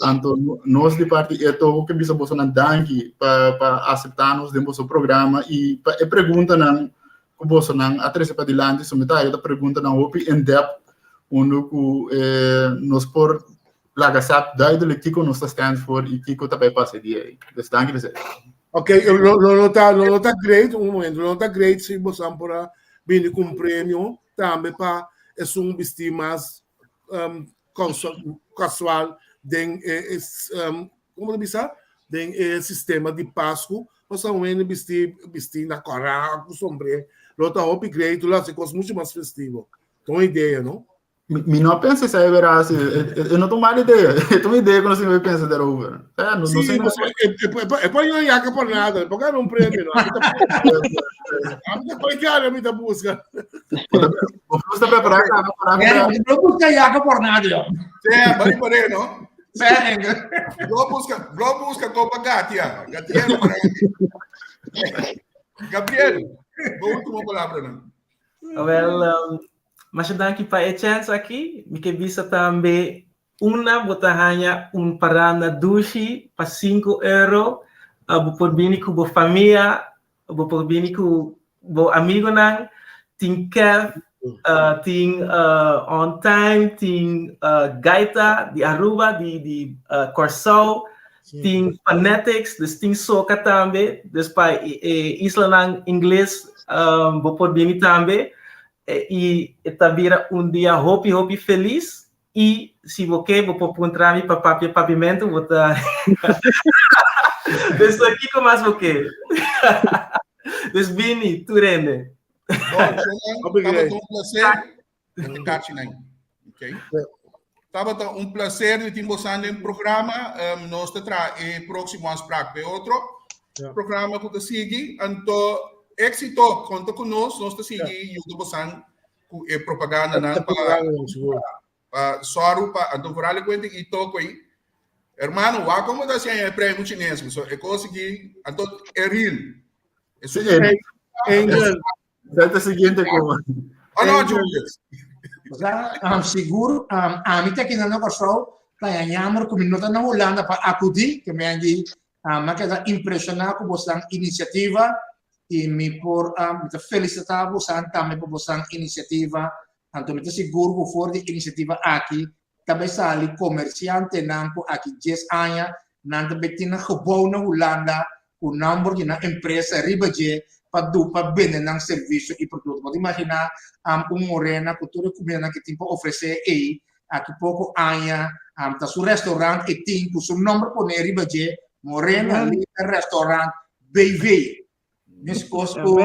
Anto nos di parti Eto ke bisa bosonan danki pa pa aseptá nos den boso programa i pa e preguntanan ku bosonan a trese padilanti. So mi ta haya ta preguntanan hopi in depth unda ku nos por laga sa duidelijk kiko nos ta stand for i kiko ta bai pasa e dia ei. Dus danki p'esei. Ok, lo lo no ta lo no ta great, un momento, lo no ta great si bosan por a bini ku un premio tambe pa esun bistí mas casual den e como ta bisa den e sistema di Pascu pasobra un hende bisti bisti na kora ku sombré lo ta hopi great lo hasi kos mucho mas festivo ta un idea no. Mi no a pensa esei verá si e no ta un mal idea e ta un idea ku nos tin ku pensa derover. Sí, e por no yaka por nada, e por gana un premio no. Ami ta por gana, mi ta busca. Bo ta prepará kaba para. No busca yaka por nada yo. Sí, bari por no. Lo busca, lo busca copa Gatia. Gatia no para. Gabriel, bo último palabra no. Wel, um, masha danki pa e chance aki. Mi ke bisa tambe Una bo ta haña un paranda dushi pa sinku euro. Bo por bini ku bo famia, bo por bini ku bo amigonan. Tin Kev, tin On Time, tin Gaita di Aruba, di di Kòrsou, tin Fanatics, dus tin soka tambe. Dus pa e islanan ingles bo por bini tambe. I e ta bira un dia hopi hopi felis. I si bo ke, bo por puntra mi pa papia papiamentu, bo ta Dus kiko mas bo ke? Dus bini, tur hende. Bon, Shonan, tabata un placer. Kachinan. Okay. Tabata un placer di tin bosan den programa. Um, nos ta traha e próximo afspraak pe otro programa ku ta sigui. Anto, éxito, konta ku nos, nos ta sigui yuda bosan ku e propagandanan pa pa sòru pa anto vooral e kuenta i toko ei hermano wak komo ta hasiendo e premio chines so e kos aki anto e real e su Angel Dat e siguiente ko. Oh no Julius. Um, sigur, um, ami ta kinan na Kòrsou, ta jammer ku mi no ta na Hulanda pa akudí, ke mi angi, um, a keda impreshoná ku bosnan inisiativa. I mi por mi ta felicita bosan tambe pa bosan iniciativa. Anto mi ta sigur ku for di iniciativa aki ta bai sali comerciantenan ku aki dies aña nan ta bai tin nan gebou na Hulanda ku nomber di nan empresa riba dje pa du pa bende nan servicio i producto. Bo ta imagina un morena ku tur e kumindanan ke tin pa ofrece ei aki poko aña ta su restaurant e tin ku su nomber pone riba dje Morena Linda Restaurant BV. Meskos ku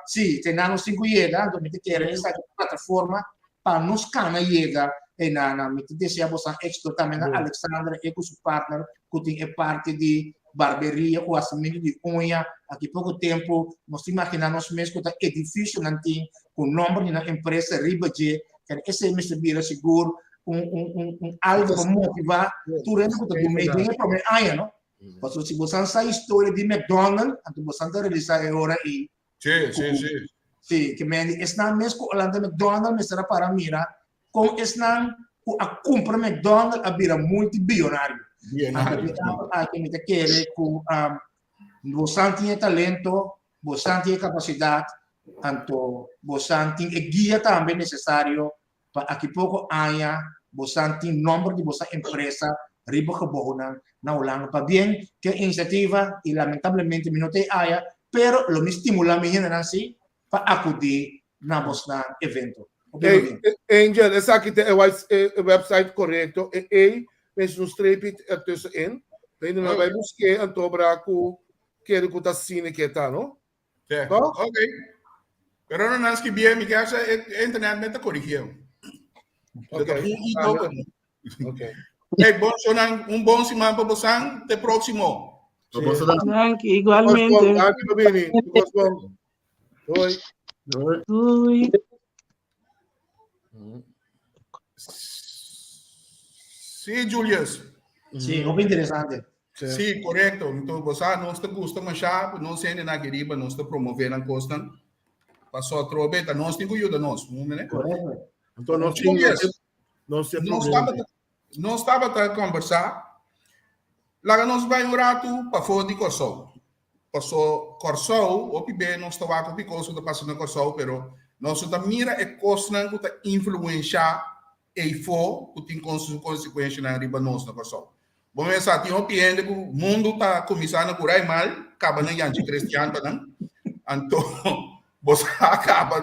si te nan nos tin ku yega, anto mi ta kere esaki un plataforma pa nos kana yega einan. Mi ta desea boso éxito tambe na Alexandra e ku su partner ku tin e parti di barberia ku hasimentu di uña. Aki poko tempu nos ta imaginá nos mes ku ta edifisionan tin ku nòmber di nan empresa riba dje. Esei mester bira sigur un un un algu pa motivá tur hende ku ta dum'é den e promé aña no. Pasobra si bosan sa historia di McDonald, anto bosan ta realisa e ora ei. Sí, sí, sí. Sí, ke men di esnan mes ku a lanta McDonald mester a para mira kon esnan ku a kumpra McDonald a bira multibiyonario. Biyonario. Anto di e aki mi ta kere ku bosan tin e talento, bosan tin e kapasidat, anto bosan tin e guia tambe nesesario Pa aki poko aña bosan tin nomber di bosan empresa riba gebouwnan na Hulanda. Pabien ku e inisiativa i lamentablemente mi no ta e aya, pero lo mi stimula mi hendenan si pa akudí na bosnan evento. Hopi Ey, pabien. Angel, esaki ta e website korekto. E ey mester un streepje ertussenin. Hende nan bai busk'é anto bra ku kere ku ta asina ke ta, no? Sí. Toch? Ok. Pero no nan skibié, mi kier sa e internet me ta corrigié. Ok. Un Ok. Hey, bon sonan, un bon siman pa bosan. Te próximo. Sí. Danki, igualmente. Danki pa bini. Kos bon. Doei. Doei. Sí, Julius. Sí, hopi interesante. Sí, korekto. Enton, bo sa, nos ta gusta mashá, nos hendenan aki riba, nos ta promové nan kosnan. Paso atrobe ta nos tin ku yuda nos, no mene? Korekto. Enton nos tin, Julius, nos tin nos problema. tabata, nos tabata kombersá, laga nos bai un ratu pafó di Kòrsou. Paso Kòrsou, hopi be nos ta wak hopi kos ku ta pasa na Kòrsou, pero nos no ta mira e kosnan ku ta influenshá eifó ku tin su konsekuenshanan riba nos na Kòrsou. Bo mester sa tin hopi hende ku mundu ta kuminsá na kurai mal, kaba na yanchi kristian pa nan. Anto bo sa kaba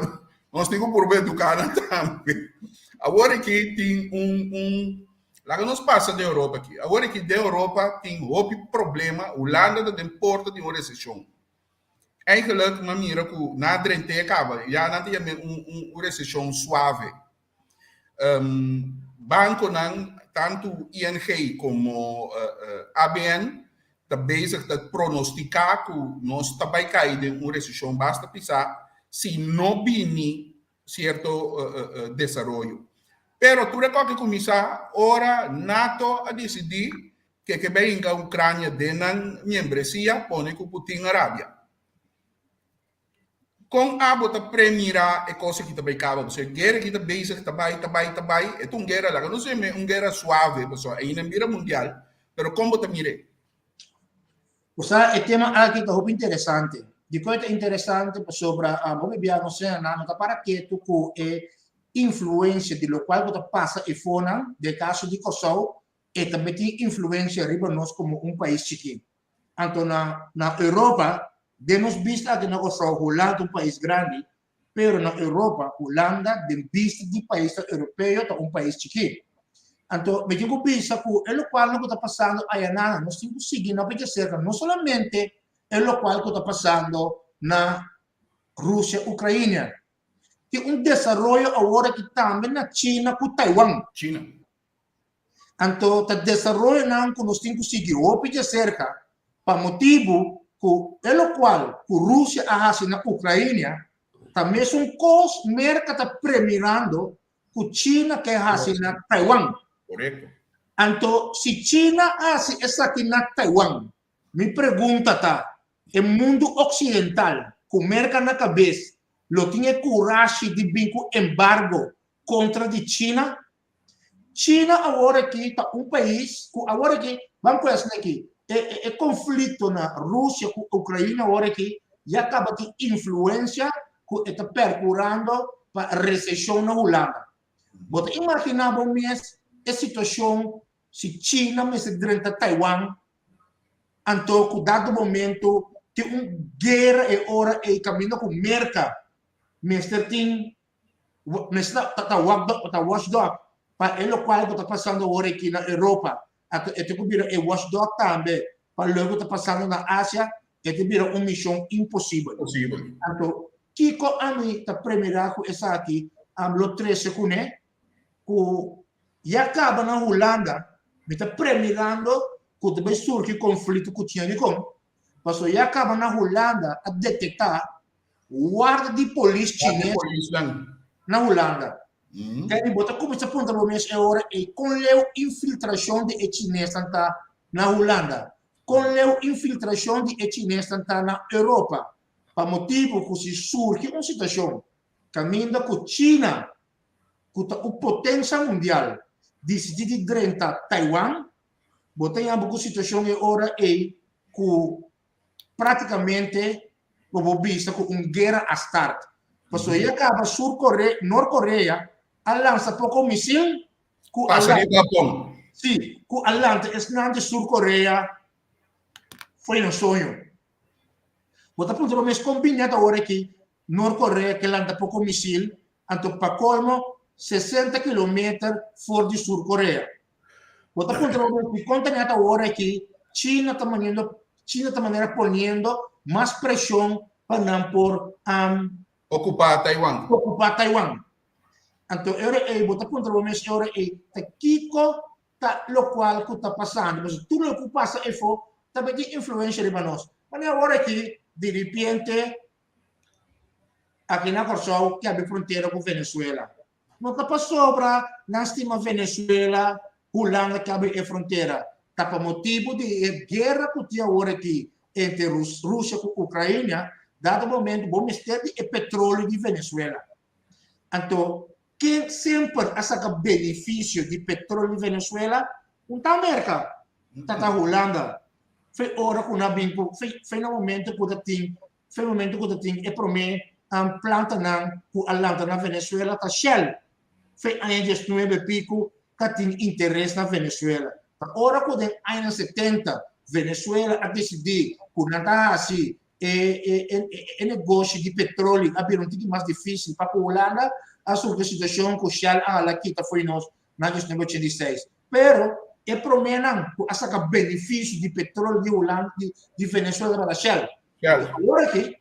nos tin ku purba eduká nan tambe. Awor aki tin un un laga nos pasa den Europa aki. Awor aki den Europa tin hopi problema, Hulanda ta den porta di un reseshon. Eigenlijk mi a mira ku nan a drent'é kaba, ya nan ta yam'é un un reseshon suave. Bankonan, tantu ING komo ABN, ta bezig ta pronostiká ku nos ta bai kai den un reseshon basta pisá si no bini sierto desaroyo. Pero tur e kòke kuminsá ora nato a disidí ke ke bai hinka Ukrania den nan miembresia pone ku Putin a rabia. Kon abo ta premira e kos aki ta bai kaba? Pasobra e guera aki ta bezig ta bai, ta bai, ta bai. E ta un guera, laga nos yam'é un guera suave, pasobra ainda no bira mundial. Pero kon bo ta mir'é? Bo sa, e tema aki ta hopi interesante. Dikon e ta interesante? Pasobra hopi bia nos senanan no ta para ketu ku e influensia di lokual ku ta pasa efonan, den kaso di Kòrsou, e tambe tin influensia riba nos komo un pais chikí. Anto na na Europa, den nos bista aki na Kòrsou, Hulanda ta un pais grandi, pero na Europa, Hulanda den bista di paisnan europeo ta un pais chikí. Anto mi tin ku bisa ku e lokualnan ku ta pasando ayanan, nos tin ku sigui nan p'e djaserka, no solamente e lokual ku ta pasando na Rusia, Ukrainia. Tin un desaroyo awor aki tambe na China ku Taiwan. China. Anto ta desaroyonan ku nos tin ku sigui hopi djaserka pa motibu ku e lokual ku Rusia a hasi na Ukrainia ta mesun kos Merka ta premirando ku China ke hasi na Taiwan. Korekto. Anto si China hasi esaki na Taiwan, mi pregunta ta, e mundu oksidental ku Merka na kabes lo tin e kurashi di bin ku embargo kontra di China? China awor aki ta un pais ku awor aki, ban ku esaki, e e konflikto na Rusia ku Ukraina awor aki ya kaba tin influensia ku e ta perkurando pa reseshon na Hulanda. Bo ta imaginá bo mes e situashon si China mester drenta Taiwan anto ku dado momento tin un guera e ora ei kaminda ku Merka mester tin mester ta ta watchdog pa e lokual ku ta pasando awor aki na Europa anto e tin ku bira e watchdog tambe pa loke ku ta pasando na Asia e ta bira un mishon imposibel. Anto kiko ami ta premirá ku esaki lo trese kuné? Ku ya kaba na Hulanda mi ta premirando ku ta bai surgi konflikto ku China. Dikon? Pasobra ya kaba na Hulanda a detektá warda di polis chines na Hulanda. Kende bo ta kuminsá puntra bo mes e ora ei kon leu infiltrashon di e chinesnan ta na Hulanda? Kon leu infiltrashon di e chinesnan ta na Europa? Pa motibu ku si surgi un situashon kaminda ku China ku ta un potensia mundial disidí di drenta Taiwan, bo ta yama ku situashon e ora ei ku práktikamente bo por bisa ku un guera a start. Pasobra ya kaba Sur Korea, Nor Korea a lansa poko misil ku a Pasa riba Hapon. Sí, ku a lanta esnan di Sur Korea fo'i nan soño. Bo ta puntra bo mes kon bini ata ora aki Nor Korea ke lanta poko misil, anto pa kolmo 60 kilometer for di Sur Korea. Bo ta puntra bo mes dikon ta neta ora aki China ta maniendo China ta manera poniendo mas preshon pa nan por um, Okupá Taiwan. Okupá Taiwan. Anto e ora ei bo ta puntra bo mes e ora ei ta kiko ta lokual ku ta pasando. Pasobra tur loke ku pasa efo ta bai tin influensha riba nos. Manera ora aki di ripiente aki na Kòrsou ke habri frontera ku Venezuela. No ta pasobra nan stima Venezuela, Hulanda ke habri e frontera. Ta pa motibu di e guera ku tin awor aki entre Rusia ku Ukrainia, dado momento bo mester di e petroleo di Venezuela. Anto ken semper a saka benefisio di petroleo di Venezuela? Un ta Merka, ta ta Hulanda. Fe ora ku nan bin ku, fe na momento ku ta tin Fe momento ku ta tin e promé plantanan ku a lanta na Venezuela ta Shell. Fe aña diesnuebe piku ta tin interes na Venezuela. Ta ora ku den añanan setenta Venezuela a disidí ku nan ta hasi e e negoshi di petroli a bira un tiki mas difísil pa ku Hulanda, a surgi e situashon ku Shell a hala kita fo'i nos na 1986. Pero e proménan ku a saka benefisio di petroli di Hulanda di Venezuela tabata Shell. Awor aki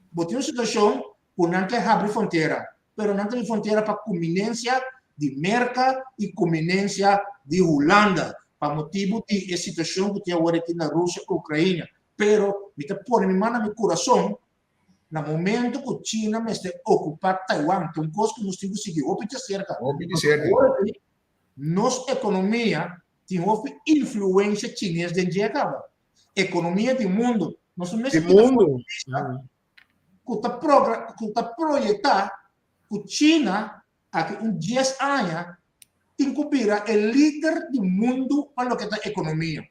bo tin un situashon ku nan ke habri frontera, pero nan ta habri frontera pa kuminensia di Merka i kuminensia di Hulanda pa motibu di e situashon ku tin awor aki na Rusia ku Ukraina. Pero mi ta pone mi man na mi kurason na momento ku China mester okupá Taiwan, ta un kos ku nos tin ku sigui hopi djaserka. Awor aki nos ekonomia tin hopi influensia chines den dje kaba. Ekonomia di mundu. Nos no mester Di mundu. ku ta progra ku ta proyektá ku China aki un dies aña tin ku bira e lider di mundu pa loke ta ekonomia.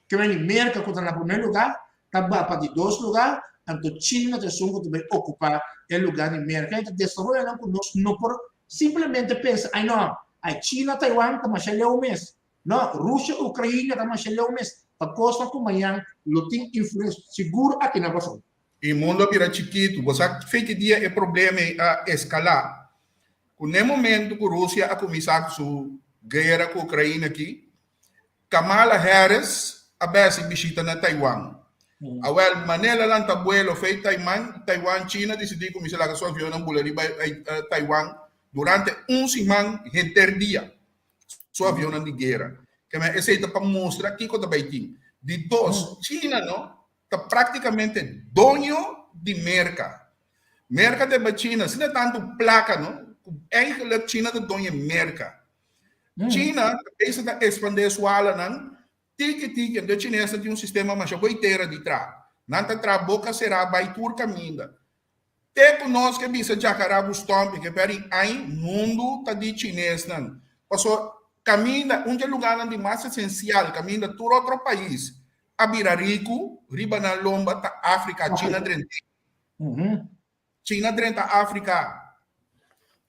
Ke men di Merka ku ta na promé lugá ta ba pa di dos lugá, anto China ta esun ku ta bai okupá e lugá di Merka. E ta desaroyonan ku nos no por simplemente pensa, ai no, ai China, Taiwan ta masha leu mes. No, Rusia, Ukraina ta masha leu mes. Ta kosnan ku mañan lo tin influensia sigur aki na Kòrsou. E mundo a bira chikitu. Bo sa fe ki dia e problema ei a eskalá? Ku n'e momento ku Rusia a kuminsá ku su guera ku Ukraina aki, Kamala Harris a bèsi bishita na Taiwan. Awèl, manera el a lanta buelo fei Taiman, Taiwan, China disidí kuminsá laga su avionnan bula riba Taiwan durante un siman henter dia. Su avionnan di guera. Keme esei ta pa mustra kiko ta bai tin. Di dos, China no ta praktikamente doño di Merka. Merka ta bai China asina tantu plaka no ku eigenlijk China ta doño Merka. China ta bezig ta expande su alanan tiki tiki. Anto e chinesnan tin un sistema masha goy tera di traha. Nan ta traha boka será bai tur kaminda. Te ku nos ke bisa djakarabu stompi ke peri ain mundu ta di chinesnan. Paso kaminda un dje lugarnan di mas esensial kaminda tur otro pais a bira riku riba nan lomba ta Afrika, China drent'é. China drenta Afrika.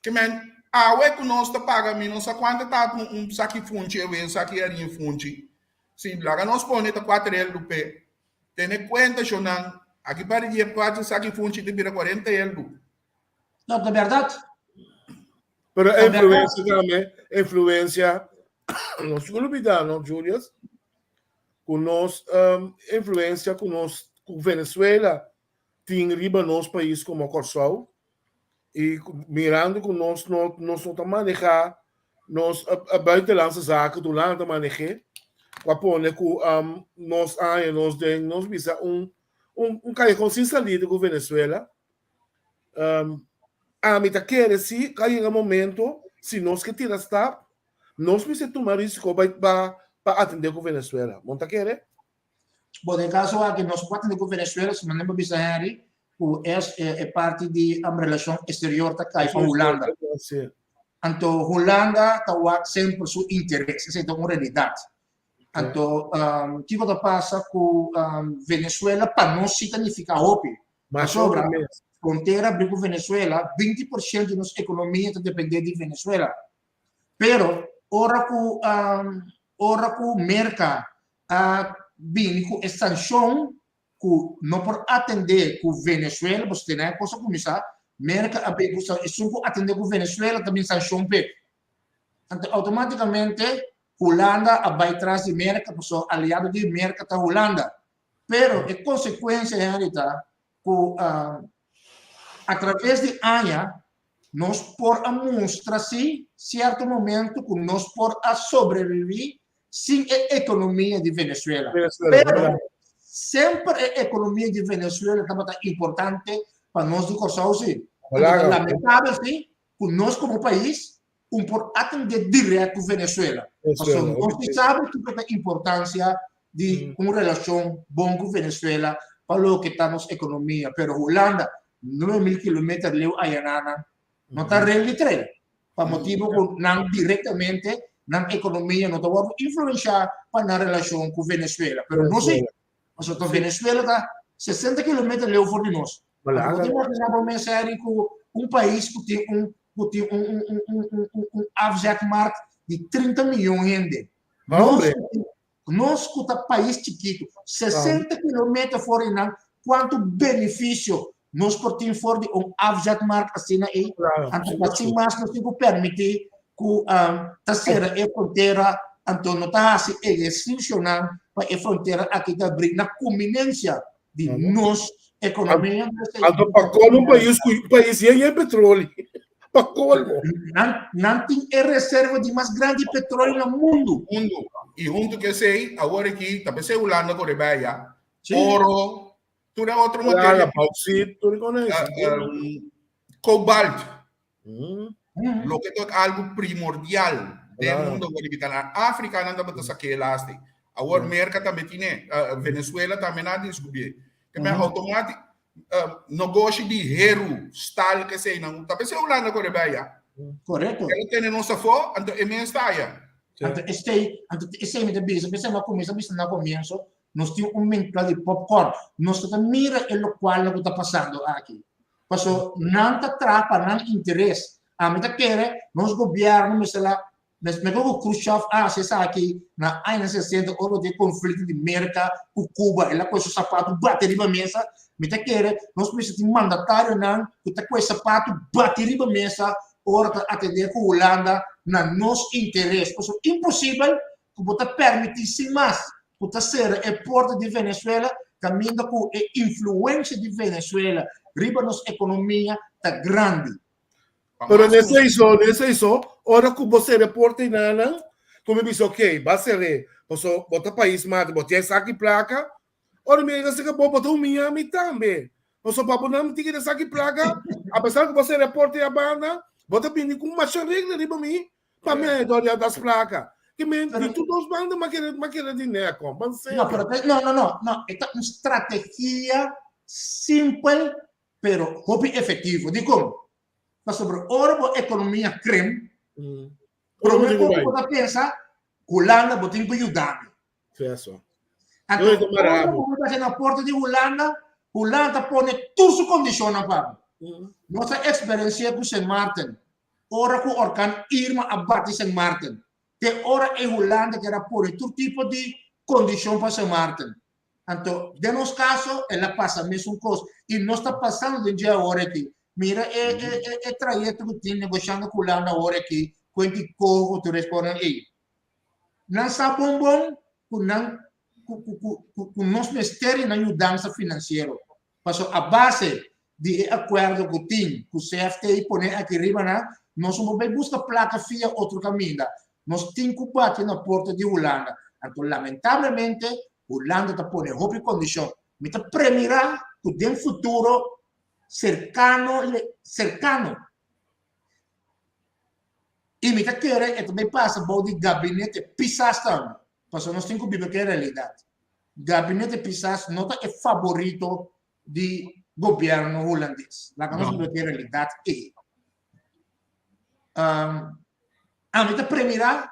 Ke men, awe ku nos ta paga mi no sa kuantu ta un, un saki funchi ewe, un saki harin funchi. Si laga nos pone ta kuater eldu p'e. Tene kuenta shonnan, aki pari di kuater saki funchi ta bira kuarenta eldu. No, ta bèrdat. Pero e influencia tambe, influencia, no sigur olbida no, Julius, ku nos um, influencia ku nos, ku Venezuela tin riba nos pais komo Kòrsou i mirando ku nos no nos no ta manehá nos buitenlandse zaken tur nan ta maneh'é ku a pone ku nos a haña nos den nos bisa un un kayehon sin salida ku Venezuela. Ami ta kere si ku a yega momento si nos ke tira stap nos mester tuma risiko bai pa atendé ku Venezuela. Bo no ta kere? Bo, den kaso aki nos por atende ku Venezuela, si manera bo bisa Henry, ku es e parti di relashon eksterior ta kai pa Hulanda. Anto Hulanda ta wak semper su interes, esei ta un realidat. Anto kiko ta pasa ku Venezuela pa nos si ta nifiká hopi. Pasobra frontera abrí ku Venezuela, 20 por shento di nos ekonomia ta dependé di Venezuela. Pero ora ku ora ku Merka a bini ku e sanshon ku no por atendé ku Venezuela, pasobra te nan e kos a kuminsá, Merka a bin ku esun ku atendé ku Venezuela ta bin sanshon p'e. Anto outomátikamente Hulanda a bai tras di Merka pasobra aliado di Merka ta Hulanda. Pero e konsekuensia Henry ta ku atraves di aña nos por a mustra si sierto momento ku nos por a sobreviví sin e ekonomia di Venezuela. Pero semper e ekonomia di Venezuela tabata importante pa nos di Kòrsou si. Lamentabel si ku nos komo pais un por atendé direct ku Venezuela. Pasobra nos no sabe kiko ta importansia di un relashon bon ku Venezuela pa loke ta nos ekonomia. Pero Hulanda, 9000 kilometer leu ayananan, no ta rel di trei. Pa motibu ku nan direktamente nan ekonomia no ta wòrdu influenshá pa nan relashon ku Venezuela. Pero nos sí. Pasobra Venezuela ta 60 kilometer leu for di nos. Bo ta imagina bo mes Harry ku un pais ku tin un ku tin un un un un un un un afzetmarkt di 30 miyon hende. Nos ku tin nos ku ta pais chikitu, 60 kilometer for di nan, kuantu benefisio nos por tin for di un afzetmarkt asina ei? Anto pa sin mas nos tin ku permití ku ta sera e frontera, anto no ta hasi ehersisionan pa e frontera aki ta bri na kuminensia di nos ekonomia. Anto pa kolmo un pais ku un pais yen yen petroli. Pa kolmo. Nan nan tin e reserva di mas grandi petroli na mundu. Mundu. I huntu ku esei, awor aki ta p'esei Hulanda kore bai ya. Oro, tur e otro materia. Claro, bauxit, tur e kos. Kobalt. Loke ta algu primordial den mundo awor di na Afrika nan tabata sak'é lasti. Awor Merka tambe tine, Venezuela tambe nan a deskubrié. Ke men outomatik nogoshi di heru, stal kesei nan ta p'esei Hulanda kore bai ya. Korekto. El a tene nos afó, anto e mes ta aya. Anto esei, anto esei mi ta bisa, p'esei mi a kuminsá bisa na komienso, nos tin un mental di popcorn. Nos no ta mira e lokualnan ku ta pasando aki. Paso nan ta traha pa nan interes. Ami ta kere nos gobierno mester la mester ku Khrushchev a hasi esaki na añanan sesenta ora ku tin e konflikto di Merka ku Cuba el a kohe su sapatu bati riba mesa. Mi ta kere nos mester tin mandatarionan ku ta kohe sapatu bati riba mesa ora ta atende ku Hulanda na nos interes. Paso imposibel ku bo ta permití sin mas ku ta sera e porta di Venezuela kaminda ku e influensia di Venezuela riba nos ekonomia ta grandi. Pero nesei so, nesei so, ora ku bo sera e porta enanan, ku mi bisa ok, ba ser'é, paso bo ta pais mati, bo tin esaki plaka, ora mi yega serka bo, bo ta humiá mi tambe. Paso pa bo nan tin keda esaki plaka, apesar ku bo sera e porta ei a banda, bo ta bini ku masha regla riba mi, Pa mi a dor ya das plaka. Ke men di tur dos banda ma kere ma kere di neko. Ban No, serio. pero te, no, no, no, no. E ta un strategia simpel pero hopi efectivo. Dikon? Pasobra ora bo ekonomia krim, Ora bo promé tin ku kos ku bai. bo ta pensa, Hulanda bo tin ku yuda mi. Eso. Anto, Yo ta ora marabo. bo ta na porta di Hulanda, Hulanda ta pone tur su kondishonnan pa bo. Nos a eksperensi'é ku Sint Maarten, ora ku orkan Irma a bati Sint Maarten. Te ora ei Hulanda kier a pone tur tipo di kondishon pa Sint Maarten. Anto, den nos kaso, el a pasa mesun kos. I nos ta pasando den dje awor aki. Mira e e e e trayekto ku tin negoshando ku Hulanda awor aki, kuenti koho tur e konan ei. Nan sa bon bon ku nan ku ku ku ku ku nos mester di nan yudansa finansiero. Paso a base di e akuerdo ku tin ku CFT pone aki riba nan, nos no por bai buska plaka fia otro kaminda. Nos tin ku bati na porta di Hulanda. Anto lamentablemente Hulanda ta pone hopi kondishon. Mi ta premirá ku den futuro serkano serkano i mi ta kere e ta bai pasa bou di gabinete Pisas tambe. Pasobra nos tin ku biba ku e realidat. Gabinete Pisas no ta e faborito di gobierno hulandes. Laga nos biba ku e realidat ei. Ami ta premirá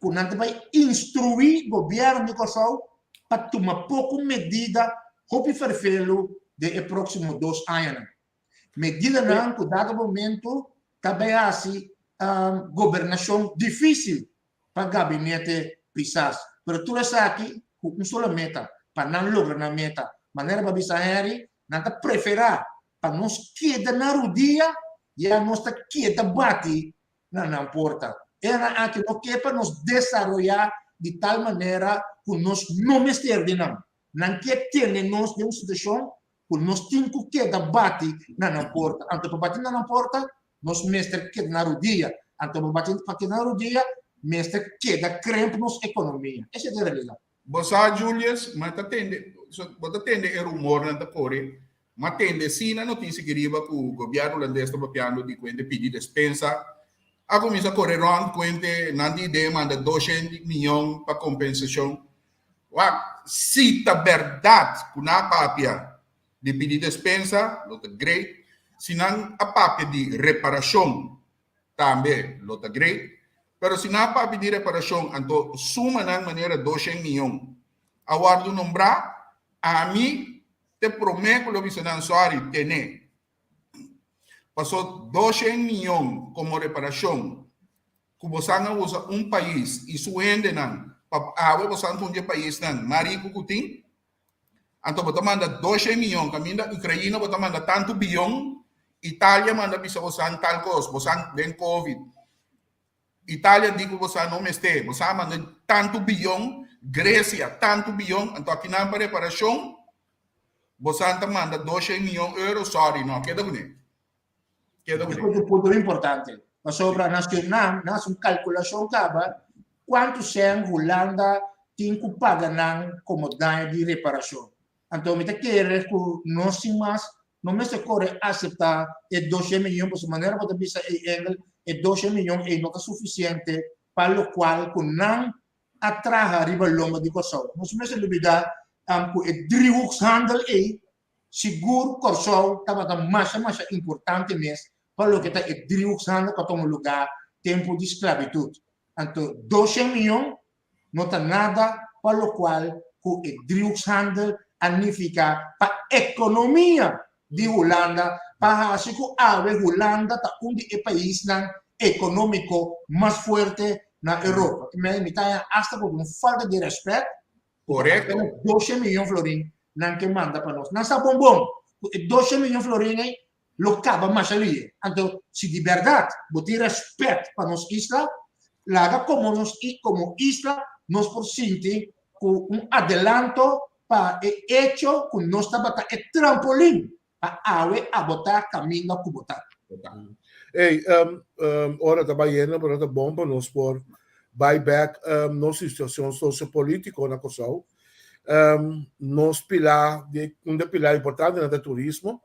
ku nan ta bai instruí gobierno di Kòrsou pa tuma poko medida hopi ferfelu den e próksimo dos añanan. Medidanan ku dado momento ta bai hasi gobernashon difísil pa gabinete Pisas. Pero tur esaki ku un solo meta, pa nan logra nan meta. Manera bo a bisa Henry, nan ta preferá pa nos keda na rudia, ya nos ta keda bati na nan porta. Enan aki no ke pa nos desaroyá di tal manera ku nos no mester di nan. Nan ke tene nos den un situashon ku nos tin ku keda bati na nan porta. Anto pa bati na nan porta, nos mester keda na rudia. Anto pa bati pa keda na rudia, mester keda kremp nos ekonomia. Esei ta e realidat. Bo sa Julius, ma ta tende, bo ta tende e rumornan ta kore, ma tende si na notisia ki riba ku gobièrnu hulandes ta papiando di kuente pidi despensa, a kuminsá kore rònt kuente nan di idea manda doshent miyon pa kompensashon. Wak, si ta bèrdat ku nan a papia di pidi despensa, lo ta great. Si nan a papia di reparashon, tambe lo ta great. Pero si nan a papia di reparashon, anto sumanan manera doshen miyon a wòrdu nombrá, ami te promé ku lo bisa nan, sòri, ten'é. Paso doshen miyon komo reparashon ku bosan a usa un pais i su hendenan pa awe bosan ta un di e paisnan mas riku ku tin, anto bo ta manda doshen miyon kaminda Ukraina bo ta manda tantu biyon, Italia manda bisa bosan tal kos, bosan den covid, Italia di ku bosan no mester, bosan a manda tantu biyon, Grecia tantu biyon, anto akinan pa reparashon bosan ta manda doshen miyon euro, sorry no, keda kuné. Keda ku un punto importante. Pasobra na Surinam nan hasi un kalkulashon kaba kuantu sèn Hulanda tin ku paga nan komo daño di reparashon. Anto mi ta kere ku nos sin mas no mester kore aseptá e doshen miyon pasobra manera bo ta bisa ei Engel e doshen miyon ei no ta sufisiente pa lokual ku nan a traha riba lomba di Kòrsou. Nos mester lubidá ku e driehoekshandel ei Sigur Kòrsou tabata masha masha importante mes pa loke ta e driehoekshandel ku a tuma lugá tempu di sklabitut. Anto doshen miyon no ta nada pa lokual ku e driehoekshandel a nifiká pa ekonomia di Hulanda pa hasi ku awe Hulanda ta un di e paisnan ekonómiko mas fuerte na Europa. Mi ta haña asta ku ta un falta di rèspèt Korekto. Apenas doshe miyon florin nan ke manda pa nos. Nan sa bon bon ku e doshe miyon florin ei lo kaba masha lihe. Anto si di bèrdat bo tin rèspèt pa nos isla, laga komo nos komo isla nos por sinti ku un adelanto pa e echo ku nos tabata e trampolin pa awe abo ta kaminda ku bo ta. Ey, ora ta bayendo pero ta bon pa nos por bai bek nos situacion sociopolitico na Kòrsou. Nos pilar, un de pilar importante nan ta turismo,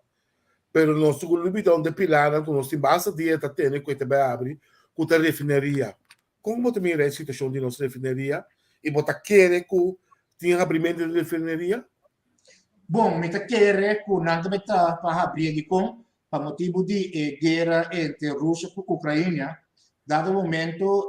pero nos tur ku lubida un de pilarnan ku nos tin basta dia ta tene ku e ta bai abri, ku ta refineria. Kon bo ta mira e situacion di nos refineria y bo ta kere cu tin habrimento di refineria? Bon, mi ta kere cu nan ta bay traha pa habrie dicon? Pa motibu di e guera entre Rusia cu Ucrania, dado momento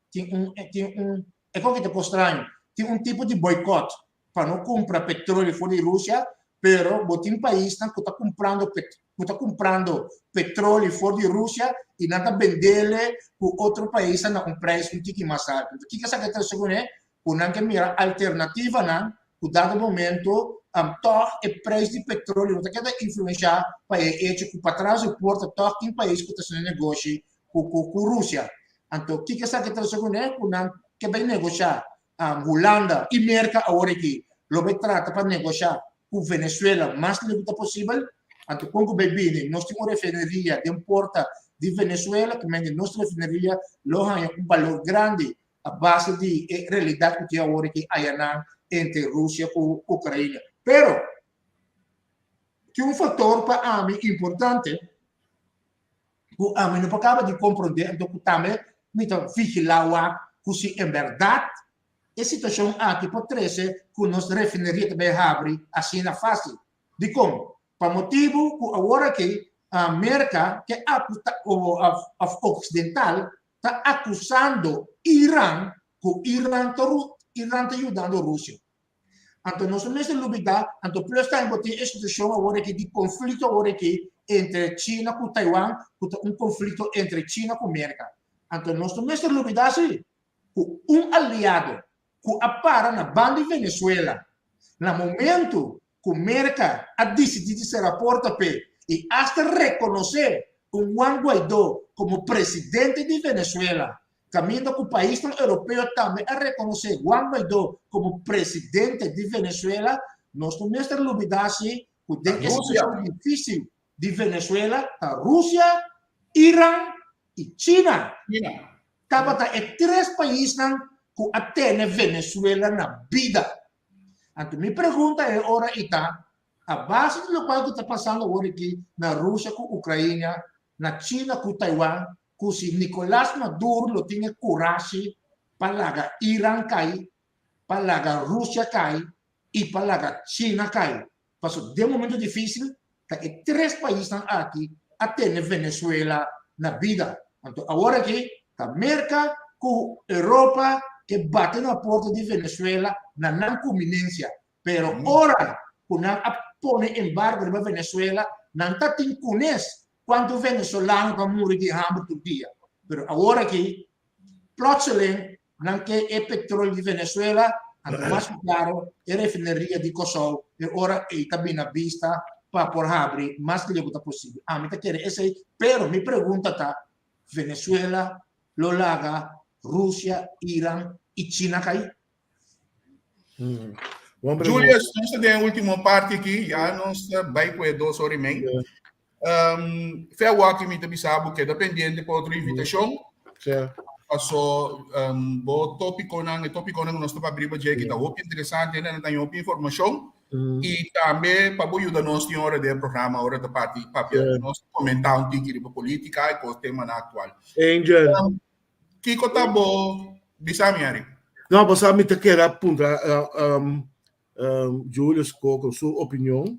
tin un, tin un, e con ki ta cos straño, tin un tipo di boycott pa no cumpra petroleo for di Rusia. Pero bo tin paisnan ku ta kumprando ku ta kumprando petroli for di Rusia i nan ta bendele ku otro paisnan na un preis un tiki mas altu. Enton kiko esaki ta trese kuné? Ku nan ke mira alternativanan ku dado momento tòg e preis di petroli no ta keda influenshá pa e echo ku patras di porta tòg tin pais ku ta hasiendo negoshi ku ku Rusia. Anto kiko esaki ta trese kuné? Ku nan ke bai negoshá Hulanda i Merka awor aki lo bai trata pa negoshá ku Venezuela mas leu ku ta posibel. Anto kon ku bai bini nos tin un refineria den porta di Venezuela ku mende nos refineria lo haña un balor grandi a base di e realidat ku tin awor aki ayanan entre Rusia ku Ukraina. Pero tin un faktor pa ami importante ku ami no por kaba di komprondé anto ku tambe mi ta vigilá wak ku si en bèrdat e situashon aki por trese ku nos refineria ta bai habri asina fásil. Dikon? Pa motibu ku awor aki Merka ke òf oksidental ta akusando Iran ku Iran ta Iran ta yudando Rusia. Anto nos no mester lubida, anto plus tambe bo tin e situashon awor aki di konflikto awor aki entre China ku Taiwan, ku ta un konflikto entre China ku Merka. Anto nos no mester lubida si ku un aliado ku a para na banda di Venezuela na momento ku Merka a disidí di sera porta p'e i asta rekonosé un Juan Guaidó komo presidente di Venezuela, kaminda ku paisnan europeo tambe a rekonosé Juan Guaidó komo presidente di Venezuela, nos no mester lubidá si ku den e situashon difísil di Venezuela ta Rusia, Iran i China tabata e tres paisnan ku a tene Venezuela na bida. Anto mi pregunta e ora i ta, a base di lokual ku ta pasando awor aki na Rusia ku Ukraina, na China ku Taiwan, ku si Nicolas Maduro lo tin e kurashi pa laga Iran kai, pa laga Rusia kai i pa laga China kai. Pasobra den momento difisil ta e tres paisnan aki a tene Venezuela na bida. Anto awor aki ta Merka ku Europa ke bati na porta di Venezuela na nan kuminensia. Pero ora ku nan a pone embargo riba Venezuela nan ta tin kunes Cuanto venezolano ta muri di hamber tur dia. Pero awor aki, plotseling, nan ke e petroleo di Venezuela, anto mas ku claro, e refineria di Kòrsou e ora ei ta bini na bista pa por habri mas leu ku ta posibel. Ami ta kere esei, pero mi pregunta ta, Venezuela lo laga Rusia, Iran i China kai? Julius, nos ta den último parti aki, ya nos ta bai ku e dos ora i mei. Um, fe awor mi ta bisa bo keda pendiente pa otro invitashon. Paso um, bo tópikonan, e tópikonan ku nos ta papia riba dje ki ta hopi interesante, nan ta hopi informashon. I tambe pa bo yuda nos tin ora den programa, ora ta parti papia, nos komentá un tiki riba polítika i kos temanan aktual. Angel. Um, Kiko ta bo bisa mi, Eric? No, bo sa mi ta kere a puntra Julius Coco su opinion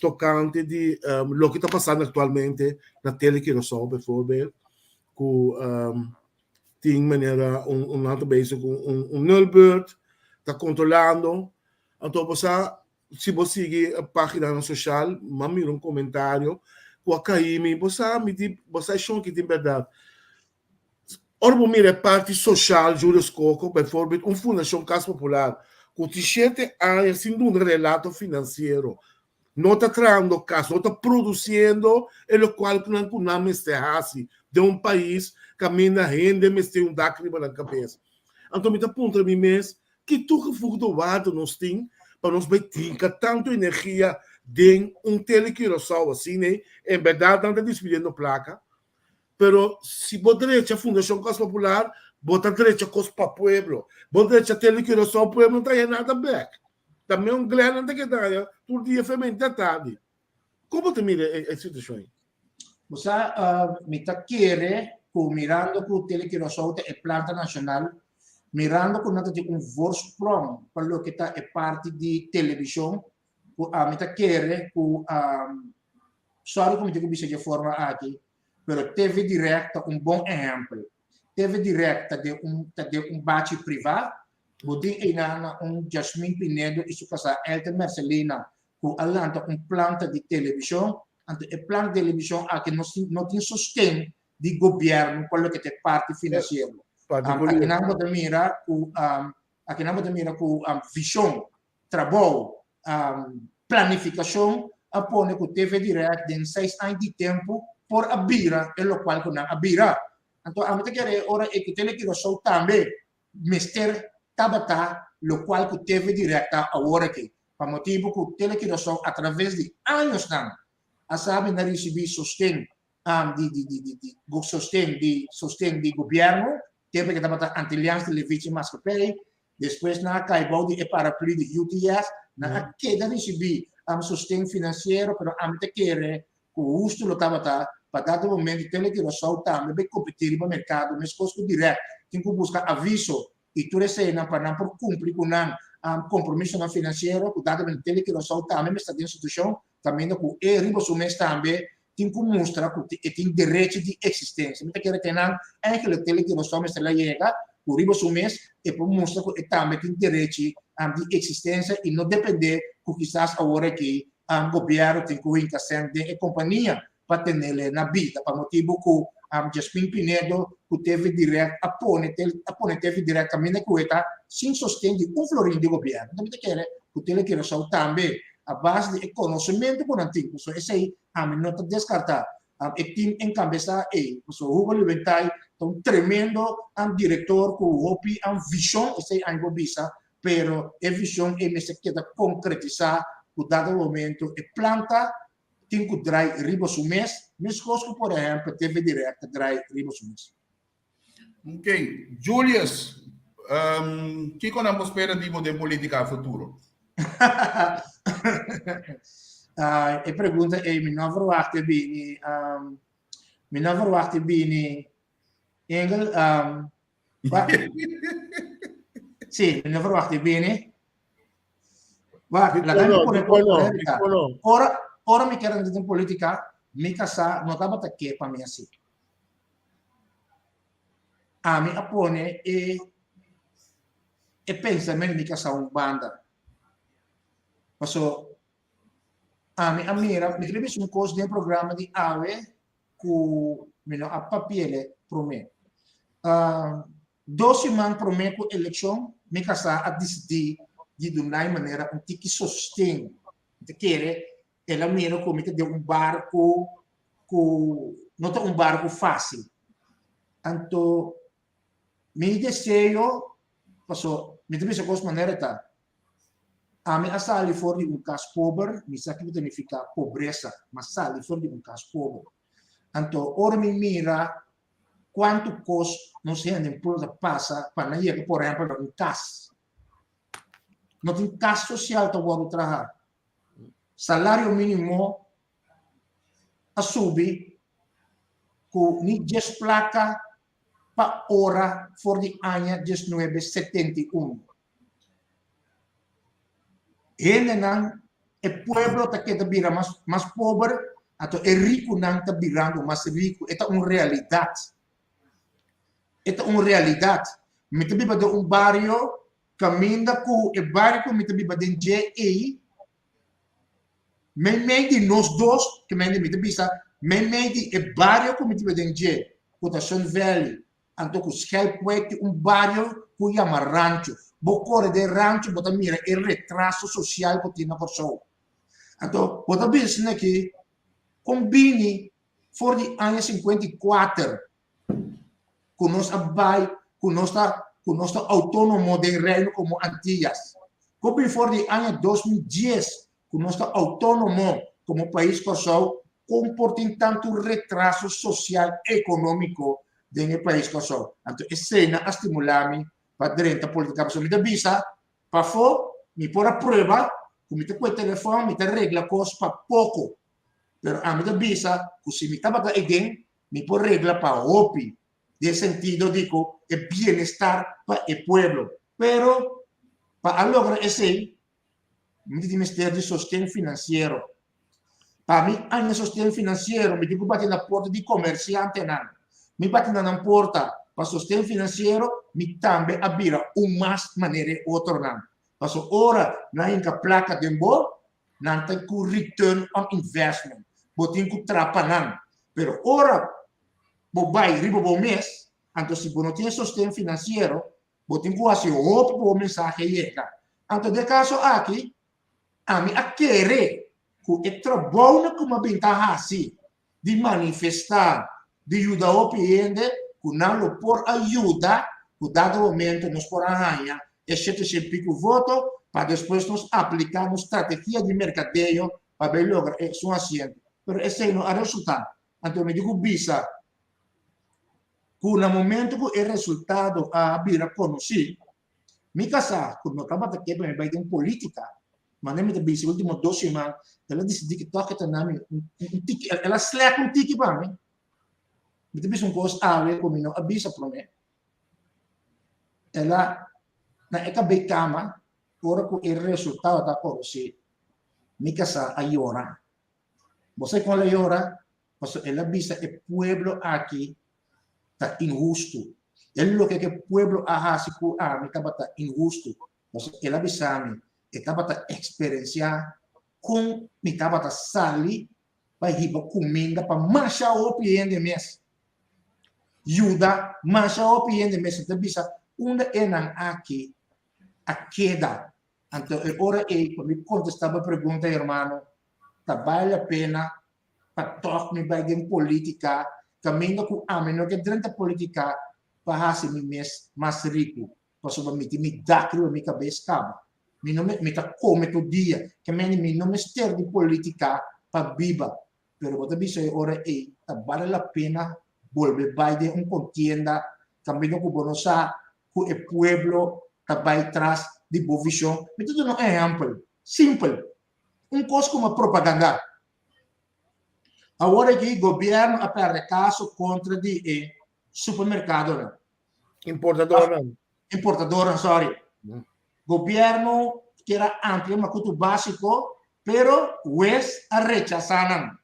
tocante di loke ta pasando actualmente na Tele Curaçao bijvoorbeeld, cu tin manera un nan ta bezig cu un nulbeurt, ta controlando, anto bo sa Si bo sigui e paginanan social, m'a mira un comentario cu a caí mi, bo sa, mi di, bo sa e shon ki tin berdad. Ora bo mira e parti social, Julius Coco, bijvoorbeeld un fundacion Cas Popular cu tin shete aña sin duna relato financiero, no ta trahando cas, no ta produciendo e locual cu nan cu nan mester haci den un pais caminda hende mester un dak riba nan cabes. Anto mi ta puntra mi mes, Ki toegevoegde waarde nos tin pa nos bai tinka tantu energia den un Tele Curaçao asina ei? En bèrdat nan ta dispidiendo plaka, pero si bo drecha Fundashon Kas Popular, bo ta drecha kos pa pueblo. Bo drecha Tele Curaçao, pueblo no ta haña nada bèk. Ta meun Glenn nan ta keda haña tur dia femente atardi. Kon bo ta mira e situashon ei? Bo sa, mi ta kere ku mirando ku Tele Curaçao ta e planta nashonal, mirando ku nan ta tin un voorsprong pa loke ta e parti di televishon, ku ami ta kere ku, sorry ku mi tin ku bisa di e forma aki, pero TV Direct ta un bon ehèmpel. TV Direct ta den un ta den un bachi privá, bo tin einan na un Jasmine Pinedo i su kasá Elton Mercelina. ku a lanta un planta di televishon, anto e planta di televishon aki no no tin sosten di gobièrnu pa loke ta e parti finansiero. Akinan bo ta mira ku akinan bo ta mira ku vishon, trabou, planifikashon a pone ku TV Direct den seis aña di tempu por a bira e lokual ku nan a bira. Anto ami ta kere ora e ku Tele Curaçao tambe mester tabata lokual ku TV Direct ta awor aki. Pa motibu ku Tele Curaçao atraves di añosnan a sabi na risibí sosten di di di di di sosten di sosten di gobièrnu, tempu ke tabata Antilliaans Televisie Maatschappij, despues nan a kai bou di e paraplu di UTS, nan a keda risibí sosten finansiero, pero ami ta kere ku hustu lo tabata pa dado momento Tele Curaçao tambe bai kompetí riba merkado meskos ku Direct tin ku buska aviso i tur eseinan pa nan por kumpli ku nan kompromisonan finansiero ku dado momento Tele Curaçao tambe mester ta den situashon kaminda ku e riba su mes tambe tin ku mustra ku e tin derecho di eksistensia. Mi ta kere te nan eigenlijk Tele Curaçao mester la yega ku riba su mes e por mustra ku e tambe tin derechi di eksistensia i no depende ku kisas awor aki gobièrnu tin ku hinka sèn den e kompania pa tenele na bida pa motibu ku Jasmin Pinedo ku TV Direct a pone a pone TV Direct kaminda ku e ta sin sosten di un florin di gobièrnu. Enton mi ta kere ku Tele Curaçao tambe a base di e konosementu ku nan tin pasobra esei ami no ta deskartá e tim enkabesá ei pasobra Hugo Lewentai ta un tremendo direktor ku hopi vishon esei ami por bisa pero e vishon ei mester keda konkretisá ku dado momento e planta tin ku drai riba su mes, meskos ku por ehèmpel TV Direct ta drai riba su mes. Ok, Julius, um, kiko nan por spera di bo den politica futuro? uh, e pregunta ei mi no verwacht bini, um, mi no verwacht bini Engel, um, sí, mi no verwacht bini. Wak, laga mi pone por política. Ora, ora mi quier entrar en política, mi casa no tabata ke pa mi así. Ami a pone e e pensamiento mi casa un banda. Paso, ami a mira, mi creo un cos den programa di AWE ku mi no a papiele promé. Uh, dos siman promé ku elekshon, mi kasá a disidí di dunai manera un tiki sosten. Mi ta kere el a mira ku mi ta den un barku ku no ta un barku fásil. Anto mi deseo, paso mi ta bisa kos manera ta, Ami a sali for di un kas pober, mi sa kiko ta nifiká pobresa, m'a sali for di un kas pober. Anto ora mi mira kuantu kos nos hende en pueblo ta pasa pa nan yega por ehèmpel na un kas. No tin kas sosial ta wòrdu traha. Salario mínimo a subi ku ni djes plaka pa ora for di aña diesnuebe setenta i unu. Hendenan, e pueblo ta keda bira mas mas pober, anto e rikunan ta birando mas riku. E ta un realidat. E ta un realidat. Mi ta biba den un bario kaminda ku e bario ku mi ta biba den dje ei, meimei di nos dos, ke mende mi ta bisa, meimei di e bario ku mi ta biba den dje, ku ta Sun Valley, Anto ku Schelpwijk tin un bario ku yama Rancho. Bo kore den Rancho bo ta mira e retraso sosial ku tin na Kòrsou. Anto bo ta bisa na ki kon bini for di aña 54 ku nos a bai ku nos ta ku nos ta outónomo den Reino komo Antillas. Kon bini for di aña 2010 ku nos ta outónomo komo pais Kòrsou Kon por tin tantu retraso sosial ekonómiko den e pais Kòrsou? Anto eseinan a stimulá mi pa drenta politika pasobra mi ta bisa pafó mi por a prueba ku mi ta kue telefòn mi ta regla kos pa poko pero ami ta bisa ku si mi tabata eden mi por regla pa hopi den sentido di ku e bienestar pa e pueblo pero pa a logra esei Mi tin mester di sosten finansiero. Pa mi haña sosten finansiero, mi tin ku bati na porta di komersiantenan. Mi bati na nan porta pa sosten finansiero, mi tambe a bira un mas manera e otronan. Pasobra ora nan hinka plaka den bo, Nan ta ku return on investment. Bo tin ku trapa nan. Pero ora bo bai riba bo mes, anto si bo no tin e sosten finansiero, bo tin ku hasi hopi pa bo mensahe yega. Anto den e kaso aki, ami a kere ku e trabounan ku mi a bin ta hasi di manifestá, di yuda hopi hende ku nan lo por a yuda ku dado momento nos por a haña e 700 piku voto pa despues nos apliká nos strategia di merkadeo pa bay logra esun asiento. Pero esei no a resultá. Anto mi di ku bisa ku na momento ku e resultado a bira konosí, Mi kasá, ku no tabata ke pa mi bai den polítika, manera mi ta bisa e último dos siman, el a disidí ku tòg e ta na mi un tiki, el a slèk un tiki pa mi. Mi ta bisa un kos awe ku mi no a bisa promé. El a, na e kabei kama, ora ku e resultado ta konosí, mi kasá a yora. Bo sa kon el a yora? Pasobra el a bisa e pueblo aki ta inhustu. E loke ku e pueblo a hasi ku ami tabata inhustu. Pasobra el a bisa mi, e tabata eksperensiá kon mi tabata sali pa hiba kuminda pa masha hopi hende mes. Yuda masha hopi hende mes. E ta bisa, unda e nan aki a keda? Anto e ora ei, pa mi kontestá bo pregunta, hermano, ta bale la pena pa tòg mi bai den polítika kaminda ku ami no ke drenta polítika pa hasi mi mes mas riku, pasobra mi tin mi dak riba mi kabes kaba. Mi no mi ta kome tur dia, ke mende mi no mester di polítika pa biba. Pero bo ta bisa e ora ei ta bale la pena bolbe bai den un kontienda kaminda ku bo no sa ku e pueblo ta bai tras di bo vishon. Mi ta duna un ehèmpel simpel, un kos komo propaganda. Awor aki gobierno a perde caso contra di e supermercadonan. Importadornan. Importadornan, sorry. Gobierno kier a amplia makutu basico, pero huez a rechasa nan.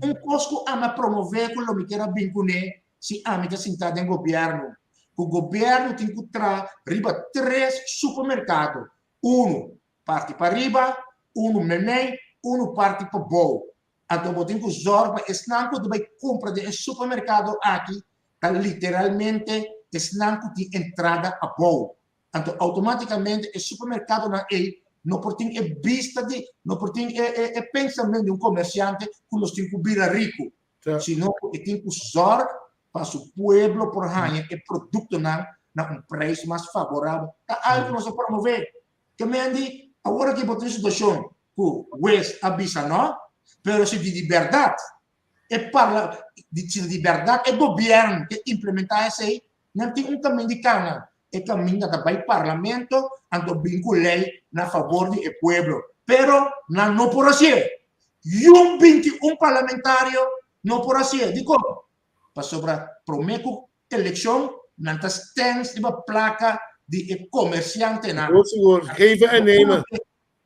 Un cos cu ami a promove cu lo mi kier a bin cune si ami ta sinta den gobierno, cu gobierno tin cu traha riba tres supermercado. Uno, Parti pariba, unu memei, unu parti pabou. Anto bo tin ku zòrg pa esnan ku ta bai kumpra den e supermerkado aki ta literalmente esnan ku tin entrada abou. Anto outomátikamente e supermerkadonan ei no por tin e bista di, no por tin e e e pensamentu di un komersiante ku nos tin ku bira riku, sino ku e tin ku zòrg pa su pueblo por haña e produktonan na un preis mas favorabel. Ta algu ku nos a promové. Ke men di, awor aki bo tin situashon ku hues a bisa no, pero si di di bèrdat e parla, si di bèrdat e gobièrnu ke implementá esei, nan tin un kamin di kana. E kaminda ta bai parlamento anto bin ku lei na fabor di e pueblo. Pero nan no por hasié. Yun 21 parlamentario no por hasié. Dikon? Pasobra promé ku elekshon nan ta stens riba plaka di e komersiantenan. Sigur, sigur. Geven en nemen.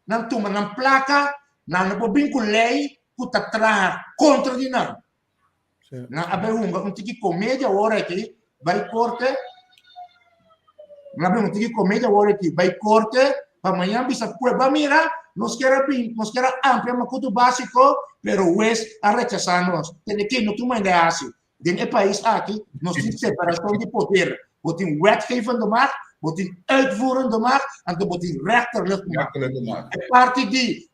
Nan tuma nan plaka, nan no por bin ku lei ku ta traha kontra di nan. Nan a bai hunga un tiki komedia awor aki, bai korte. Nan a bai un tiki komedia awor aki, bai korte, pa mañan bisa pueblo, mira, nos kier a bin, nos kier a amplia makutu básiko, pero hues a rechasá nos. Tene ke no tuma hende hasi. Den e pais aki nos tin separashon di poder. Bo tin wetgevende macht, bo tin uitvoerende macht, anto bo tin rechterlijke macht. E parti di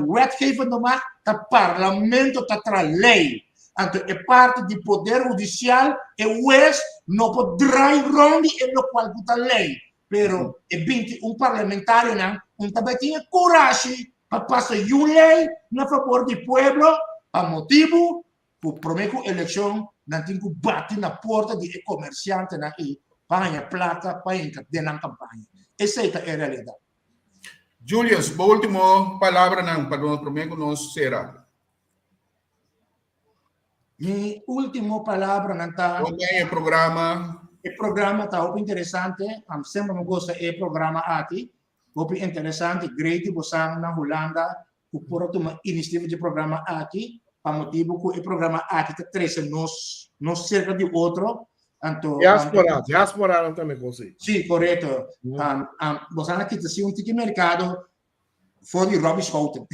wetgevende macht ta parlamento ta traha lei. Anto e parti di poder hudisial e hues no por draai rond di e lokual ku ta lei. Pero e 21 parlamentarionan un ta bai tin e kurashi pa pasa yu lei na fabor di pueblo pa motibu ku promé ku elekshon nan tin ku bati na porta di e komersiantenan ei pa haña plaka pa hinka den nan kampaña. Esei ta e realidat. Julius, bo último palabranan pa nos promé ku nos sera. Mi último palabranan ta. Kon ta e programa? E programa ta hopi interesante. Am semper mi gosta e programa aki. Hopi interesante. Great di bosan na Hulanda ku por a tuma inisiativa dje programa aki pa motibu ku e programa aki ta trese nos nos serka di otro anto Diaspora, diaspora nan tambe kosi. Sí, korekto. Um, um, bosan a kita si un tiki merkado. For di Robbie Schouten.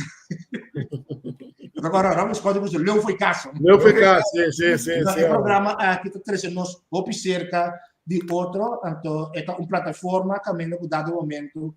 Agora, Robbie Schouten was Leo foi caso. Leo foi caso, si, si, si. E programa aki ta trece nos hopi cerca di otro, anto e ta un plataforma caminda cu dado momento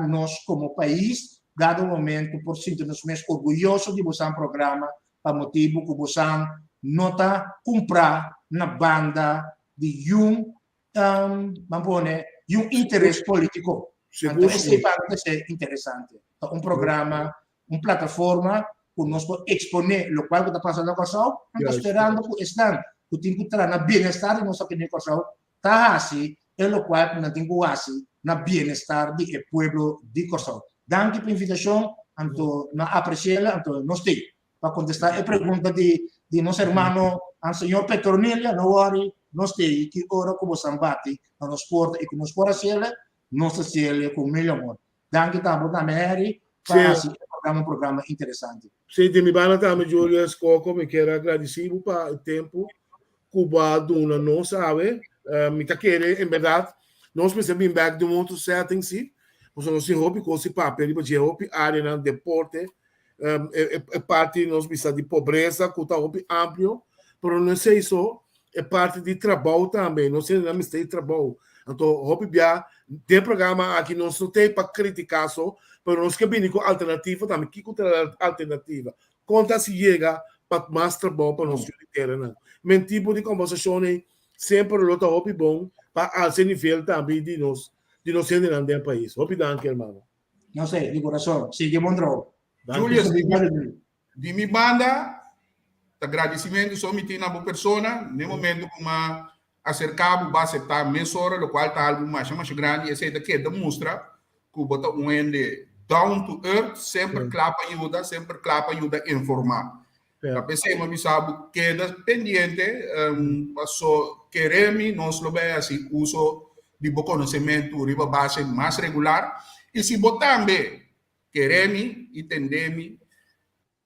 nos como pais, dado momento por sinti nos mes orguyoso di bosan programa pa motibo cu bosan no ta cumpra na banda di yun ban pone y un interes politico. Anto esey pa mi ta ser interesante. Ta un programa, un plataforma cu nos por expone locual cu ta pasa na Corsou, anto sperando cu esnan cu tin cu traha na bienestar di nos aki den Corsou ta haci e locual cu nan tin cu haci na bienestar di e pueblo di Corsou. Danki pa invitacion, anto nan apreciela, anto nos tin. Pa contesta e pregunta di di nos hermano an señor Petronilla, no worry, nos te i ki ora cu bosan bati na nos porta i cu nos por haciele, nos ta haciele cu mil amor. Danki tambe tambe Harry pa haci e programa un programa interesante. Sí, di mi banda tambe Julius Coco, mi kier a gradici bo pa e tempo cu bo a duna nos awe. Mi ta kere en berdad nos mester bin bek den un otro setting si, pasobra nos tin hopi cos di papia riba dje, hopi areanan, deporte, e parti nos bisa di pobresa ku ta hopi amplio, pero no esei so, e parti di trabou tambe, nos hende mester di trabou. Anto hopi bia den programa aki nos no ta pa kritiká so, pero nos ke bini ku alternativa tambe. Kiko ta e alternativa? Kon ta hasi yega pa mas trabou pa nos yu di teranan? Men tipo di kombersashon ei semper lo ta hopi bon pa alsa e nivel tambe di nos di nos hendenan den pais. Hopi danki hermano. No sé, di corazón. Sigue bon trabou. Julius, di mi banda, ta gradicimento so mi tin na bo persona, n'e momento cu m'a acerca bo, bo a acepta mesora, locual ta algo masha masha grandi, esey ta keda mustra cu bo ta un hende down to earth, semper cla pa yuda, semper cla pa yuda informa. Ta p'esey m'a bisa bo keda pendiente, paso kere mi nos lo bay haci uso di bo conocemento riba base mas regular, y si bo tambe kere mi y tende mi,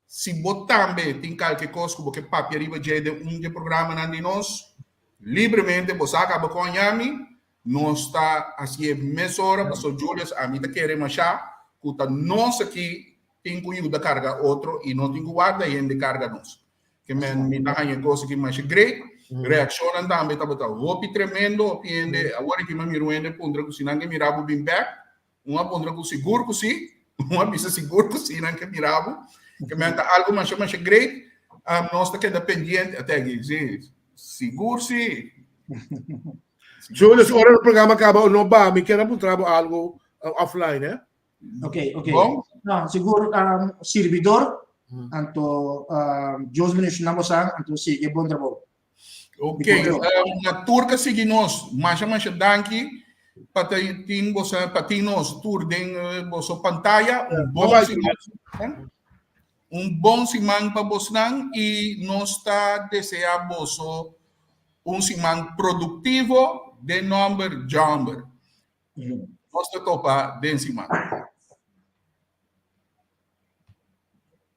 si bo tambe tin kalke kos ku bo ke papia riba dje den un dje programanan di nos, libremente bo sa kaba kon yami, nos ta hasié mesora, paso Julius ami ta kere mashá ku ta nos aki tin ku yuda karga otro i no tin ku warda hende karga nos. Ke men mi ta haña e kos aki masha great. Reakshonnan tambe tabata hopi tremendo, hopi hende, awor aki mi a mira un hende puntra ku si nan ke mira bo bin bèk, Un a puntra ku sigur ku si, un a bisa sigur ku si nan ke mira bo. Ke men ta algo masha masha great. Um, nos ta keda pendiente. Ate aki, si, sigur si. Julius, ora el programa kaba o no ba, mi kier a puntra bo algo uh, offline, eh? Ok, ok. Bon? No, sigur um, sirbidor, anto um, Dios bendicioná bosan, anto sigue bon trabou. Ok, um, na tur ka sigui nos, masha masha danki pa tin boso pa tin nos tur den eh, boso pantalla. Un bon Bye bye, siman. Un bon siman pa bosnan i nos ta desea boso un siman produktivo den nomber Jomber. Nos ta topa den siman.